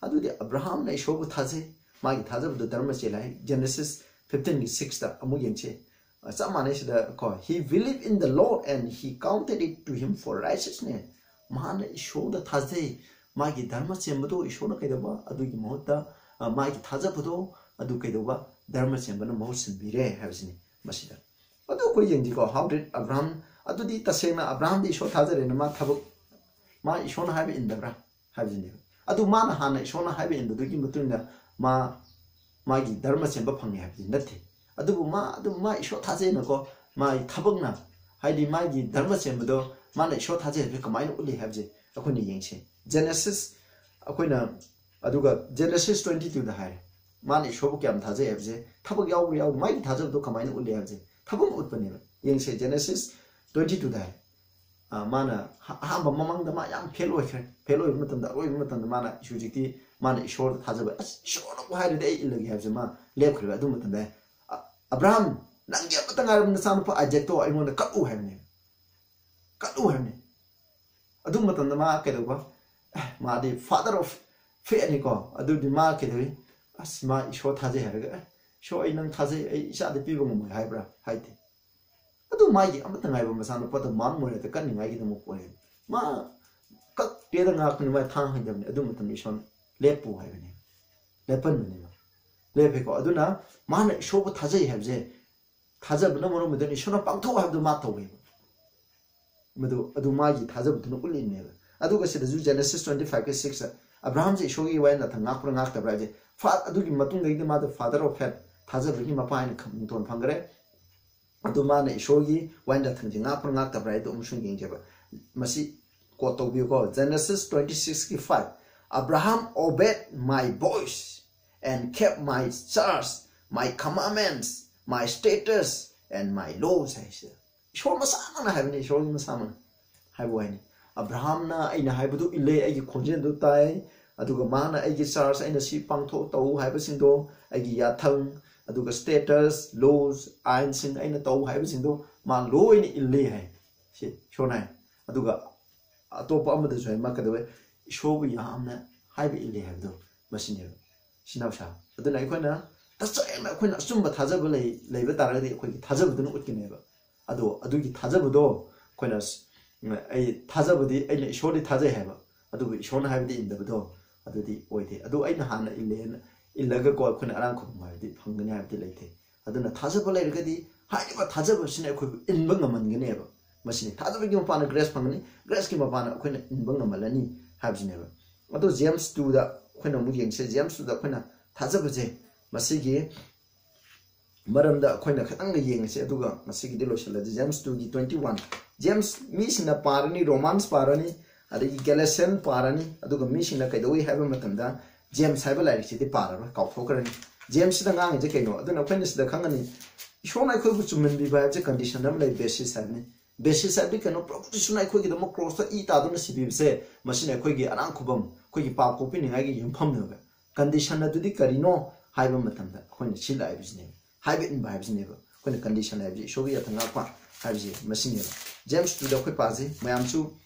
ꯑꯗꯨꯗꯤ ꯑꯕ꯭ꯔꯥꯍꯥꯝꯅ ꯏꯁꯣꯔꯕꯨ ꯊꯥꯖꯩ, ꯃꯥꯒꯤ ꯊꯥꯖꯕꯗꯨ ꯙꯔꯃ ꯆꯦꯜꯂꯦ ꯍꯥꯏ꯫ Genesis fifteenꯒꯤ sixꯇ ꯑꯃꯨꯛ ꯌꯦꯡꯁꯤ꯫ ꯑ, ꯆꯞ ꯃꯥꯟꯅꯩ ꯁꯤꯗ ꯀꯣ, "He believed in the Lord and he counted it to him for righteousness"꯫ ꯃꯥꯅ ꯏꯁꯣꯔꯗ ꯊꯥꯖꯩ, ꯃꯥꯒꯤ ꯙꯔꯃ ꯆꯦꯟꯕꯗꯣ ꯏꯁꯣꯔꯅ ꯀꯩꯗꯧꯕ? ꯑꯗꯨꯒꯤ ꯃꯍꯨꯠꯇ, ꯑ, ꯃꯥꯒꯤ ꯊꯥꯖꯕꯗꯣ ꯑꯗꯨ ꯀꯩꯗꯧꯕ? ꯙꯔꯃ ꯆꯦꯟꯕꯅ ꯃꯍꯨꯠ ꯁꯤꯟꯕꯤꯔꯦ ꯍꯥꯏꯕꯁꯤꯅꯤ ꯃꯁꯤꯗ꯫ ꯑꯗꯨ ꯑꯩꯈꯣꯏ ꯌꯦꯡꯁꯤꯀꯣ, how did Abraham, ꯑꯗꯨꯗꯤ ꯇꯁꯦꯡꯅ ꯑꯕ꯭ꯔꯥꯍꯥꯝꯗꯤ ꯏꯁꯣꯔ ꯊꯥꯖꯔꯦꯅ ꯃꯥ ꯊꯕꯛ, ꯃꯥ ꯏꯁꯣꯔꯅ ꯍꯥꯏꯕ ꯏꯟꯗꯕ꯭ꯔꯥ ꯍꯥꯏꯕꯁꯤꯅꯦꯕ꯫ ꯑꯗꯨ ꯃꯥꯅ ꯍꯥꯟꯅ ꯏꯁꯣꯔꯅ ꯍꯥꯏꯕ ꯏꯟꯕꯗꯨꯒꯤ ꯃꯇꯨꯡ ꯏꯟꯅ ꯃꯥ, ꯃꯥꯒꯤ ꯙꯔꯃ ꯆꯦꯟꯕ ꯐꯪꯉꯦ ꯍꯥꯏꯕꯗꯤ ꯅꯠꯇꯦ꯫ ꯑꯗꯨꯕꯨ ꯃꯥ, ꯑꯗꯨꯕꯨ ꯃꯥ ꯏꯁꯣꯔ ꯊꯥꯖꯩꯅꯀꯣ, ꯃꯥꯒꯤ ꯊꯕꯛꯅ, ꯍꯥꯏꯗꯤ ꯃꯥꯒꯤ ꯙꯔꯃ ꯆꯦꯟꯕꯗꯣ ꯃꯥꯅ ꯏꯁꯣꯔ ꯊꯥꯖꯩ ꯍꯥꯏꯕꯁꯦ ꯀꯃꯥꯏꯅ ꯎꯠꯂꯤ ꯍꯥꯏꯕꯁꯦ ꯑꯩꯈꯣꯏꯅ ꯌꯦꯡꯁꯤ꯫ Genesis, ꯑꯩꯈꯣꯏꯅ, ꯑꯗꯨꯒ Genesis twenty twoꯗ ꯍꯥꯏꯔꯦ, ꯃꯥꯅ ꯏꯁꯣꯔꯕꯨ ꯀꯌꯥꯝ ꯊꯥꯖꯩ ꯍꯥꯏꯕꯁꯦ, ꯊꯕꯛ ꯌꯥꯎꯕ꯭ꯔꯥ ꯌꯥꯎꯗ, ꯃꯥꯒꯤ ꯊꯥꯖꯕꯗꯣ ꯀꯃꯥꯏꯅ ꯎꯠꯂꯤ ꯍꯥꯏꯕꯁꯦ ꯊꯕꯛ ꯎꯠꯄꯅꯦꯕ꯫ ꯌꯦꯡꯁꯦ, Genesis twenty twoꯗ ꯍꯥꯏꯔꯦ꯫ ꯑ, ꯃꯥꯅ ꯑꯍ-, ꯑꯍꯥꯟꯕ ꯃꯃꯥꯡꯗ ꯃꯥ ꯌꯥꯝ ꯐꯦꯜ ꯑꯣꯏꯈ꯭ꯔꯦ꯫ ꯐꯦꯜ ꯑꯣꯏꯕ ꯃꯇꯝꯗ, ꯑꯔꯣꯏꯕ ꯃꯇꯝꯗ ꯃꯥꯅ ꯍꯧꯖꯤꯛꯇꯤ ꯃꯥꯅ ꯏꯁꯣꯔꯗ ꯊꯥꯖꯕ, "ꯑꯁ, ꯏꯁꯣꯔꯅꯕꯨ ꯍꯥꯏꯔꯗꯤ ꯑꯩ ꯏꯜꯂꯒꯦ" ꯍꯥꯏꯕꯁꯦ ꯃꯥ ꯂꯦꯞꯈ꯭ꯔꯦꯕ꯫ ꯑꯗꯨ ꯃꯇꯝꯗ, "ꯑ-, ꯑꯕ꯭ꯔꯥꯍꯥꯝ, ꯅꯪꯒꯤ ꯑꯃꯠꯇ ꯉꯥꯏꯔꯕ ꯅꯆꯥꯅꯨꯄꯥ ꯑꯥꯏꯖꯦꯛꯇꯣ ꯑꯩꯉꯣꯟꯗ ꯀꯠꯂꯨ" ꯍꯥꯏꯕꯅꯦ꯫ "ꯀꯠꯂꯨ" ꯍꯥꯏꯕꯅꯦ꯫ ꯑꯗꯨ ꯃꯇꯝꯗ ꯃꯥ ꯀꯩꯗꯧꯕ? ꯑꯦ, ꯃꯥꯗꯤ father of faithꯅꯤꯀꯣ꯫ ꯑꯗꯨꯗꯤ ꯃꯥ ꯀꯩꯗꯧꯏ? "ꯑꯁ, ꯃꯥ ꯏꯁꯣꯔ ꯊꯥꯖꯩ" ꯍꯥꯏꯔꯒ, "ꯑꯦ, ꯏꯁꯣꯔ, ꯑꯩ ꯅꯪ ꯊꯥꯖꯩ, ꯑꯩ ꯏꯆꯥꯗꯤ ꯄꯤꯕ ꯉꯝꯃꯣꯏ" ꯍꯥꯏꯕ꯭ꯔꯥ? ꯍꯥꯏꯗꯦ꯫ ꯑꯗꯨ ꯃꯥꯒꯤ ꯑꯃꯠꯇ ꯉꯥꯏꯕ ꯃꯆꯥꯅꯨꯄꯥꯗꯣ ꯃꯥꯡ ꯃꯣꯏꯔꯥꯗ ꯀꯟꯅꯤꯡꯉꯥꯏꯒꯤꯗꯃꯛ ꯑꯣꯏꯔꯦ꯫ ꯃꯥ ꯀꯛꯇꯦꯗ ꯉꯥꯛꯄꯅꯤ, ꯃꯥ ꯊꯥꯡ ꯍꯩꯗꯕꯅꯤ꯫ ꯑꯗꯨ ꯃꯇꯝꯗ ꯏꯁꯣꯔꯅ "ꯂꯦꯞꯄꯨ" ꯍꯥꯏꯕꯅꯦ꯫ ꯂꯦꯞꯍꯟꯕꯅꯦꯕ꯫ ꯂꯦꯞꯄꯦꯀꯣ꯫ ꯑꯗꯨꯅ ꯃꯥꯅ ꯏꯁꯣꯔꯕꯨ ꯊꯥꯖꯩ ꯍꯥꯏꯕꯁꯦ, ꯊꯥꯖꯕꯅ ꯃꯔꯝ ꯑꯣꯏꯗꯨꯅ ꯏꯁꯣꯔꯅ ꯄꯥꯡꯊꯣꯛꯎ ꯍꯥꯏꯕꯗꯨ ꯃꯥ ꯇꯧꯋꯦꯕ꯫ ꯃꯗꯨ, ꯑꯗꯨ ꯃꯥꯒꯤ ꯊꯥꯖꯕꯗꯨꯅ ꯎꯠꯂꯤꯅꯦꯕ꯫ ꯑꯗꯨꯒ ꯁꯤꯗꯁꯨ Genesis twenty fiveꯀꯤ sixꯇ ꯑꯕ꯭ꯔꯥꯍꯥꯝꯁꯦ ꯏꯁꯣꯔꯒꯤ ꯋꯥꯌꯦꯜ ꯅꯥꯊꯪ ꯉꯥꯛꯄ꯭ꯔꯥ ꯉꯥꯛꯇꯕ꯭ꯔꯥ ꯍꯥꯏꯁꯦ, ꯐꯥ-, ꯑꯗꯨꯒꯤ ꯃꯇꯨꯡꯗꯒꯤꯗꯤ ꯃꯥꯗꯣ father of faith, ꯊꯥꯖꯕꯒꯤ ꯃꯄꯥ ꯍꯥꯏꯅ ꯈ-, ꯃꯤꯡꯊꯣꯟ ꯐꯪꯈ꯭ꯔꯦ꯫ ꯑꯗꯨ ꯃꯥꯅ ꯏꯁꯣꯔꯒꯤ ꯋꯥꯌꯦꯜ ꯅꯥꯊꯪꯁꯦ ꯉꯥꯛꯄ꯭ꯔꯥ ꯉꯥꯛꯇꯕ꯭ꯔꯥ ꯍꯥꯏꯗꯣ ꯑꯃꯨꯛꯁꯨ ꯌꯦꯡꯖꯦꯕ꯫ ꯃꯁꯤ quote ꯇꯧꯕꯤꯌꯨꯀꯣ, Genesis twenty sixꯀꯤ five, "Abraham obeyed my voice and kept my charge, my commandments, my statutes, and my laws" ꯍꯥꯏꯁꯤꯗ꯫ ꯏꯁꯣꯔ ꯃꯁꯥꯃꯛꯅ ꯍꯥꯏꯕꯅꯤ, ꯏꯁꯣꯔꯒꯤ ꯃꯁꯥꯃꯛꯅ ꯍꯥꯏꯕ ꯋꯥꯍꯩꯅꯤ꯫ ꯑꯕ꯭ꯔꯥꯍꯥꯝꯅ ꯑꯩꯅ ꯍꯥꯏꯕꯗꯨ ꯏꯜꯂꯦ, ꯑꯩꯒꯤ ꯈꯣꯟꯖꯦꯜꯗꯨ ꯇꯥꯏ, ꯑꯗꯨꯒ ꯃꯥꯅ ꯑꯩꯒꯤ ꯆꯥꯔꯖ ꯑꯩꯅ ꯁꯤ ꯄꯥꯡꯊꯣꯛ ꯇꯧ ꯍꯥꯏꯕꯁꯤꯡꯗꯣ, ꯑꯩꯒꯤ ꯌꯥꯊꯪ, ꯑꯗꯨꯒ status, laws, ꯑꯥꯏꯟꯁꯤꯡ ꯑꯩꯅ ꯇꯧ ꯍꯥꯏꯕꯁꯤꯡꯗꯣ ꯃꯥ ꯂꯣꯏꯅ ꯏꯜꯂꯦ ꯍꯥꯏ꯫ ꯁꯤ ꯏꯁꯣꯔꯅ ꯍꯥꯏ꯫ ꯑꯗꯨꯒ ꯑꯇꯣꯞꯄ ꯑꯃꯗꯁꯨ ꯍꯥꯏ, ꯃꯥ ꯀꯩꯗꯧꯋꯦ? ꯏꯁꯣꯔꯕꯨ ꯌꯥꯝꯅ ꯍꯥꯏꯕ ꯏꯜꯂꯦ ꯍꯥꯏꯕꯗꯣ ꯃꯁꯤꯅꯦꯕ꯫ ꯁꯤꯅꯥꯎꯁꯥ꯫ ꯑꯗꯨꯅ ꯑꯩꯈꯣꯏꯅ ꯇꯁꯦꯡꯅ ꯑꯩꯈꯣꯏꯅ ꯑꯆꯨꯝꯕ ꯊꯥꯖꯕ ꯂꯩ-, ꯂꯩꯕ ꯇꯥꯔꯒꯗꯤ ꯑꯩꯈꯣꯏꯒꯤ ꯊꯥꯖꯕꯗꯨꯅ ꯎꯠꯀꯅꯦꯕ꯫ ꯑꯗꯣ ꯑꯗꯨꯒꯤ ꯊꯥꯖꯕꯗꯣ ꯑꯩꯈꯣꯏꯅ ꯁ-, ꯑꯩ ꯊꯥꯖꯕꯗꯤ, ꯑꯩꯅ ꯏꯁꯣꯔꯗꯤ ꯊꯥꯖꯩ ꯍꯥꯏꯕ, ꯑꯗꯨꯕꯨ ꯏꯁꯣꯔꯅ ꯍꯥꯏꯕꯗꯤ ꯏꯟꯗꯕꯗꯣ ꯑꯗꯨꯗꯤ ꯑꯣꯏꯗꯦ꯫ ꯑꯗꯨ ꯑꯩꯅ ꯍꯥꯟꯅ ꯏꯜꯂꯦꯅ ꯏꯜꯂꯒꯀꯣ ꯑꯩꯈꯣꯏꯅ ꯑꯔꯥꯡ ꯈꯨꯕꯝ ꯍꯥꯏꯕꯗꯤ ꯐꯪꯒꯅꯤ ꯍꯥꯏꯕꯗꯤ ꯂꯩꯇꯦ꯫ ꯑꯗꯨꯅ ꯊꯥꯖꯕ ꯂꯩꯔꯒꯗꯤ ꯍꯥꯏꯔꯤꯕ ꯊꯥꯖꯕꯁꯤꯅ ꯑꯩꯈꯣꯏꯕꯨ ꯏꯟꯕ ꯉꯝꯍꯟꯒꯅꯦꯕ꯫ ꯃꯁꯤꯅꯤ ꯊꯥꯖꯕꯒꯤ ꯃꯄꯥꯟꯅ grace ꯐꯪꯒꯅꯤ, graceꯀꯤ ꯃꯄꯥꯟꯅ ꯑꯩꯈꯣꯏꯅ ꯏꯟꯕ ꯉꯝꯍꯜꯂꯅꯤ ꯍꯥꯏꯕꯁꯤꯅꯦꯕ꯫ ꯑꯗꯣ James twoꯗ ꯑꯩꯈꯣꯏꯅ ꯑꯃꯨꯛ ꯌꯦꯡꯁꯦ꯫ James twoꯗ ꯑꯩꯈꯣꯏꯅ ꯊꯥꯖꯕꯁꯦ, ꯃꯁꯤꯒꯤ ꯃꯔꯝꯗ ꯑꯩꯈꯣꯏꯅ ꯈꯤꯇꯪꯒ ꯌꯦꯡꯉꯁꯦ, ꯑꯗꯨꯒ ꯉꯁꯤꯒꯤꯗꯤ ꯂꯣꯏꯁꯤꯜꯂꯁꯤ꯫ James twoꯒꯤ twenty one꯫ James ꯃꯤꯁꯤꯡꯅ ꯄꯥꯔꯅꯤ, Romans ꯄꯥꯔꯅꯤ, ꯑꯗꯒꯤ Galatian ꯄꯥꯔꯅꯤ, ꯑꯗꯨꯒ ꯃꯤꯁꯤꯡꯅ ꯀꯩꯗꯧꯏ ꯍꯥꯏꯕ ꯃꯇꯝꯗ James ꯍꯥꯏꯕ ꯂꯥꯏꯔꯤꯛꯁꯤꯗꯤ ꯄꯥꯔꯔꯣꯏ, ꯀꯥꯎꯊꯣꯛꯈ꯭ꯔꯅꯤ꯫ Jamesꯁꯤꯗ ꯉꯥꯡꯉꯤꯁꯦ ꯀꯩꯅꯣ? ꯑꯗꯨꯅ ꯑꯩꯈꯣꯏꯅ ꯁꯤꯗ ꯈꯪꯉꯅꯤ, ꯏꯁꯣꯔꯅ ꯑꯩꯈꯣꯏꯕꯨ ꯆꯨꯝꯍꯟꯕꯤꯕ ꯍꯥꯏꯕꯁꯦ condition ꯑꯃ ꯂꯩ, basis ꯍꯥꯏꯕꯅꯤ꯫ Basis ꯍꯥꯏꯕꯗꯤ ꯀꯩꯅꯣ? ꯄ꯭ꯔꯚꯨ ꯖꯤꯁꯨꯅ ꯑꯩꯈꯣꯏꯒꯤꯗꯃꯛ crossꯇ ꯏ ꯇꯥꯗꯨꯅ ꯁꯤꯕꯤꯕꯁꯦ, ꯃꯁꯤꯅ ꯑꯩꯈꯣꯏꯒꯤ ꯑꯔꯥꯡ ꯈꯨꯕꯝ, ꯑꯩꯈꯣꯏꯒꯤ ꯄꯥꯞ ꯀꯣꯛꯄꯤꯅꯤꯡꯉꯥꯏꯒꯤ ꯌꯨꯝꯐꯝꯅꯦꯕ꯫ Condition ꯑꯗꯨꯗꯤ ꯀꯔꯤꯅꯣ ꯍꯥꯏꯕ ꯃꯇꯝꯗ ꯑꯩꯈꯣꯏꯅ ꯁꯤ ꯂꯥꯛꯏꯕꯁꯤꯅꯦꯕ, ꯍꯥꯏꯕ ꯏꯟꯕ ꯍꯥꯏꯕꯁꯤꯅꯦꯕ꯫ ꯑꯩꯈꯣꯏꯅ condition ꯍꯥꯏꯕꯁꯤ ꯏꯁꯣꯔꯒꯤ ꯌꯥꯊꯪ ꯉꯥꯛꯄ ꯍꯥꯏꯕꯁꯤ ꯃꯁꯤꯅꯦꯕ꯫ James twoꯗ ꯑꯩꯈꯣꯏ ꯄꯥꯁꯤ, ꯃꯌꯥꯝꯁꯨ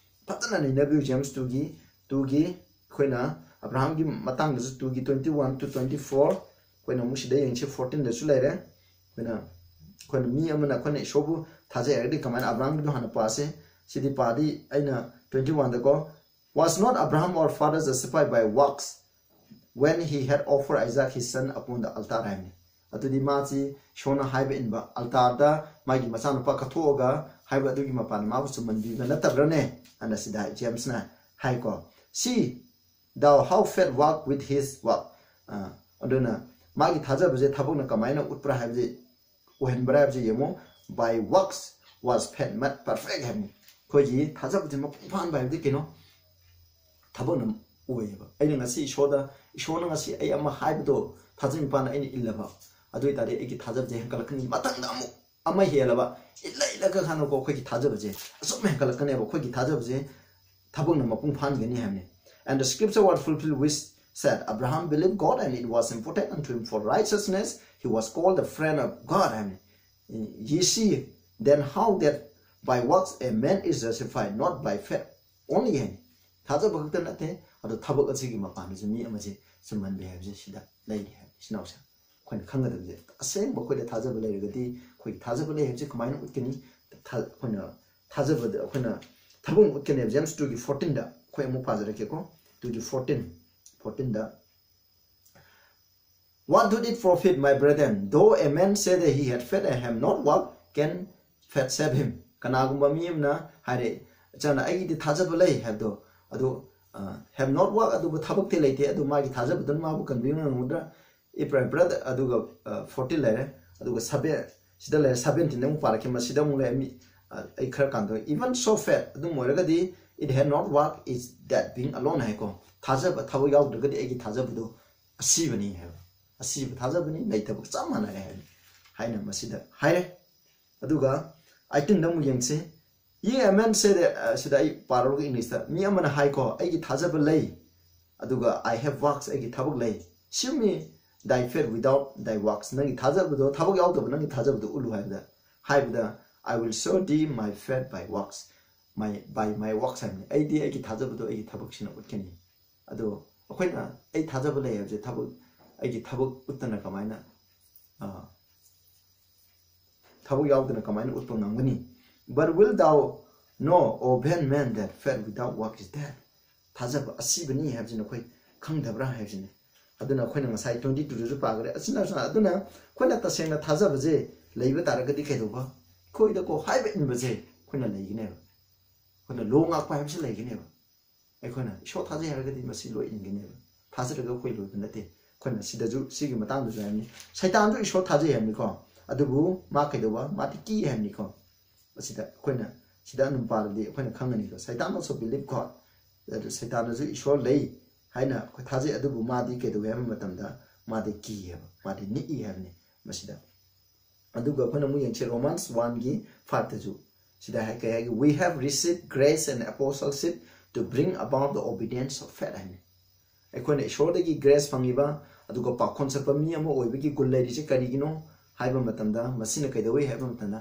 ꯐꯖꯅ ꯅꯩꯅꯕꯤꯌꯨ꯫ James twoꯒꯤ, twoꯒꯤ ꯑꯩꯈꯣꯏꯅ ꯑꯕ꯭ꯔꯥꯍꯥꯝꯒꯤ ꯃꯇꯥꯡꯗꯁꯨ twoꯒꯤ twenty one to twenty four, ꯑꯩꯈꯣꯏꯅ ꯑꯃꯨꯛ ꯁꯤꯗ ꯌꯦꯡꯁꯤ, fourteenꯗꯁꯨ ꯂꯩꯔꯦ꯫ ꯑꯩꯈꯣꯏꯅ, ꯑꯩꯈꯣꯏꯅ ꯃꯤ ꯑꯃꯅ ꯑꯩꯈꯣꯏꯅ ꯏꯁꯣꯔꯕꯨ ꯊꯥꯖꯩ ꯍꯥꯏꯔꯒꯗꯤ ꯀꯃꯥꯏꯅ? ꯑꯕ꯭ꯔꯥꯍꯥꯝꯒꯤꯗꯣ ꯍꯥꯟꯅ ꯄꯥꯁꯦ꯫ ꯁꯤꯗꯤ ꯄꯥꯗꯤ ꯑꯩꯅ twenty oneꯗꯀꯣ, "Was not Abraham our father justified by works when he had offered Isaac his son upon the altar?" ꯍꯥꯏꯕꯅꯤ꯫ ꯑꯗꯨꯗꯤ ꯃꯥꯁꯤ ꯏꯁꯣꯔꯅ ꯍꯥꯏꯕ ꯏꯟꯕ, altarꯗ ꯃꯥꯒꯤ ꯃꯆꯥꯅꯨꯄꯥ ꯀꯠꯊꯣꯛꯑꯒ ꯍꯥꯏꯕ ꯑꯗꯨꯒꯤ ꯃꯄꯥꯟ ꯃꯥꯕꯨ ꯆꯨꯝꯍꯟꯕꯤꯕ ꯅꯠꯇꯕ꯭ꯔꯅꯦ? ꯑꯅ ꯁꯤꯗ ꯍꯥꯏ, Jamesꯅ ꯍꯥꯏꯀꯣ꯫ "See, thou how faith work with his work?" ꯑ, ꯑꯗꯨꯅ ꯃꯥꯒꯤ ꯊꯥꯖꯕꯁꯦ ꯊꯕꯛꯅ ꯀꯃꯥꯏꯅ ꯎꯠꯄ꯭ꯔꯥ ꯍꯥꯏꯕꯁꯦ, ꯑꯣꯏꯍꯟꯕ꯭ꯔꯥ ꯍꯥꯏꯕꯁꯦ ꯌꯦꯡꯉꯨ꯫ "By works was faith made perfect" ꯍꯥꯏꯕꯅꯤ꯫ ꯑꯩꯈꯣꯏꯒꯤ ꯊꯥꯖꯕꯁꯦ ꯃꯄꯨꯡ ꯐꯥꯍꯟꯕ ꯍꯥꯏꯕꯗꯤ ꯀꯩꯅꯣ? ꯊꯕꯛꯅ ꯑꯣꯏꯌꯦꯕ꯫ ꯑꯩꯅ ꯉꯁꯤ ꯏꯁꯣꯔꯗ, ꯏꯁꯣꯔꯅ ꯉꯁꯤ ꯑꯩ ꯑꯃ ꯍꯥꯏꯕꯗꯣ ꯊꯥꯖꯕ ꯃꯄꯥꯟꯅ ꯑꯩꯅ ꯏꯜꯂꯕ, ꯑꯗꯨ ꯑꯣꯏꯇꯥꯔꯗꯤ ꯑꯩꯒꯤ ꯊꯥꯖꯕꯁꯦ ꯍꯦꯟꯒꯠꯂꯛꯀꯅꯤ꯫ ꯃꯊꯪꯗ ꯑꯃꯨꯛ ꯑꯃ ꯍꯦꯜꯂꯕ, ꯏꯜꯂ ꯏꯜꯂꯒ ꯈꯥꯟꯅꯀꯣ ꯑꯩꯈꯣꯏꯒꯤ ꯊꯥꯖꯕꯁꯦ ꯑꯁꯨꯝ ꯍꯦꯟꯒꯠꯂꯛꯀꯅꯦꯕ꯫ ꯑꯩꯈꯣꯏꯒꯤ ꯊꯥꯖꯕꯁꯦ ꯊꯕꯛꯅ ꯃꯄꯨꯡ ꯐꯥꯍꯟꯒꯅꯤ ꯍꯥꯏꯕꯅꯤ꯫ And the scripture was fulfilled which said, Abraham believed God and it was imputed unto him for righteousness, he was called the friend of God ꯍꯥꯏꯕꯅꯤ꯫ Ye see then how that by works a man is justified, not by faith only ꯍꯥꯏꯅꯤ꯫ ꯊꯥꯖꯕ ꯈꯛꯇ ꯅꯠꯇꯦ, ꯑꯗꯣ ꯊꯕꯛ ꯑꯁꯤꯒꯤ ꯃꯄꯥꯟꯗꯁꯨ ꯃꯤ ꯑꯃꯁꯦ ꯆꯨꯝꯍꯟꯕꯤ ꯍꯥꯏꯕꯁꯦ ꯁꯤꯗ ꯂꯩꯔꯤ ꯍꯥꯏꯕꯅꯤ꯫ ꯏꯆꯤꯟ ꯏꯅꯥꯎꯁꯦ ꯑꯩꯈꯣꯏꯅ ꯈꯪꯒꯗꯕꯁꯦ, ꯑꯁꯦꯡꯕ ꯑꯩꯈꯣꯏꯗ ꯊꯥꯖꯕ ꯂꯩꯔꯒꯗꯤ ꯑꯩꯈꯣꯏꯒꯤ ꯊꯥꯖꯕ ꯂꯩ ꯍꯥꯏꯕꯁꯦ ꯀꯃꯥꯏꯅ ꯎꯠꯀꯅꯤ? ꯊꯥ-, ꯑꯩꯈꯣꯏꯅ ꯊꯥꯖꯕꯗ ꯑꯩꯈꯣꯏꯅ ꯊꯕꯛ ꯑꯃ ꯎꯠꯀꯅꯦꯕ꯫ James two ꯒꯤ fourteen ꯗ ꯑꯩꯈꯣꯏ ꯑꯃꯨꯛ ꯄꯥꯖꯔꯛꯀꯦꯀꯣ꯫ Two ꯒꯤ fourteen, fourteen the, What did it profit, my brethren, though a man say that he had faith and have not work, can faith save him? ꯀꯅꯥꯒꯨꯝꯕ ꯃꯤ ꯑꯃꯅ ꯍꯥꯏꯔꯦ, "ꯏꯆꯥꯅ ꯑꯩꯒꯤꯗꯤ ꯊꯥꯖꯕ ꯂꯩ" ꯍꯥꯏꯕꯗꯣ, ꯑꯗꯨ, ꯑ, "have not work", ꯑꯗꯨꯕꯨ ꯊꯕꯛꯇꯤ ꯂꯩꯇꯦ, ꯑꯗꯨ ꯃꯥꯒꯤ ꯊꯥꯖꯕꯗꯨꯅ ꯃꯥꯕꯨ ꯀꯟꯕꯤꯕ ꯉꯝꯒꯗ꯭ꯔꯥ? If my brother, ꯑꯗꯨꯒ, ꯑ, fourteen ꯂꯩꯔꯦ, ꯑꯗꯨꯒ seven, ꯁꯤꯗ ꯂꯩꯔꯦ, seventeen ꯑꯃꯨꯛ ꯄꯥꯔꯛꯀꯦ, ꯃꯁꯤꯗ ꯑꯃꯨꯛ ꯂꯩꯔꯦ, ꯃꯤ, ꯑ, ꯑꯩ ꯈꯔ ꯀꯥꯟꯗ, "Even so faith", ꯑꯗꯨꯝ ꯑꯣꯏꯔꯒꯗꯤ, "it had not work, is that being alone" ꯍꯥꯏꯀꯣ, ꯊꯥꯖꯕ, ꯊꯕꯛ ꯌꯥꯎꯗ꯭ꯔꯒꯗꯤ ꯑꯩꯒꯤ ꯊꯥꯖꯕꯗꯣ ꯑꯁꯤꯕꯅꯤ ꯍꯥꯏꯕ, ꯑꯁꯤꯕ ꯊꯥꯖꯕꯅꯤ, ꯂꯩꯇꯕꯒ ꯆꯞ ꯃꯥꯟꯅꯔꯦ ꯍꯥꯏꯕ, ꯍꯥꯏꯅ ꯃꯁꯤꯗ ꯍꯥꯏꯔꯦ꯫ ꯑꯗꯨꯒ eighteen ꯗ ꯑꯃꯨꯛ ꯌꯦꯡꯁꯤ꯫ "Ye a man say that", ꯑ, ꯁꯤꯗ ꯑꯩ ꯄꯥꯔꯨꯔꯒ English ꯇ, ꯃꯤ ꯑꯃꯅ ꯍꯥꯏꯀꯣ, "ꯑꯩꯒꯤ ꯊꯥꯖꯕ ꯂꯩ, ꯑꯗꯨꯒ I have works", ꯑꯩꯒꯤ ꯊꯕꯛ ꯂꯩ꯫ "Shew me thy faith without thy works", ꯅꯪꯒꯤ ꯊꯥꯖꯕꯗꯣ, ꯊꯕꯛ ꯌꯥꯎꯗꯕ ꯅꯪꯒꯤ ꯊꯥꯖꯕꯗꯣ ꯎꯠꯂꯨ ꯍꯥꯏꯕꯗ, ꯍꯥꯏꯕꯗ, "I will show thee my faith by works", my, by my works ꯍꯥꯏꯕꯅꯤ꯫ ꯑꯩꯗꯤ ꯑꯩꯒꯤ ꯊꯥꯖꯕꯗꯣ ꯑꯩꯒꯤ ꯊꯕꯛꯁꯤꯅ ꯎꯠꯀꯅꯤ꯫ ꯑꯗꯣ ꯑꯩꯈꯣꯏꯅ "ꯑꯩ ꯊꯥꯖꯕ ꯂꯩ" ꯍꯥꯏꯕꯁꯦ ꯊꯕꯛ, ꯑꯩꯒꯤ ꯊꯕꯛ ꯎꯠꯇꯅ ꯀꯃꯥꯏꯅ, ꯑ, ꯊꯕꯛ ꯌꯥꯎꯗꯅ ꯀꯃꯥꯏꯅ ꯎꯠꯄ ꯉꯝꯒꯅꯤ? "But wilt thou know, O vain man, that faith without work is dead"? ꯊꯥꯖꯕ ꯑꯁꯤꯕꯅꯤ ꯍꯥꯏꯕꯁꯤ ꯅꯈꯣꯏ ꯈꯪꯗꯕ꯭ꯔꯥ ꯍꯥꯏꯕꯁꯤꯅꯤ꯫ ꯑꯗꯨꯅ ꯑꯩꯈꯣꯏꯅ ꯉꯁꯥꯏ twenty two ꯗꯁꯨ ꯄꯥꯈ꯭ꯔꯦ꯫ ꯑꯁꯤꯅ, ꯑꯗꯨꯅ ꯑꯩꯈꯣꯏꯅ ꯇꯁꯦꯡꯅ ꯊꯥꯖꯕꯁꯦ ꯂꯩꯕ ꯇꯥꯔꯒꯗꯤ ꯀꯩꯗꯧꯕ? ꯑꯩꯈꯣꯏꯗꯀꯣ ꯍꯥꯏꯕ ꯏꯟꯕꯁꯦ ꯑꯩꯈꯣꯏꯅ ꯂꯩꯒꯅꯦꯕ꯫ ꯑꯩꯈꯣꯏꯅ ꯂꯣ ꯉꯥꯛꯄ ꯍꯥꯏꯕꯁꯤ ꯂꯩꯒꯅꯦꯕ꯫ ꯑꯩꯈꯣꯏꯅ ꯏꯁꯣꯔ ꯊꯥꯖꯩ ꯍꯥꯏꯔꯒꯗꯤ ꯃꯁꯤ ꯂꯣꯏ ꯏꯟꯒꯅꯦꯕ꯫ ꯊꯥꯖꯗ꯭ꯔꯒ ꯑꯩꯈꯣꯏ ꯂꯣꯏꯕ ꯅꯠꯇꯦ꯫ ꯑꯩꯈꯣꯏꯅ ꯁꯤꯗꯁꯨ, ꯁꯤꯒꯤ ꯃꯇꯥꯡꯗꯁꯨ ꯍꯥꯏꯕꯅꯤ, ꯁꯩꯇꯥꯟꯁꯨ ꯏꯁꯣꯔ ꯊꯥꯖꯩ ꯍꯥꯏꯕꯅꯤꯀꯣ꯫ ꯑꯗꯨꯕꯨ ꯃꯥ ꯀꯩꯗꯧꯕ? ꯃꯥꯗꯤ ꯀꯤ ꯍꯥꯏꯕꯅꯤꯀꯣ꯫ ꯑꯁꯤꯗ ꯑꯩꯈꯣꯏꯅ, ꯁꯤꯗ ꯑꯗꯨꯝ ꯄꯥꯔꯗꯤ ꯑꯩꯈꯣꯏꯅ ꯈꯪꯒꯅꯤꯀꯣ꯫ "Satan also believe God", ꯑꯗꯨ ꯁꯩꯇꯥꯟꯅꯁꯨ ꯏꯁꯣꯔ ꯂꯩ ꯍꯥꯏꯅ ꯑꯩꯈꯣꯏ ꯊꯥꯖꯩ, ꯑꯗꯨꯕꯨ ꯃꯥꯗꯤ ꯀꯩꯗꯧꯋꯤ ꯍꯥꯏꯕ ꯃꯇꯝꯗ ꯃꯥꯗꯤ ꯀꯤ ꯍꯥꯏꯕ, ꯃꯥꯗꯤ ꯅꯤꯛꯏ ꯍꯥꯏꯕꯅꯤ ꯃꯁꯤꯗ꯫ ꯑꯗꯨꯒ ꯑꯩꯈꯣꯏꯅ ꯑꯃꯨꯛ ꯌꯦꯡꯁꯤ, Romans one ꯒꯤ five ꯇꯁꯨ꯫ ꯁꯤꯗ ꯍꯥꯏ-, ꯀꯩ ꯍꯥꯏꯒꯦ? "We have received grace and apostleship to bring about the obedience of faith ꯍꯥꯏꯅꯤ꯫ ꯑꯩꯈꯣꯏꯅ ꯏꯁꯣꯔꯗꯒꯤ grace ꯐꯪꯉꯤꯕ ꯑꯗꯨꯒ ꯄꯥꯈꯣꯟ ꯆꯠꯄ ꯃꯤ ꯑꯃ ꯑꯣꯏꯕꯒꯤ ꯒꯨꯟ ꯂꯩꯔꯤꯁꯦ ꯀꯔꯤꯒꯤꯅꯣ ꯍꯥꯏꯕ ꯃꯇꯝꯗ, ꯃꯁꯤꯅ ꯀꯩꯗꯧꯏ ꯍꯥꯏꯕ ꯃꯇꯝꯗ,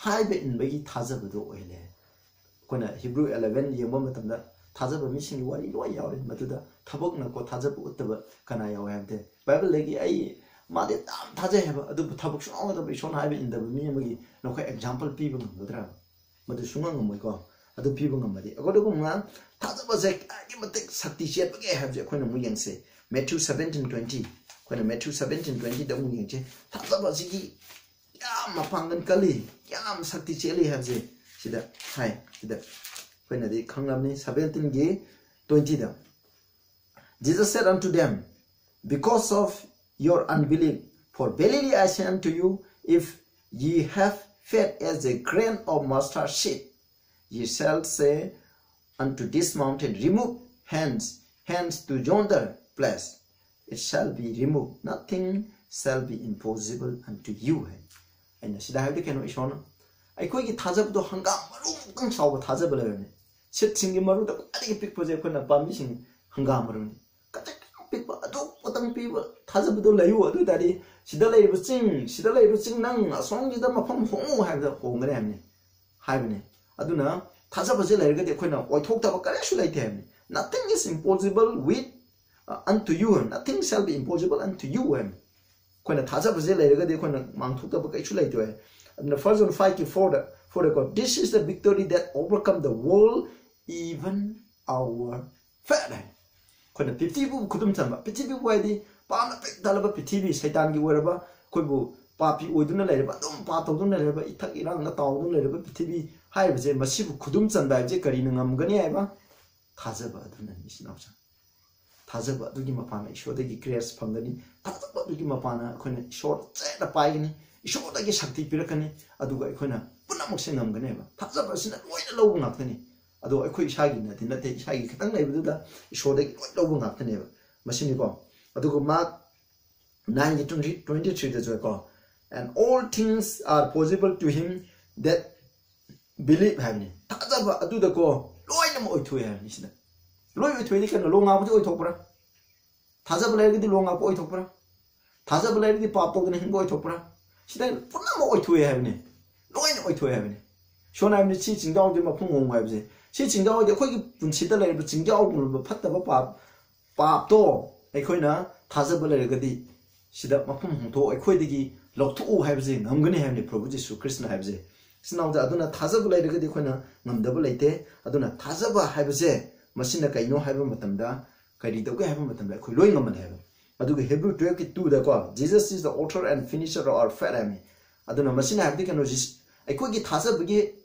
ꯍꯥꯏꯕ ꯏꯟꯕꯒꯤ ꯊꯥꯖꯕꯗꯣ ꯑꯣꯏꯍꯜꯂꯦ꯫ ꯑꯩꯈꯣꯏꯅ Hebrew eleven ꯌꯦꯡꯕ ꯃꯇꯝꯗ ꯊꯥꯖꯕ ꯃꯤꯁꯤꯡꯒꯤ ꯋꯥꯔꯤ ꯂꯣꯏ ꯌꯥꯎꯔꯤ꯫ ꯃꯗꯨꯗ ꯊꯕꯛꯅꯀꯣ ꯊꯥꯖꯕ ꯎꯠꯇꯕ ꯀꯅꯥ ꯌꯥꯎꯋꯦ ꯍꯥꯏꯕꯗꯤ, ꯕꯥꯏꯕꯜꯗꯒꯤ ꯑꯩ ꯃꯥꯗꯤ ꯌꯥꯝ ꯊꯥꯖꯩ ꯍꯥꯏꯕ, ꯑꯗꯨꯕꯨ ꯊꯕꯛ ꯁꯨꯡꯌꯥꯎ ꯌꯥꯎꯗꯕ, ꯏꯁꯣꯔꯅ ꯍꯥꯏꯕ ꯏꯟꯗꯕ ꯃꯤ ꯑꯃꯒꯤ ꯅꯈꯣꯏ example ꯄꯤꯕ ꯉꯝꯒꯗ꯭ꯔꯥ? ꯃꯗꯨ ꯁꯨꯡꯉꯝ ꯉꯝꯃꯣꯏꯀꯣ꯫ ꯑꯗꯨ ꯄꯤꯕ ꯉꯝꯃꯗꯤ, ꯑꯩꯈꯣꯏꯗꯒꯨꯝꯅ ꯊꯥꯖꯕꯁꯦ ꯀꯌꯥꯒꯤ ꯃꯇꯤꯛ ꯁꯛꯇꯤ ꯆꯦꯟꯕꯒꯦ ꯍꯥꯏꯕꯁꯦ ꯑꯩꯈꯣꯏꯅ ꯑꯃꯨꯛ ꯌꯦꯡꯁꯦ꯫ Matthew seventeen twenty, ꯑꯩꯈꯣꯏꯅ Matthew seventeen twenty ꯗ ꯑꯃꯨꯛ ꯌꯦꯡꯁꯦ꯫ ꯊꯥꯖꯕꯁꯤꯒꯤ ꯀꯌꯥꯝ ꯃꯄꯥꯡꯒꯜ ꯀꯜꯂꯤ, ꯀꯌꯥꯝ ꯁꯛꯇꯤ ꯆꯦꯜꯂꯤ ꯍꯥꯏꯕꯁꯦ ꯁꯤꯗ ꯍꯥꯏ꯫ ꯁꯤꯗ ꯑꯩꯈꯣꯏꯅꯗꯤ ꯈꯪꯂꯝꯅꯤ, seventeen ꯒꯤ twenty the, Jesus said unto them, "Because of your unbelief, for verily I say unto you, if ye have faith as a grain of mustard seed, ye shall say unto this mountain, Remove hence, hence to yonder place, it shall be removed, nothing shall be impossible unto you." ꯍꯥꯏ꯫ ꯑꯩꯅ ꯁꯤꯗ ꯍꯥꯏꯕꯗꯤ ꯀꯩꯅꯣ, ꯏꯁꯣꯔꯅ ꯑꯩꯈꯣꯏꯒꯤ ꯊꯥꯖꯕꯗꯣ ꯍꯪꯒꯥꯝ ꯃꯔꯨꯃꯨꯛꯇꯪ ꯆꯥꯎꯕ ꯊꯥꯖꯕ ꯂꯩꯔꯝꯃꯤ꯫ Seed ꯁꯤꯡꯒꯤ ꯃꯔꯨꯗ ꯈ꯭ꯋꯥꯏꯗꯒꯤ ꯄꯤꯛꯄꯁꯦ ꯑꯩꯈꯣꯏꯅ ꯄꯥꯝꯕꯤꯁꯤꯡ ꯍꯪꯒꯥꯝ ꯃꯔꯨꯅꯤ꯫ ꯈꯖꯤꯛ ꯄꯤꯛꯄ, ꯑꯗꯨ ꯈꯛꯇꯪ ꯄꯤꯕ ꯊꯥꯖꯕꯗꯣ ꯂꯩꯌꯨ꯫ ꯑꯗꯨ ꯑꯣꯏ ꯇꯥꯔꯗꯤ ꯁꯤꯗ ꯂꯩꯔꯤꯕ ꯆꯤꯡ, ꯁꯤꯗ ꯂꯩꯔꯤꯕ ꯆꯤꯡ, ꯅꯪ ꯑꯁꯣꯝꯒꯤꯗ ꯃꯐꯝ ꯍꯣꯡꯉꯨ ꯍꯥꯏꯕꯗ ꯍꯣꯡꯒꯅꯤ ꯍꯥꯏꯕꯅꯤ, ꯍꯥꯏꯕꯅꯤ꯫ ꯑꯗꯨꯅ ꯊꯥꯖꯕꯁꯦ ꯂꯩꯔꯒꯗꯤ ꯑꯩꯈꯣꯏꯅ ꯑꯣꯏꯊꯣꯛꯇꯕ ꯀꯔꯤꯁꯨ ꯂꯩꯇꯦ ꯍꯥꯏꯕꯅꯤ꯫ "Nothing is impossible with, uh, unto you, nothing shall be impossible unto you" ꯍꯥꯏꯕꯅꯤ꯫ ꯑꯩꯈꯣꯏꯅ ꯊꯥꯖꯕꯁꯦ ꯂꯩꯔꯒꯗꯤ ꯑꯩꯈꯣꯏꯅ ꯃꯥꯡꯊꯣꯛꯇꯕ ꯀꯔꯤꯁꯨ ꯂꯩꯇꯦ ꯍꯥꯏ꯫ ꯑꯗꯨꯅ First John five ꯀꯤ four the, four ꯗꯀꯣ, "This is the victory that overcome the world, even our faith" ꯍꯥꯏ꯫ ꯑꯩꯈꯣꯏꯅ ꯄ꯭ꯔꯤꯊꯤꯕꯤꯕꯨ ꯈꯨꯗꯨꯝ ꯆꯟꯕ, ꯄ꯭ꯔꯤꯊꯤꯕꯤꯕꯨ ꯍꯥꯏꯗꯤ ꯄꯥꯞꯅ ꯄꯤꯛ ꯊꯜꯂꯕ ꯄ꯭ꯔꯤꯊꯤꯕꯤ, ꯁꯩꯇꯥꯟꯒꯤ ꯑꯣꯏꯔꯕ, ꯑꯩꯈꯣꯏꯕꯨ ꯄꯥꯄꯤ ꯑꯣꯏꯗꯨꯅ ꯂꯩꯔꯕ, ꯑꯗꯨꯝ ꯄꯥꯞ ꯇꯧꯗꯨꯅ ꯂꯩꯔꯕ, ꯏꯊꯛ ꯏꯔꯥꯡꯅ ꯇꯥꯎꯗꯨꯅ ꯂꯩꯔꯕ ꯄ꯭ꯔꯤꯊꯤꯕꯤ ꯍꯥꯏꯔꯤꯕꯁꯦ, ꯃꯁꯤꯕꯨ ꯈꯨꯗꯨꯝ ꯆꯟꯕ ꯍꯥꯏꯕꯁꯦ ꯀꯔꯤꯅ ꯉꯝꯒꯅꯤ ꯍꯥꯏꯕ? ꯊꯥꯖꯕ ꯑꯗꯨꯅꯅꯤ, ꯏꯆꯤꯟ ꯏꯅꯥꯎꯁꯤꯡ꯫ ꯊꯥꯖꯕ ꯑꯗꯨꯒꯤ ꯃꯄꯥꯟꯅ ꯏꯁꯣꯔꯗꯒꯤ grace ꯐꯪꯒꯅꯤ꯫ ꯊꯥꯖꯕ ꯑꯗꯨꯒꯤ ꯃꯄꯥꯟꯅ ꯑꯩꯈꯣꯏꯅ ꯏꯁꯣꯔ ꯆꯦꯠꯅ ꯄꯥꯏꯒꯅꯤ, ꯏꯁꯣꯔꯗꯒꯤ ꯁꯛꯇꯤ ꯄꯤꯔꯛꯀꯅꯤ, ꯑꯗꯨꯒ ꯑꯩꯈꯣꯏꯅ ꯄꯨꯝꯅꯃꯛꯁꯦ ꯉꯝꯒꯅꯦꯕ꯫ ꯊꯥꯖꯕ ꯑꯁꯤꯅ ꯂꯣꯏꯅ ꯂꯧꯕ ꯉꯥꯛꯇꯅꯤ꯫ ꯑꯗꯣ ꯑꯩꯈꯣꯏ ꯏꯁꯥꯒꯤꯅꯗꯤ ꯅꯠꯇꯦ, ꯏꯁꯥꯒꯤ ꯈꯤꯇꯪ ꯂꯩꯕꯗꯨꯗ ꯏꯁꯣꯔꯗꯒꯤ ꯂꯣꯏ ꯂꯧꯕ ꯉꯥꯛꯇꯅꯦꯕ꯫ ꯃꯁꯤꯅꯤꯀꯣ꯫ ꯑꯗꯨꯒ Mark nine ꯒꯤ twenty, twenty three ꯗꯁꯨ ꯀꯣ, "And all things are possible to him that believe" ꯍꯥꯏꯕꯅꯤ꯫ ꯊꯥꯖꯕ ꯑꯗꯨꯗꯀꯣ ꯂꯣꯏꯅ ꯑꯣꯏꯊꯣꯛꯑꯦ ꯍꯥꯏꯕꯅꯤ ꯁꯤꯗ꯫ ꯂꯣꯏ ꯑꯣꯏꯊꯣꯛꯑꯦꯗꯤ ꯀꯩꯅꯣ? ꯂꯣ ꯉꯥꯛꯄꯗꯤ ꯑꯣꯏꯊꯣꯛꯄ꯭ꯔꯥ? ꯊꯥꯖꯕ ꯂꯩꯔꯒꯗꯤ ꯂꯣ ꯉꯥꯛꯄ ꯑꯣꯏꯊꯣꯛꯄ꯭ꯔꯥ? ꯊꯥꯖꯕ ꯂꯩꯔꯒꯗꯤ ꯄꯥꯞ ꯇꯧꯗꯅ ꯍꯤꯡꯕ ꯑꯣꯏꯊꯣꯛꯄ꯭ꯔꯥ? ꯁꯤꯗ ꯄꯨꯝꯅꯃꯛ ꯑꯣꯏꯊꯣꯛꯑꯦ ꯍꯥꯏꯕꯅꯤ꯫ ꯂꯣꯏꯅ ꯑꯣꯏꯊꯣꯛꯑꯦ ꯍꯥꯏꯕꯅꯤ꯫ ꯏꯁꯣꯔꯅ ꯍꯥꯏꯕꯅꯤ, ꯁꯤ ꯆꯤꯡꯖꯥꯎꯗꯤ ꯃꯄꯨꯡ ꯍꯣꯡꯉꯨ ꯍꯥꯏꯕꯁꯦ꯫ ꯁꯤ ꯆꯤꯡꯖꯥꯎꯗꯤ ꯑꯩꯈꯣꯏꯒꯤ ꯄꯨꯟꯁꯤꯗ ꯂꯩꯔꯤꯕ ꯆꯤꯡꯖꯥꯎꯒꯨꯝꯂꯕ ꯐꯠꯇꯕ ꯄꯥꯞ, ꯄꯥꯞꯇꯣ ꯑꯩꯈꯣꯏꯅ ꯊꯥꯖꯕ ꯂꯩꯔꯒꯗꯤ ꯁꯤꯗ ꯃꯄꯨꯡ ꯍꯣꯡꯊꯣꯛ ꯑꯩꯈꯣꯏꯗꯒꯤ ꯂꯧꯊꯣꯛꯎ ꯍꯥꯏꯕꯁꯦ ꯉꯝꯒꯅꯤ ꯍꯥꯏꯕꯅꯤ ꯄ꯭ꯔꯚꯨ ꯖꯤꯁꯨ ꯈ꯭ꯔꯤꯁꯅ ꯍꯥꯏꯕꯁꯦ꯫ ꯏꯆꯤꯟ ꯏꯅꯥꯎꯗ ꯑꯗꯨꯅ ꯊꯥꯖꯕ ꯂꯩꯔꯒꯗꯤ ꯑꯩꯈꯣꯏꯅ ꯉꯝꯗꯕ ꯂꯩꯇꯦ꯫ ꯑꯗꯨꯅ ꯊꯥꯖꯕ ꯍꯥꯏꯕꯁꯦ ꯃꯁꯤꯅ ꯀꯩꯅꯣ ꯍꯥꯏꯕ ꯃꯇꯝꯗ, ꯀꯔꯤ ꯇꯧꯒꯦ ꯍꯥꯏꯕ ꯃꯇꯝꯗ ꯑꯩꯈꯣꯏ ꯂꯣꯏ ꯉꯝꯃꯅꯤ ꯍꯥꯏꯕ꯫ ꯑꯗꯨꯒ Hebrew twelve ꯀꯤ two ꯗꯀꯣ, "Jesus is the author and finisher of our faith" ꯍꯥꯏꯕꯅꯤ꯫ ꯑꯗꯨꯅ ꯃꯁꯤꯅ ꯍꯥꯏꯕꯗꯤ ꯀꯩꯅꯣ? ꯖꯤꯁ-, ꯑꯩꯈꯣꯏꯒꯤ ꯊꯥꯖꯕꯒꯤ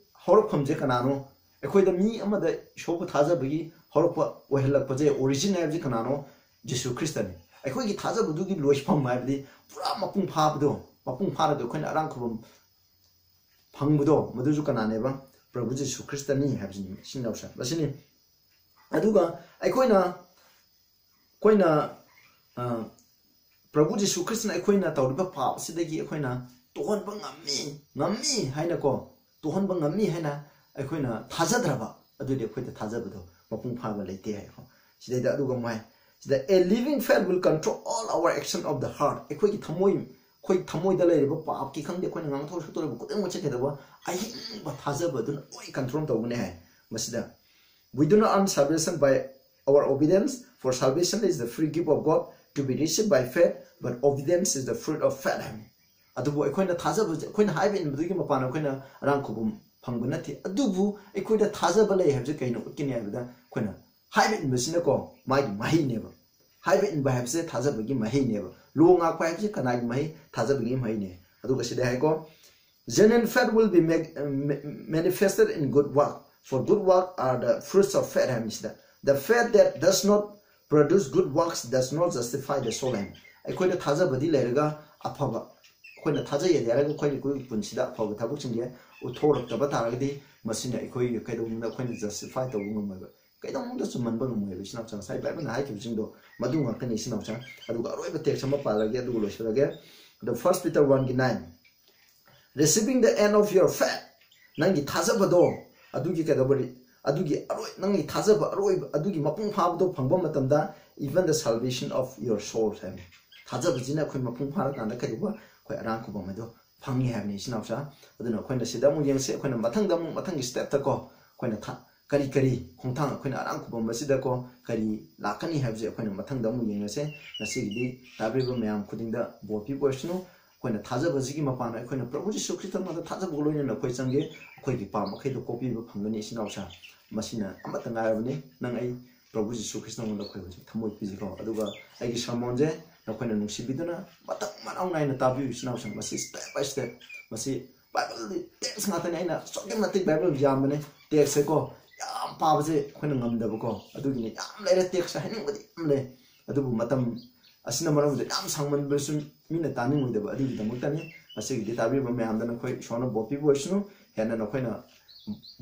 ꯍꯧꯔꯛꯐꯝꯁꯦ ꯀꯅꯥꯅꯣ? ꯑꯩꯈꯣꯏꯗ ꯃꯤ ꯑꯃꯗ ꯏꯁꯣꯔꯕꯨ ꯊꯥꯖꯕꯒꯤ ꯍꯧꯔꯛꯄ ꯑꯣꯏꯍꯜꯂꯛꯄꯁꯦ, ꯑꯣꯔꯤꯖꯤꯟ ꯍꯥꯏꯕꯁꯦ ꯀꯅꯥꯅꯣ? ꯖꯤꯁꯨ ꯈ꯭ꯔꯤꯁꯇꯅꯤ꯫ ꯑꯩꯈꯣꯏꯒꯤ ꯊꯥꯖꯕꯗꯨꯒꯤ ꯂꯣꯏꯐꯝ ꯍꯥꯏꯕꯗꯤ ꯄꯨꯔꯥ ꯃꯄꯨꯡ ꯐꯥꯕꯗꯣ, ꯃꯄꯨꯡ ꯐꯥꯔꯒ ꯑꯩꯈꯣꯏꯅ ꯑꯔꯥꯡ ꯈꯨꯕꯝ ꯐꯪꯕꯗꯣ, ꯃꯗꯨꯁꯨ ꯀꯅꯥꯅꯦꯕ? ꯄ꯭ꯔꯚꯨ ꯖꯤꯁꯨ ꯈ꯭ꯔꯤꯁꯇꯅꯤ ꯍꯥꯏꯕꯁꯤꯅꯤ꯫ ꯏꯆꯤꯟ ꯏꯅꯥꯎꯁꯦ, ꯃꯁꯤꯅꯤ꯫ ꯑꯗꯨꯒ ꯑꯩꯈꯣꯏꯅ, ꯑꯩꯈꯣꯏꯅ, ꯑ, ꯄ꯭ꯔꯚꯨ ꯖꯤꯁꯨ ꯈ꯭ꯔꯤꯁꯇꯅ ꯑꯩꯈꯣꯏꯅ ꯇꯧꯔꯤꯕ ꯄꯥꯞ ꯑꯁꯤꯗꯒꯤ ꯑꯩꯈꯣꯏꯅ ꯇꯣꯛꯍꯟꯕ ꯉꯝꯃꯤ, ꯉꯝꯃꯤ ꯍꯥꯏꯅꯀꯣ, ꯇꯣꯛꯍꯟꯕ ꯉꯝꯃꯤ ꯍꯥꯏꯅ ꯑꯩꯈꯣꯏꯅ ꯊꯥꯖꯗ꯭ꯔꯕ, ꯑꯗꯨꯗꯤ ꯑꯩꯈꯣꯏꯗ ꯊꯥꯖꯕꯗꯣ ꯃꯄꯨꯡ ꯐꯥꯕ ꯂꯩꯇꯦ ꯍꯥꯏꯀꯣ꯫ ꯁꯤꯗꯩꯗ ꯑꯗꯨꯒ ꯑꯃꯨꯛ ꯍꯥꯏ, ꯁꯤꯗ, "A living faith will control all our action of the heart." ꯑꯩꯈꯣꯏꯒꯤ ꯊꯃꯣꯏ, ꯑꯩꯈꯣꯏ ꯊꯃꯣꯏꯗ ꯂꯩꯔꯤꯕ ꯄꯥꯞꯀꯤ ꯈꯪꯗꯦ, ꯑꯩꯈꯣꯏꯅ ꯉꯥꯡꯊꯣꯛ ꯁꯛꯇꯣꯔꯤꯕ ꯈꯨꯗꯤꯡꯃꯛꯁꯦ ꯀꯩꯗꯧꯕ? ꯑꯍꯤꯡꯕ ꯊꯥꯖꯕ ꯑꯗꯨꯅ ꯂꯣꯏ ꯀꯟꯇ꯭ꯔꯣꯜ ꯇꯧꯒꯅꯤ ꯍꯥꯏ꯫ ꯃꯁꯤꯗ, "We do not earn salvation by our obedience, for salvation is the free gift of God to be received by faith, but obedience is the fruit of faith" ꯍꯥꯏꯕꯅꯤ꯫ ꯑꯗꯨꯕꯨ ꯑꯩꯈꯣꯏꯅ ꯊꯥꯖꯕꯁꯦ, ꯑꯩꯈꯣꯏꯅ ꯍꯥꯏꯕ ꯏꯟꯕꯗꯨꯒꯤ ꯃꯄꯥꯟ ꯑꯩꯈꯣꯏꯅ ꯑꯔꯥꯡ ꯈꯨꯕꯝ ꯐꯪꯕ ꯅꯠꯇꯦ꯫ ꯑꯗꯨꯕꯨ ꯑꯩꯈꯣꯏꯗ ꯊꯥꯖꯕ ꯂꯩ ꯍꯥꯏꯕꯁꯦ ꯀꯩꯅꯣ ꯎꯠꯀꯅꯤ ꯍꯥꯏꯕꯗ, ꯑꯩꯈꯣꯏꯅ ꯍꯥꯏꯕ ꯏꯟꯕꯁꯤꯅꯀꯣ ꯃꯥꯒꯤ ꯃꯍꯩꯅꯦꯕ꯫ ꯍꯥꯏꯕ ꯏꯟꯕ ꯍꯥꯏꯕꯁꯦ ꯊꯥꯖꯕꯒꯤ ꯃꯍꯩꯅꯦꯕ꯫ ꯂꯣ ꯉꯥꯛꯄ ꯍꯥꯏꯕꯁꯦ ꯀꯅꯥꯒꯤ ꯃꯍꯩ? ꯊꯥꯖꯕꯒꯤ ꯃꯍꯩꯅꯦ꯫ ꯑꯗꯨꯒ ꯁꯤꯗ ꯍꯥꯏꯀꯣ, "Genuine faith will be mag-, uh, ma-, manifested in good work, for good work are the fruits of faith" ꯍꯥꯏꯕꯅꯤ ꯁꯤꯗ꯫ "The faith that does not produce good works does not justify the soul" ꯍꯥꯏꯅ꯫ ꯑꯩꯈꯣꯏꯅ ꯊꯥꯖꯕꯗꯤ ꯂꯩꯔꯒ ꯑꯐꯕ, ꯑꯩꯈꯣꯏꯅ ꯊꯥꯖꯩ ꯍꯥꯏꯔꯒ ꯑꯩꯈꯣꯏꯅ ꯑꯩꯈꯣꯏꯒꯤ ꯄꯨꯟꯁꯤꯗ ꯑꯐꯕ ꯊꯕꯛꯁꯤꯡꯁꯦ ꯎꯠꯊꯣꯔꯛꯇꯕ ꯇꯥꯔꯒꯗꯤ, ꯃꯁꯤꯅ ꯑꯩꯈꯣꯏꯒꯤ ꯀꯩꯗꯧꯅꯨꯡꯗ ꯑꯩꯈꯣꯏꯅ ꯖꯁꯇꯤꯐꯥꯏ ꯇꯧꯕ ꯉꯝꯃꯣꯏꯕ꯫ ꯀꯩꯗꯧꯅꯨꯡꯗ ꯆꯨꯝꯍꯟꯕ ꯉꯝꯃꯣꯏꯕ, ꯏꯆꯤꯟ ꯏꯅꯥꯎꯁꯥ꯫ ꯉꯁꯥꯏ ꯕꯥꯏꯕꯜꯅ ꯍꯥꯏꯈꯤꯕꯁꯤꯡꯗꯣ ꯃꯗꯨ ꯉꯥꯛꯇꯅꯤ, ꯏꯆꯤꯟ ꯏꯅꯥꯎꯁꯥ꯫ ꯑꯗꯨꯒ ꯑꯔꯣꯏꯕ ꯇꯦꯛꯁ ꯑꯃ ꯄꯥꯜꯂꯒꯦ, ꯑꯗꯨꯒ ꯂꯣꯏꯁꯤꯜꯂꯒꯦ꯫ The First Peter one ꯒꯤ nine, "Receiving the end of your faith", ꯅꯪꯒꯤ ꯊꯥꯖꯕꯗꯣ, ꯑꯗꯨꯒꯤ ꯀꯩꯗꯧꯕ ꯔꯤ-, ꯑꯗꯨꯒꯤ ꯑꯔꯣꯏ ꯅꯪꯒꯤ ꯊꯥꯖꯕ ꯑꯔꯣꯏꯕ ꯑꯗꯨꯒꯤ ꯃꯄꯨꯡ ꯐꯥꯕꯗꯣ ꯐꯪꯕ ꯃꯇꯝꯗ, even the salvation of your soul ꯍꯥꯏꯕꯅꯤ꯫ ꯊꯥꯖꯕꯁꯤꯅ ꯑꯩꯈꯣꯏ ꯃꯄꯨꯡ ꯐꯥꯔꯀꯥꯟꯗ ꯀꯩꯗꯧꯕ? ꯑꯩꯈꯣꯏ ꯑꯔꯥꯡ ꯈꯨꯕꯝ ꯍꯥꯏꯗꯣ ꯐꯪꯉꯤ ꯍꯥꯏꯕꯅꯤ, ꯏꯆꯤꯟ ꯏꯅꯥꯎꯁꯥ꯫ ꯑꯗꯨꯅ ꯑꯩꯈꯣꯏꯅ ꯁꯤꯗ ꯑꯃꯨꯛ ꯌꯦꯡꯁꯤ, ꯑꯩꯈꯣꯏꯅ ꯃꯊꯪꯗ ꯑꯃꯨꯛ ꯃꯊꯪꯒꯤ ꯁ꯭ꯇꯦꯞꯇꯀꯣ ꯑꯩꯈꯣꯏꯅ ꯊꯥ ꯀꯔꯤ ꯀꯔꯤ ꯈꯣꯡꯊꯥꯡ ꯑꯩꯈꯣꯏꯅ ꯑꯔꯥꯡ ꯈꯨꯕꯝ ꯑꯁꯤꯗꯀꯣ ꯀꯔꯤ ꯂꯥꯛꯀꯅꯤ ꯍꯥꯏꯕꯁꯦ ꯑꯩꯈꯣꯏꯅ ꯃꯊꯪꯗ ꯑꯃꯨꯛ ꯌꯦꯡꯉꯁꯦ꯫ ꯉꯁꯤꯒꯤꯗꯤ ꯇꯥꯕꯤꯔꯤꯕ ꯃꯌꯥꯝ ꯈꯨꯗꯤꯡꯗ ꯕꯣꯔ ꯄꯤꯕ ꯑꯣꯏꯁꯅꯨ꯫ ꯑꯩꯈꯣꯏꯅ ꯊꯥꯖꯕꯁꯤꯒꯤ ꯃꯄꯥꯟꯗ ꯑꯩꯈꯣꯏꯅ ꯄ꯭ꯔꯚꯨ ꯖꯤꯁꯨ ꯈ꯭ꯔꯤꯁꯇ ꯃꯉꯣꯟꯗ ꯊꯥꯖꯕꯒ ꯂꯣꯏꯅꯅ ꯑꯩꯈꯣꯏ ꯆꯪꯒꯦ꯫ ꯑꯩꯈꯣꯏꯒꯤ ꯄꯥꯝꯕ ꯃꯈꯩꯗꯣ ꯀꯣꯛꯄꯤꯕ ꯐꯪꯒꯅꯤ, ꯏꯆꯤꯟ ꯏꯅꯥꯎꯁꯥ꯫ ꯃꯁꯤꯅ ꯑꯃꯠꯇ ꯉꯥꯏꯔꯕꯅꯤ꯫ ꯅꯪ ꯑꯩ ꯄ꯭ꯔꯚꯨ ꯖꯤꯁꯨ ꯈ꯭ꯔꯤꯁꯇ ꯃꯉꯣꯟꯗ ꯑꯩꯈꯣꯏ ꯍꯧꯖꯤꯛ ꯊꯃꯣꯏ ꯄꯤꯁꯤꯀꯣ꯫ ꯑꯗꯨꯒ ꯑꯩꯒꯤ ꯁꯔꯃꯣꯟꯁꯦ ꯅꯈꯣꯏꯅ ꯅꯨꯡꯁꯤꯕꯤꯗꯨꯅ ꯃꯇꯧ ꯃꯅꯥꯎ ꯅꯥꯏꯅ ꯇꯥꯕꯤꯌꯨ, ꯏꯆꯤꯟ ꯏꯅꯥꯎꯁꯤꯡ꯫ ꯃꯁꯤ step by step, ꯃꯁꯤ ꯕꯥꯏꯕꯜꯗꯤ text ꯉꯥꯛꯇꯅꯤ꯫ ꯑꯩꯅ ꯑꯁꯨꯛꯀꯤ ꯃꯇꯤꯛ ꯕꯥꯏꯕꯜ ꯌꯥꯝꯕꯅꯦ, text ꯁꯦꯀꯣ꯫ ꯌꯥꯝ ꯄꯥꯕꯁꯦ ꯑꯩꯈꯣꯏꯅ ꯉꯝꯗꯕꯀꯣ꯫ ꯑꯗꯨꯒꯤꯅꯦ ꯌꯥꯝ ꯂꯩꯔꯦ, text ꯁꯦ ꯍꯥꯏꯅꯤꯡꯕꯗꯤ ꯌꯥꯝ ꯂꯩ꯫ ꯑꯗꯨꯕꯨ ꯃꯇꯝ ꯑꯁꯤꯅ ꯃꯔꯝ ꯑꯣꯏꯔꯒ ꯌꯥꯝ ꯁꯥꯡꯃꯟꯕꯁꯨ ꯃꯤꯅ ꯇꯥꯅꯤꯡꯉꯣꯏꯗꯕ꯫ ꯑꯗꯨꯒꯤꯗꯃꯛꯇꯅꯤ꯫ ꯉꯁꯤꯒꯤꯗꯤ ꯇꯥꯕꯤꯔꯤꯕ ꯃꯌꯥꯝꯗ ꯅꯈꯣꯏ ꯏꯁꯣꯔꯅ ꯕꯣꯔ ꯄꯤꯕ ꯑꯣꯏꯁꯅꯨ꯫ ꯍꯦꯟꯅ ꯅꯈꯣꯏꯅ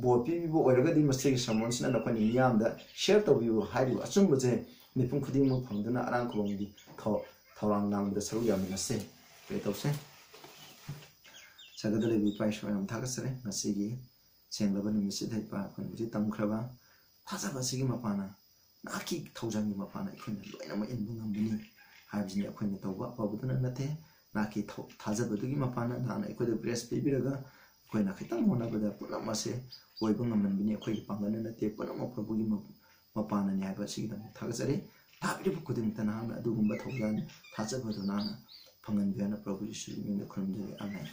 ꯕꯣꯔ ꯄꯤꯕꯤꯕ ꯑꯣꯏꯔꯒꯗꯤ ꯃꯁꯤꯒꯤ ꯁꯔꯃꯣꯟꯁꯤꯅ ꯅꯈꯣꯏꯅ ꯃꯤꯌꯥꯝꯗ share ꯇꯧꯕꯤꯌꯨ꯫ ꯍꯥꯏꯔꯤꯕ ꯑꯆꯨꯝꯕꯁꯦ ꯃꯤꯄꯨꯝ ꯈꯨꯗꯤꯡꯃꯛ ꯐꯪꯗꯨꯅ ꯑꯔꯥꯡ ꯈꯨꯕꯝꯒꯤ ꯊꯧ-, ꯊꯧꯔꯥꯡ ꯂꯥꯡꯕꯗ ꯁꯔꯨꯛ ꯌꯥꯃꯤꯟꯅꯁꯦ꯫ Pray ꯇꯧꯁꯦ꯫ ꯁꯔꯒꯗ ꯂꯩꯕ ꯏꯄꯥ ꯏꯁꯣꯔ, ꯌꯥꯝ ꯊꯥꯒꯠꯆꯔꯤ꯫ ꯉꯁꯤꯒꯤ ꯁꯦꯡꯂꯕ ꯅꯨꯃꯤꯠꯁꯤꯗ ꯏꯄꯥ ꯑꯩꯈꯣꯏꯅ ꯍꯧꯖꯤꯛ ꯇꯝꯈ꯭ꯔꯕ ꯊꯥꯖꯕ ꯑꯁꯤꯒꯤ ꯃꯄꯥꯟꯅ, ꯅꯍꯥꯛꯀꯤ ꯊꯧꯖꯥꯜꯒꯤ ꯃꯄꯥꯟꯅ ꯑꯩꯈꯣꯏꯅ ꯂꯣꯏꯅꯃꯛ ꯏꯟꯕ ꯉꯝꯒꯅꯤ ꯍꯥꯏꯕꯁꯤꯅꯤ꯫ ꯑꯩꯈꯣꯏꯅ ꯇꯧꯕ ꯑꯐꯕꯗꯨꯅ ꯅꯠꯇꯦ, ꯅꯍꯥꯛꯀꯤ ꯊꯧ-, ꯊꯥꯖꯕꯗꯨꯒꯤ ꯃꯄꯥꯟꯅ ꯅꯍꯥꯛꯅ ꯑꯩꯈꯣꯏꯗ grace ꯄꯤꯕꯤꯔꯒ ꯑꯩꯈꯣꯏꯅ ꯈꯤꯇꯪ ꯍꯣꯠꯅꯕꯗ ꯄꯨꯝꯅꯃꯛ ꯑꯁꯦ ꯑꯣꯏꯕ ꯉꯝꯍꯟꯕꯅꯤ꯫ ꯑꯩꯈꯣꯏꯒꯤ ꯄꯥꯡꯒꯜꯅ ꯅꯠꯇꯦ, ꯄꯨꯝꯅꯃꯛ ꯄ꯭ꯔꯚꯨꯒꯤ ꯃ-, ꯃꯄꯥꯟꯅꯅꯤ ꯍꯥꯏꯕ ꯑꯁꯤꯒꯤꯗꯃꯛ ꯊꯥꯒꯠꯆꯔꯤ꯫ ꯇꯥꯕꯤꯔꯤꯕ ꯈꯨꯗꯤꯡꯃꯛꯇ ꯅꯍꯥꯛꯅ ꯑꯗꯨꯒꯨꯝꯕ ꯊꯧꯖꯥꯜ ꯊꯥꯖꯕꯗꯨ ꯅꯍꯥꯛꯅ ꯐꯪꯍꯟꯕꯤꯌꯨ ꯍꯥꯏꯅ ꯄ꯭ꯔꯚꯨ ꯌꯤꯁꯨꯒꯤ ꯃꯤꯡꯗ ꯈꯨꯔꯨꯝꯖꯔꯤ꯫ ꯑꯥꯃꯦꯟ꯫